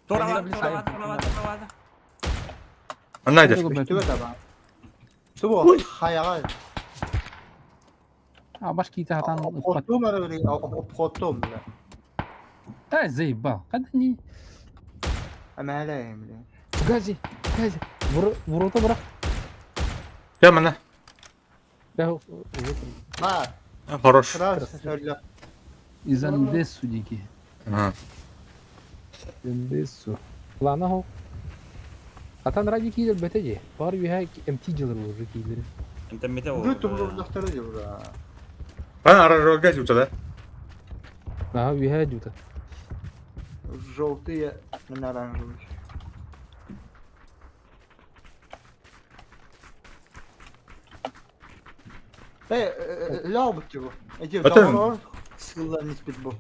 Туравады, туравады, туравады, туравады. Анна идет. Үстүбэ таба. Субу, хаяга. А башки хатан Обходтум ары обходтум, бля. Да, заебал. Когда не... Амалаем, бля. Гази, гази. Ворота брак. Кем она? Ма, Хорош. раз, сөрлө. Из Андесу дики. Ага. Андесу. Лана хо. Атан ради кийлер бетеди. Бар юха МТ жылыр уже кийлер. Энтеммете Бу тумлуктары жура. Ана арарога жута да? Ага, юха жута. Желтые на оранжевый. Э, ляубут его. Эти Это- сыллан испит бу.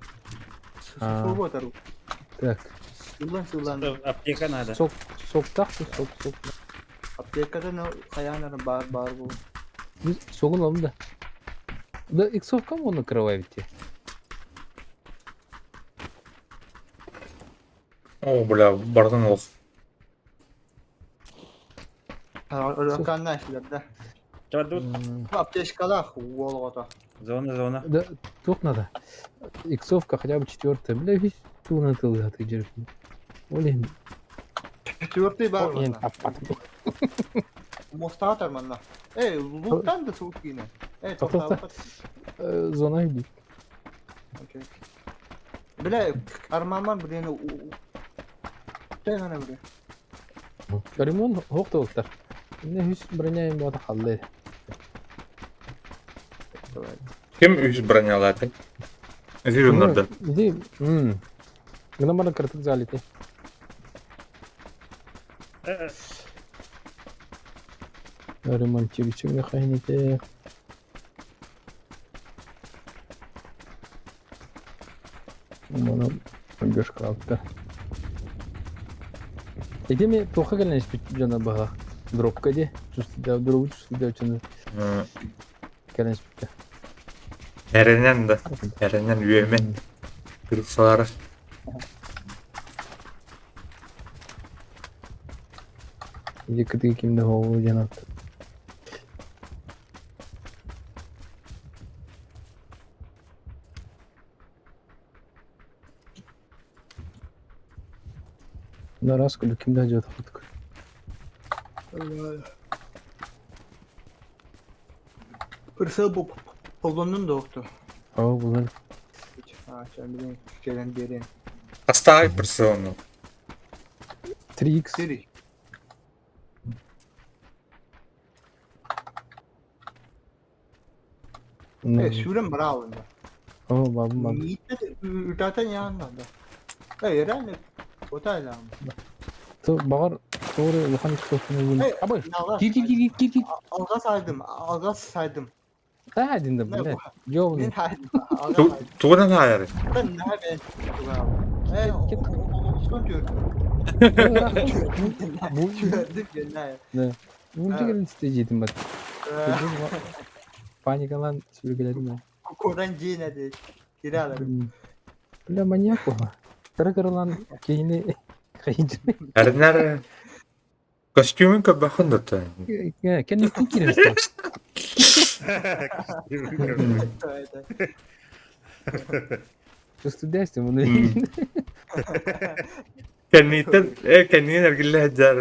А. Сыллан Так. Сыллан сыллан. Аптека надо. Сок, сок так, сок, сок. Аптекада ну хаянар бар бар бу. Согун алым да. Да, иксовка он накрывает те. О, бля, бардан ол. Раканна да. Тут Аптечкалар уолгота. зона, зона. Да, тут надо. Иксовка хотя бы четвертая. Бля, весь ту на тыл ты держишь. Блин. Четвертый бар. Блин, Мостатар манна. Эй, луктан да сукина. Эй, тоқта. Зона иди. Окей. Бля, армаман блин, Тегана бля. Ремонт хоқтолықтар. Не хүс броня им бата қалды. Ким үс бронялаты? Зижуннарда. Иди, м. Гына бары кыртык залите. Ремонтируйте механите. Мана бомбежка алты. Иди ми плохо кэлэн испит жана баха. Дропка ди. Чувствую, дробу чувствую, чаны кэлэн испитте. Эренен да. Эренен үйемен. Кырсалары. Иди кытыгы кимде хоолу жанат. На раз күлү кимде жата кутк. Ырсыл бу полонун да оқту. Ау булар. А, sen bilin gelen derin. Астагай персону. 3x. Siri. Э, сүрен браво да. О, бабым бабым. Үтатан яғында да. Э, реально, отайлам. То багар doğru улахан иксовканы Эй, Абай. Кир кир кир кир кир. Алға сайдым, алға сайдым. Та динде бля. Ёбаный. Мен хайдым, алға сайдым. Тугунан хаяры. Ben ne ben? Э, son diyorum. Бу Gördüm Бу келин стежитим бат. Паникалан сүргелерим. Koran cine de. Kiralarım. Бля, маньяк була. Кыры-кырылан кейини кайынчы. Эренер костюмын көбөхөн да. Кенни кирин. Чувствуйдайся, мұны. Кэнниттэн э кэннигин эргиллэ сылдьар.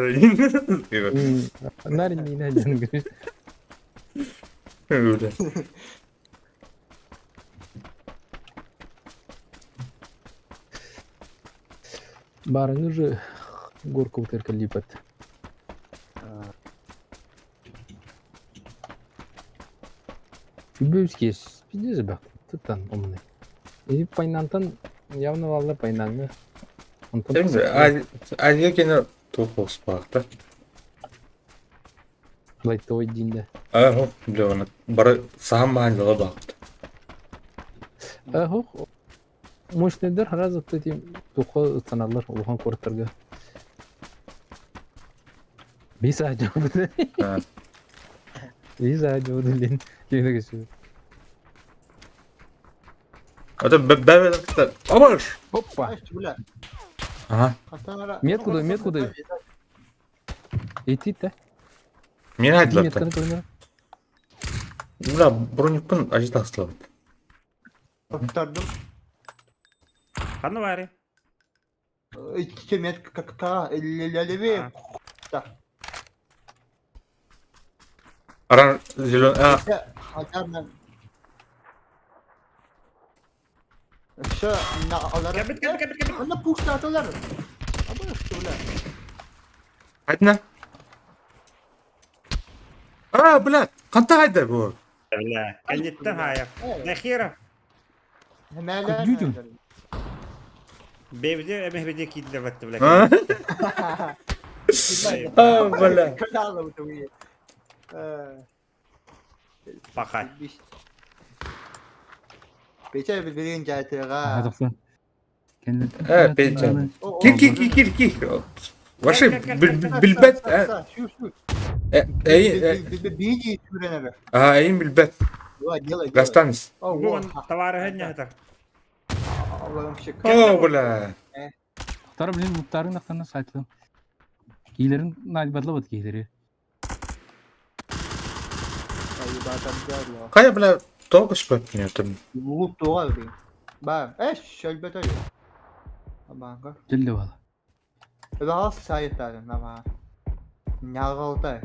Нар миинэ дьон гүр. Öyle. Барыңы же горку теркалипат. Үбүскес, пиздец бак. Туттан омны. И пайнантан явно валла пайнаңы. Онтон Азия кene туох оспаахта. Лайтовый динде. Аа, бля, оны бары сахан махан дала баахта. Ах, мощныйдар сразу эти тухо ыстаналар улахан куораттарга. Биир саа дьон Биир саа дьон лин киһини көсү. Это бэбэ Абаш! Опа! Бля. Ага. Метку дай, метку дай. Идти да? Мен айдылапта. Метканы көрмө. Бля, броникпын ажыта астылабыт. Повтордум. Ханна баары? Икки метка как левее. Да. Аран зелен... А, Все, на алар. Кэбит, кэбит, кэбит, кэбит. Ана пушта аталар. Абы что, бля. Айдына. А, бля, қанта қайда бұл? Бля, кэнниттэн хаайар. Нахера. Күдүдүм. Бэбди эмэһбиди киирдэ батты бля. А, А, бля. Паха. Пече билген жайтыга. Тохтон. Э, Петя. Кир, кир, кир, кир, кир. Ваши билбет. Эй, Биги түренере. а, эйин билбет. Давай, делай. Гастанис. Бугун товарыһын ньаһытар. О, бля. Тара блин муттарын ахтана сайтлым. Кийлерин найбатлабат кийлери. Кая, бля, толку спать мне там. Лут тугал би. Ба, эш, шөлбөтө. Абанга. Дилли бала. Баас сайттарын ама. Нягылта.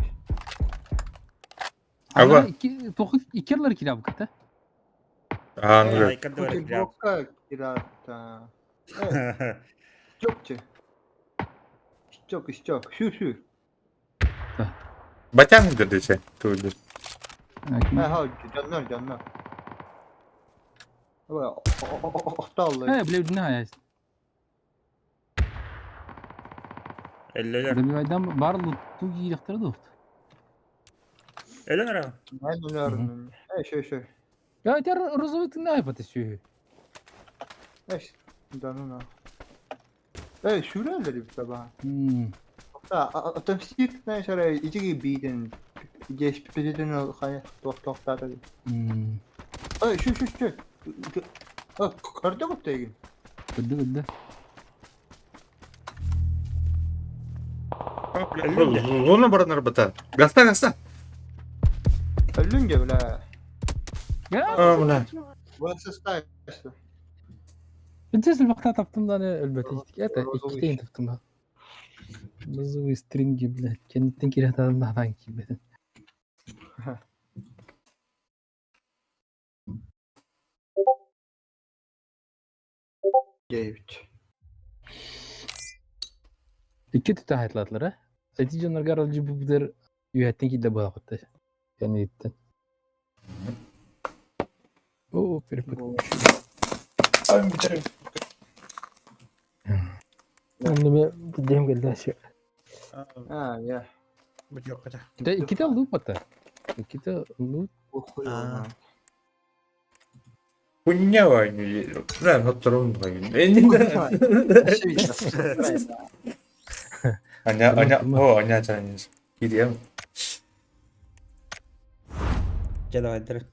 Аба. Тоху икерлер килаб кыта. А, ну, бля. Кутилбокка кирата. Чокче. Чок, чок. Шу шу. Батян десе. Туйду. Ха, жаннар, жаннар. Охталлы. Э, бля, не аяс. Эллелер. Добивайдан бар лутту кийлектер дуфт. Эллелер. Мен Э, шö шö. Я тер розовый ты найбат сүү. Эш, дануна. Э, шүрәләр бит ба. Хм. Та, атомстик на шара ичиги биден. Еш педен хая тох тох та. Хм. Э, шү шү шү. Э, көрдө көптеген. Гүдді гүдді. Луна баранар бата. Гаста, гаста. Өлүнге бля. А, бля. Вася стайся. Интересно, вақта таптым да не өлбөт. Это иккитейин таптым да. Розовый стринги, блядь. Кенеттен келет адам да адан кийбедин. Девять. Икки түтэ хайтлатлар, а? Эти жоннорго аралдьы бубдер үһэттен киирдэ буолаахыттар. Кэнниттэн. Оо, перепыт. Онно ме билдиһим кэллэ ше. А, я. Да иккитэ луп бата. Иккитэ луп. А. Хуйня вайну. Бля, хотторун вайну. Аня, аня, о, аня чанис. Кидем. Дьэ давайдыр.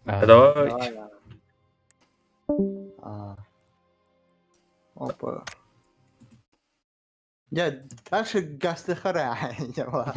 Давай. А. Опа. Я дальше гастыхара. Я.